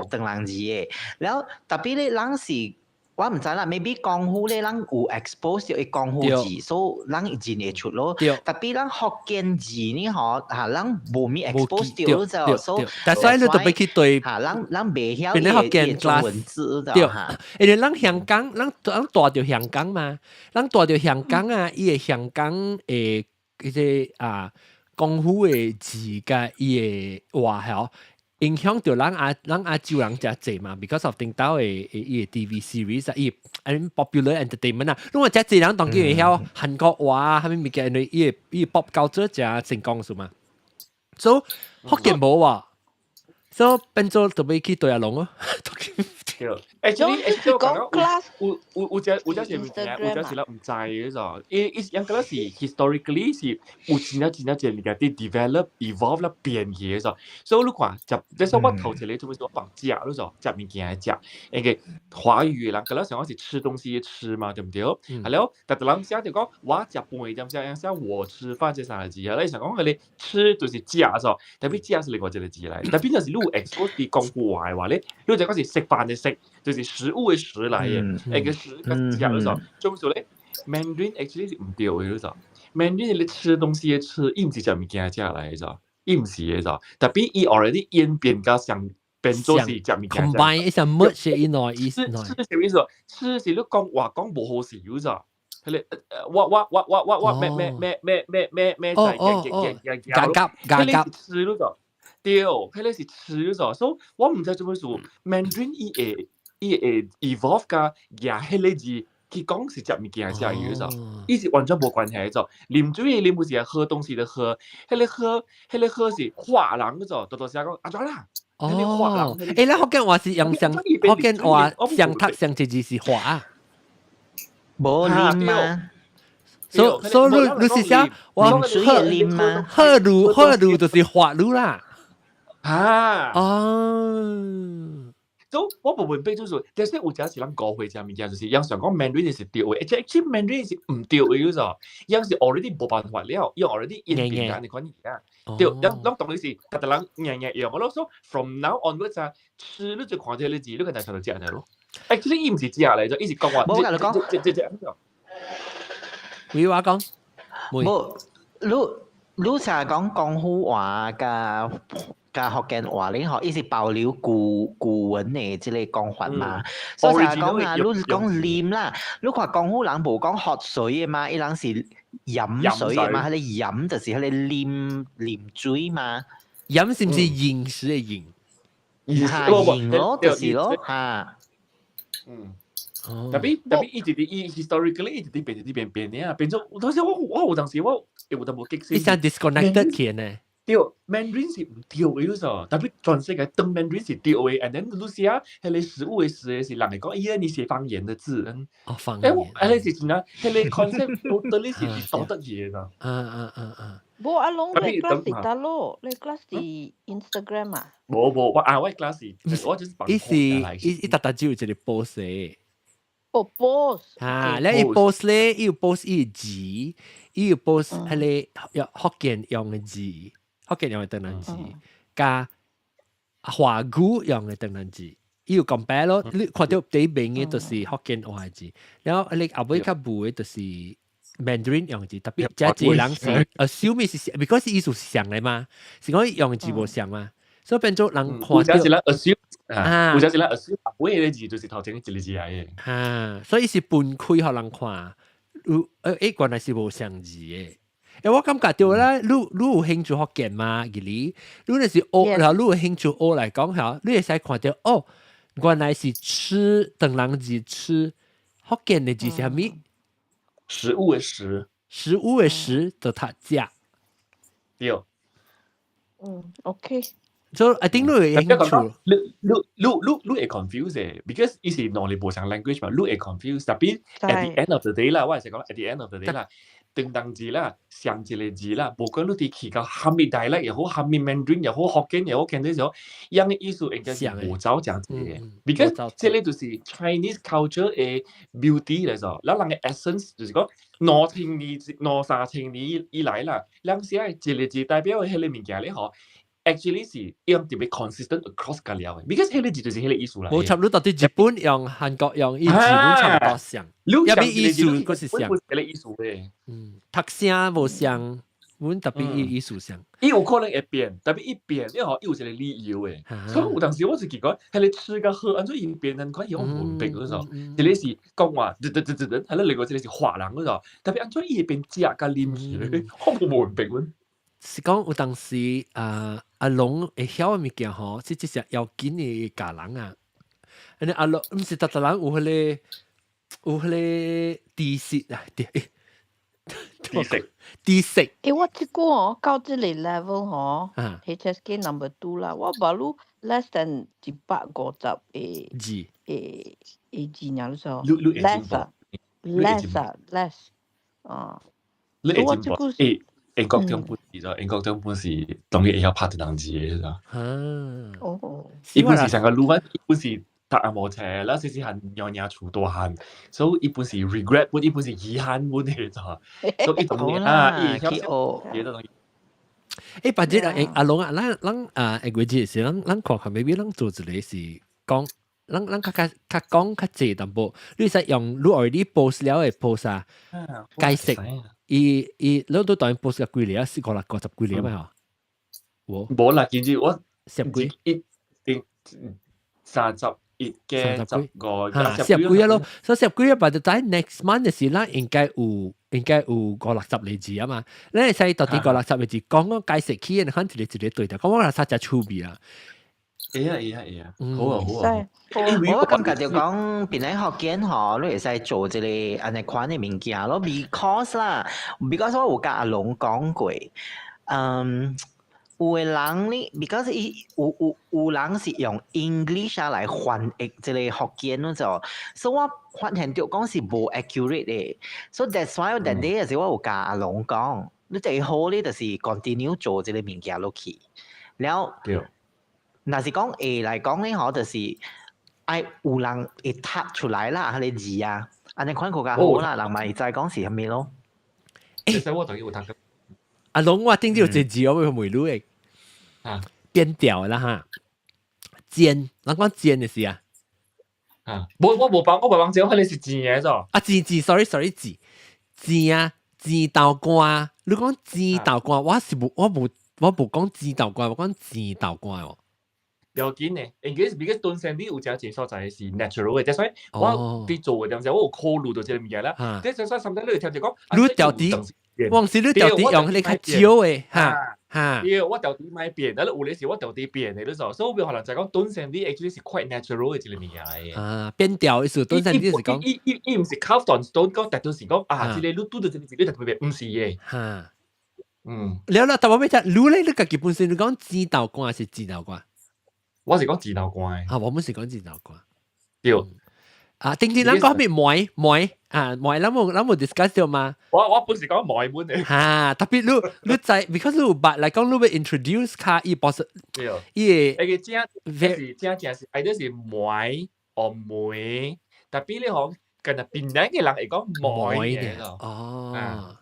唐人字嘅，了特別你人是。我毋知啦，maybe 江湖咧，咱有 expose 到伊江湖字，所以咱真會出咯。特別咱福建字呢，嗬，嚇，咱無咪 expose 到就，所以但所以你特別去對嚇，咱袂曉伊中文字就嚇。因為咱香港，咱蹛著香港嘛，咱蹛著香港啊，伊個香港的彼個啊江湖的字佮伊的話嗬。影響到咱亞洲人誠濟嘛，because of 頂兜的伊個 TV series 啊，伊 I mean popular entertainment 啊，如果誠濟人當今會曉韓國話啊，啥物物件，因為伊個 pop culture 誠成功數嘛，所以福建無啊，所以變做特別去對阿龍咯。對，actually 講 class 有隻是物件，有隻是咱毋知嘅咋，伊應該是 historically 是有真正真正濟物件佇 develop evolve 了變去嘅咋，所以你看，食，這是我頭一個做咩說放食，你說食物件的食，因為華語的人，可能想講是吃東西的吃嘛，對毋對？係了，但係人寫就講我食飯，點寫？寫我吃飯這三個字啊，你想講彼個吃就是食咗，特別食是另外一個字來，特別若是你有 expose 佇江湖話的話咧，你就講是食飯的食。就是食物的食來嘅，一個食個食嗰種，就是咧，Mandarin actually 是毋對的嗰種，Mandarin 你吃東西的吃，伊毋是食物件的食來的咋，伊毋是的咋，特別伊 already 演變到上變做是食物件。 combine 一下 merge 伊內意思。吃是啥物意思？吃是你講話講無好勢咋，彼個我咩咩咩咩咩咩咩在夾夾夾夾夾夾夾吃嗰種，對，彼個是吃嗰種，所以我毋知做咩事，Mandarin 伊會 evolve 甲舉彼個字去講是食物件食魚咋，伊是完全無關係的。啉水的啉不是喝東西的喝，彼個喝是喝人嗰種，多多寫講阿怎啦？哦，欸，咱福建話是用上福建話相讀相一字是喝啊，無啉啊。所以你是寫我喝喝魯喝魯就是喝魯啦。啊。哦。所以我無問變做說，但是有陣時咱誤會這物件，就是人想講 Mandarin 是對的，而且其實 Mandarin 是毋對的嗰種，人是 already 無辦法了，伊 already 演變緊的款啊。對，咱當然是逐逐人硬硬用，我攏說 from now onwards 啊，吃你就看這個字，你可能就食了咯。actually 伊毋是食來，就伊是講話。無我共你講，這這有話講，無，你成日講江湖話佮佮福建話咧吼，伊是保留古文的這個講法嘛。所以成日講啊，你講啉啦，你看江湖人無講喝水的嘛，伊人是飲水的嘛，彼個飲就是彼個啉啉水嘛。飲是毋是飲食的飲？嚇飲咯，就是咯，嚇。特別一直佇伊 historically 一直佇變，一直變變的啊，變做當時我有當時我有淡薄激死。你像 disconnected 起呢？對，Mandarin 是毋對的，喲，特別全世界當 Mandarin 是對的，and then 你寫彼個食物的食的是人會講，哎呀，你寫方言的字，哦，方言，欸，彼個是真正，彼個 concept totally 是獨得意的。無阿龍，你 class 是佗落？你 class 是 Instagram 啊？無無，我啊，我 class 是，我就是伊是伊逐逐只有一個 post 的。哦，post。啊，你伊 post 咧，伊有 post 伊個字，伊有 post 彼個福建用的字，福建用的唐人字，佮華語用的唐人字，伊有 compare 咯。你看到第一面的就是福建話字，然後你後尾較無的就是 Mandarin 用字，特別誠濟人是 assume 是，because 意思是像的嘛，是講用字無像嘛，所以變做人看到。有陣時咱 assume 啊，有陣時咱 assume 尾個字就是頭前一個字來的。啊，所以是分開予人看，有原來是無相字的。欸，我感覺著咧，你有興趣福建嘛？吉里，你若是學，然後你有興趣學來講嚇，你會使看著哦，原來是吃唐人字吃，福建的字是啥物？食物的食，食物的食就讀食。對。OK。所以 I think 你會興趣。你會 confuse 的，because 伊是兩個無相 language 嘛，你會 confuse。特別 at the end of the day 啦，我係講 at the end of the day 啦，長人字啦，上一個字啦，無管你佇去到蝦米 dialect 又好，蝦米 Mandarin 又好，福建又好，簡直就樣嘅意思應該是無走誠濟嘅。Because 這個就是 Chinese culture 嘅 beauty 嚟咗，咱人嘅 essence 就是講2000年、兩三千年以來啦，咱寫一個字代表嘅彼個物件咧，嗬。actually 是用特別 consistent across 個了嘅，because 彼個字就是彼個意思啦。無插你到底日本用韓國用，伊字本差不多像，一邊意思閣是像。彼個意思嘅。嗯，讀聲無像，阮特別伊意思像。伊有可能會變，特別伊變，因為吼伊有一個理由嘅。所以有當時我是奇怪，彼個吃佮喝，按怎伊變成款用文筆嗰種，一個是講話，嘚嘚嘚嘚嘚，係咧另外一個是話人嗰種，特別按怎伊會變食佮啉去，我無明白阮。是講有當時啊，阿龍會曉的物件吼，是這隻要緊的教人啊。按呢阿龍毋是逐逐人有彼個知識啊，對，知識知識。欸，我這久哦，到這個 level 吼，HSK number two 啦，我無愈 less than 150個字的字爾說，less 啊，less 啊，less 啊。你會進步。欸，英國中本是咗，英國中本是當然會曉拍電動字嘅，是啊。哦。伊本是上個魯班，伊本是讀阿無冊，แล้ว細細漢娘娘厝大漢，所以伊本是 regret 本，伊本是遺憾本嘅，所以伊當然啊，伊會曉寫東西。欸，反正阿龍啊，咱咱啊，下個月是咱咱看看，maybe 咱做一個是講，咱咱較較較講較濟淡薄，你使用你 already post 了的 post 啊，解釋。伊伊你都當然 post 個幾年啊，四個六個十幾年嘛嗬。無啦，其實我十幾一定31個15，十幾啊咯，所以十幾啊，by the time next month 嘅時，咱應該有五六十個字啊嘛。你會使到底五六十個字講講解釋起，你看一個一個對的，講我來啥只趣味啊。會啊會啊會啊，好啊好啊。我感覺就講，檳城福建吼，你會使做一個按呢款的物件咯，because 啦，because 我有佮阿龍講過，嗯，有的人呢，because 伊有人是用 English 啊來翻譯這個福建嗰種，所以我發現著講是無 accurate 的，so that's why that day 時我有佮阿龍講，你最好咧就是 continue 做這個物件落去，了。若是講會來講咧，吼，就是愛有人會讀出來啦，彼個字啊，按呢款閣較好啦，人嘛會知講是啥物咯。其實我當然有讀過。阿龍，我頂有一個字我會問你的，變調啦哈，煎，人講煎的是啊。啊，無我無幫，我無幫這，彼個是煎的咗。啊，煎煎，sorry sorry，煎煎啊，煎豆乾，你講煎豆乾，我是無，我無講煎豆乾，我講煎豆乾哦。要緊的，因為 because 敦生你有誠濟所在是 natural 的，所以我佇做的時候，我有考慮到這個物件啦。即係所以，sometimes 你會聽者講，你調啲，往時你調啲用你較少的，哈哈。對，我調啲莫變，但係有的時我調啲變的，你說，所以我變可能就講敦生你 actually 是 quite natural 的一個物件的。啊，變調意思，敦生你是講，伊伊伊毋是 carved on stone，講特別是講啊，這個你拄著這個字，你特別變，毋是的。哈，嗯。了了，但我欲聽，你咧，你家己本身你講煎豆乾還是煎豆乾？我是講煎豆乾。啊，我們是講煎豆乾。對。啊，頂頂咱講咩糜糜啊糜，咱無 discuss 到嘛？我本是講糜本的。哈，特別你你知，because 你有捌來講，你欲 introduce 較伊 boss，對。伊個個正是正正是，either 是糜或梅，特別你講近日檳城的人會講糜嘅。哦。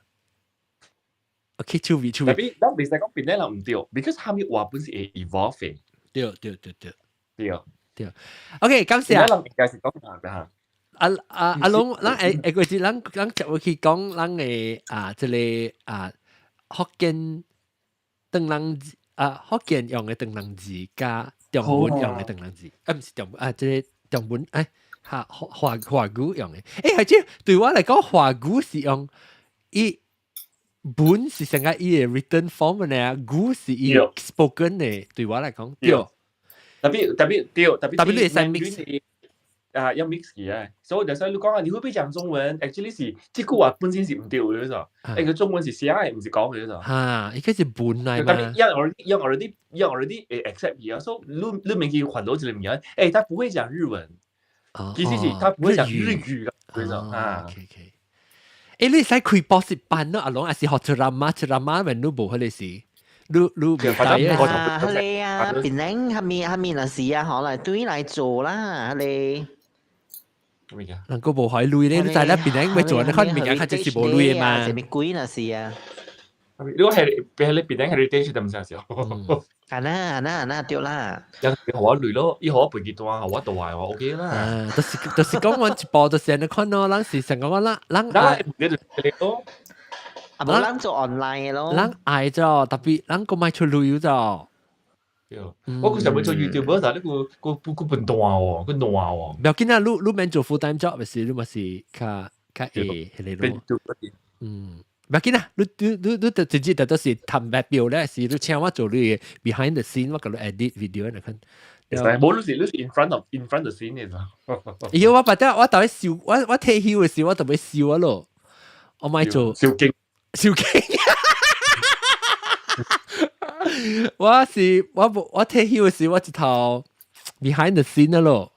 OK，趣味趣味。特別咱袂使講檳城人毋對，because 啥物話本是會 evolve 的。對對對對。對。對。OK，感謝。檳城人應該是講啥哈？阿阿阿龍，咱下下個節，咱咱接落去講咱的啊，這個啊福建唐人字啊，福建用的唐人字佮中文用的唐人字，啊，毋是中文啊，這個中文哎，哈華華語用的，欸，還這對我來講，華語是用伊文是成個伊的 written form 呢，語是伊 spoken 的，對我來講，對。特別特別對，特別特別你會使 mix。啊，要 mix 嘅，所以就所以你講啊，你會不會講中文？Actually 是這句話本身是毋對的，是欸，個中文是寫的，毋是講的，是哈，伊個是文來嘛。特別人 already 會 accept 伊啊，所以你你免去煩惱這個物件。欸，他不會講日文，其實是他不會講日語嘅，是啊。 OK OK。欸，你使開補習班咯，阿龍，還是學 drama drama 咪你無彼個時，你袂知啊？彼個啊，檳城蝦米蝦米若是啊，可能對來做啦，彼個。咩人個無開鐳咧，你知啦，檳城欲做，你看物件較就是無鐳的嘛。啥物鬼若是啊？如果係別係你檳城 heritage 就唔使少。係啦係啦係啦，對啦。有予我鐳咯，伊予我背幾段，予我大我 OK 啦。啊，就是講阮一步就是按呢款咯，咱是想講講咱咱愛，咯。啊，無咱做 online 咯。咱愛咗，特別咱閣莫出鐳咗。對，我佢想欲做 YouTuber，但係你個個個個笨蛋喎，個爛喎。不要緊啊，你免做 full time job 咪是，你咪是較較會彼個咯。嗯。不要緊啊，你你你就直接就都是談白表咧，是你請我做你 behind the scene，我共你 edit video 你看。無你是 in front the scene 嘅咋？哎呦，我捌得我頭一笑，我退休嘅時我特別笑啊咯，我咪做笑驚笑驚。我是我無我退休嘅時，我一頭 behind the scene 啊咯。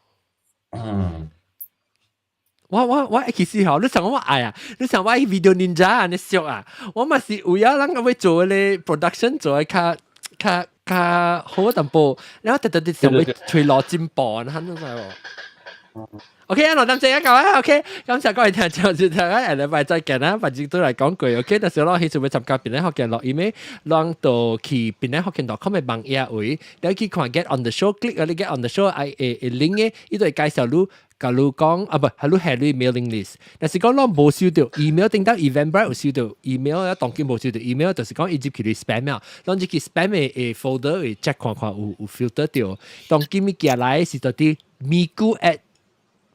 我其實吼，你想我愛啊？你想我 video ninja 按呢俗啊？我嘛是有影人欲做咧 production 做得較較較好淡薄，然後特特特想欲揣路進步，你看到無？OK 啊，羅丹姐一嚿啊，OK，感謝各位聽眾，就大家下禮拜再見啦，反正都來講句，OK，但是我興趣欲參加檳城福建錄音的，攏就去檳城福建 .com 的網頁位，你去看 get on the show，click 啊，你 get on the show 愛會會 link 的，伊就會介紹你。共你講啊，不係你下你 mailing list，但是講攏無收到 email，頂到 Eventbrite 有收到 email，啊當今無收到 email，就是講伊入去你 spam 啊，攏入去 spam 的的 folder 會 check 看看有有 filter 到，當今物寄來是到佇migu@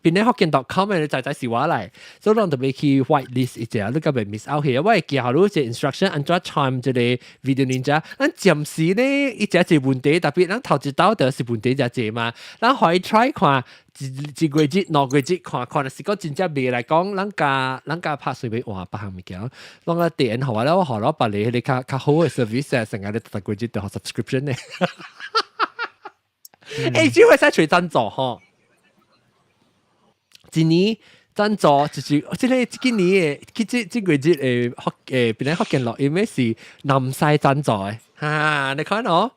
檳城福建 .com 你知知是我來，所以攏特別去 white list 一隻，你閣袂 miss out 去。我會寄予你一個 instruction 按怎傳這個 video ninja，咱暫時咧伊這一個問題，特別咱頭一道就是問題誠濟嘛，咱可以 try 看一一個月、2個月看看，是講真正袂來講，咱共拍隨便換別項物件，攏個電予我咧，我予我別個彼個較較好的 service 成日咧逐個月就 subscription 咧。欸，這會使揣贊助吼。一年贊助就是這個今年的，這這個月的福誒，檳城福建錄音的是南西贊助的，哈，你看哦，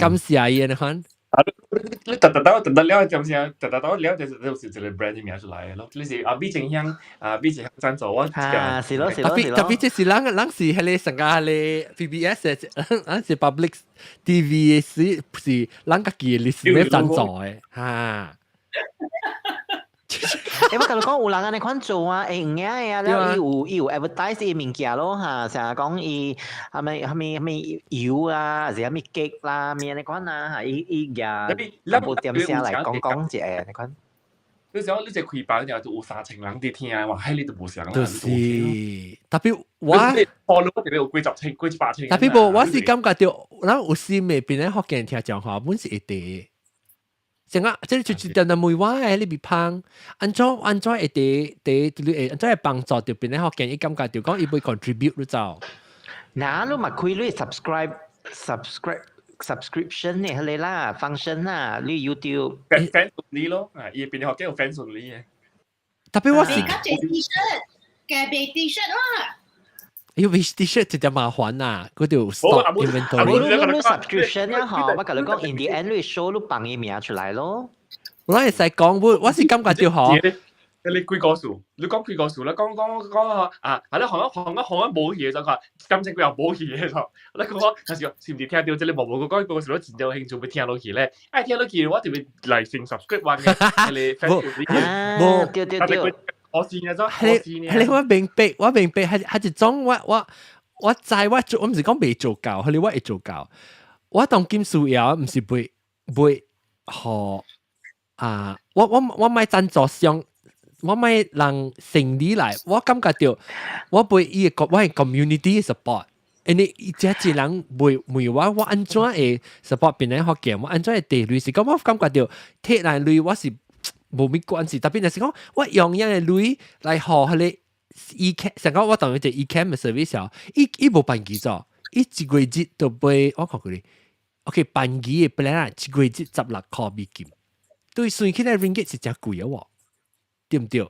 感謝伊，你看。啊！你特特到特特了，就是特特到了，就是一個 brand 名出來咯。你是啊，美靜香啊，美靜香贊助我。啊，是咯是咯。特別特別，這是咱是彼個上個彼個 PBS 的，咱是 Public TV 是是咱家己的歷史贊助的，哈。欸，我共你講有人按呢款做啊，會用的啊，了伊有伊有 advertise 伊物件咯哈，成日講伊啥物啥物啥物油啊，還是啥物 cake 啦，物按呢款啊，哈，伊伊舉部點聲來講講一下按呢款。你想你這開班就有3000人佇聽，哇，彼你就無相啦。就是，特別我，我特別有幾十千、幾百千。特別無，我是感覺著，咱有時未檳城福建聽講話，本是會佇。成個這就是定定問我的，你別芳，按怎按怎會佇佇你會按怎會幫助著檳城福建？伊感覺著講伊會 contribute 你走。嗱，你嘛開你 subscribe subscribe subscription 的彼個啦，function 啦，你 YouTube。 fans only 咯，啊，伊檳城福建有 fans only 的。特別我是。加濟 T-shirt，加賣 T-shirt 啦。因為 T-shirt 一點麻煩呐，嗰條 stock inventory。你你 subscription 啊，嗬，我共你講，in the end 你 show 你放伊名出來咯。我會使講，我是感覺就好。你幾個數？你講幾個數啦？講講講啊！係啦，行一行一行一冇嘢就講，感情佢又冇嘢就，你講有時是唔是聽到這個無無講個數都真有興趣欲聽落去咧？愛聽落去我就會來先 subscribe 完嘅，你無對對對。我先嘅啫，係係我明白，我明白係係一種我我我知我做，我毋是講袂做夠，係我會做夠。我當今需要，毋是袂袂予啊！我我我莫贊助商，我莫人生理來，我感覺著我袂伊個我係 community support。因為這一人袂問我，我按怎會 support 檳城福建？我按怎會提鐳？是講我感覺著提來鐳，我是無咩關係。特別就是講，我用樣的鐳來予彼個 E-cam，上講我當一個 E-cam 的 service 哦，伊伊無辦記咗，伊一個月都買我看過你，OK 辦機的 plan 啊，一個月16塊美金，對算起來 ringgit 是誠貴啊喎，對毋對？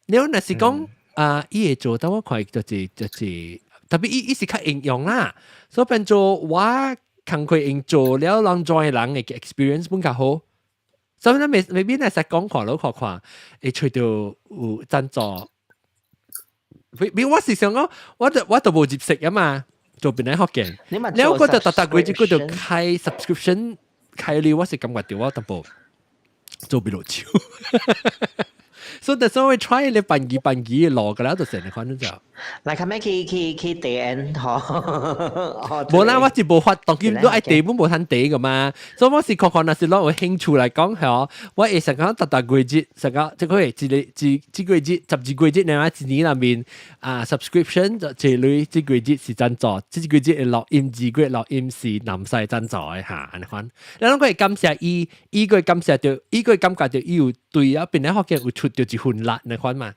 你若是講，啊，伊會做，但我看就是特別伊是較應用啦，所以變做我工課用做了，人 join 人嘅 experience 本較好。所以咧，未必咧，實講看攞看看，會揣到有贊助。比我是想講，我都無入食啊嘛，做邊個福建？你了我就逐逐個月這個就開 subscription 開了，我是感覺到我淡薄做不落手。所以，所以 try 你辦幾辦幾落個啦，就成日看到就。來，後尾去地 N 嗬。無啦，我是無法，當佢都愛地本無通地噶嘛，所以我是看看，若是攞有興趣來講，嗬，我會想講逐逐個月，想講這個月一個一這個月12個月呢，一年內面啊 subscription 就這類這個月是贊助，這個月的錄音，2個月錄音是南西贊助的嚇，按呢款。你攏會感謝伊，伊個感謝著，伊個感覺著伊有對啊，邊個福建有出著一份力，按呢款嘛。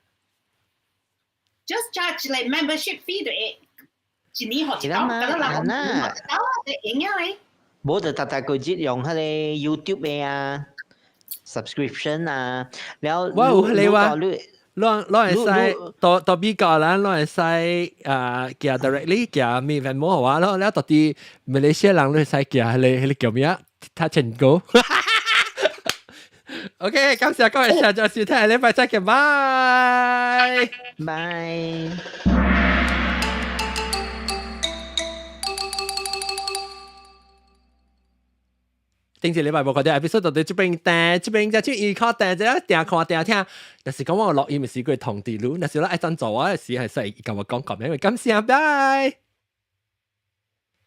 Just charge like membership fee 就會一年學一道，咁樣人學一道啊，就用了咧。無就逐逐個月用彼個 YouTube 的啊，subscription 啊，了。我有彼個話，攏會使到美國人攏會使啊，寄 directly 寄咩 Venmo 話咯，了到佇馬來西亞人攏會使寄彼個叫咩啊？Touch 'n Go。OK，感謝各位聽眾收聽，下禮拜再見，拜拜。頂一禮拜無看著 episode 到佇這邊訂，這邊就去依靠訂，這訂看訂聽。若是講我錄音是過通知你，若是我愛贊助我的時，會使共我講講，因為感謝，拜。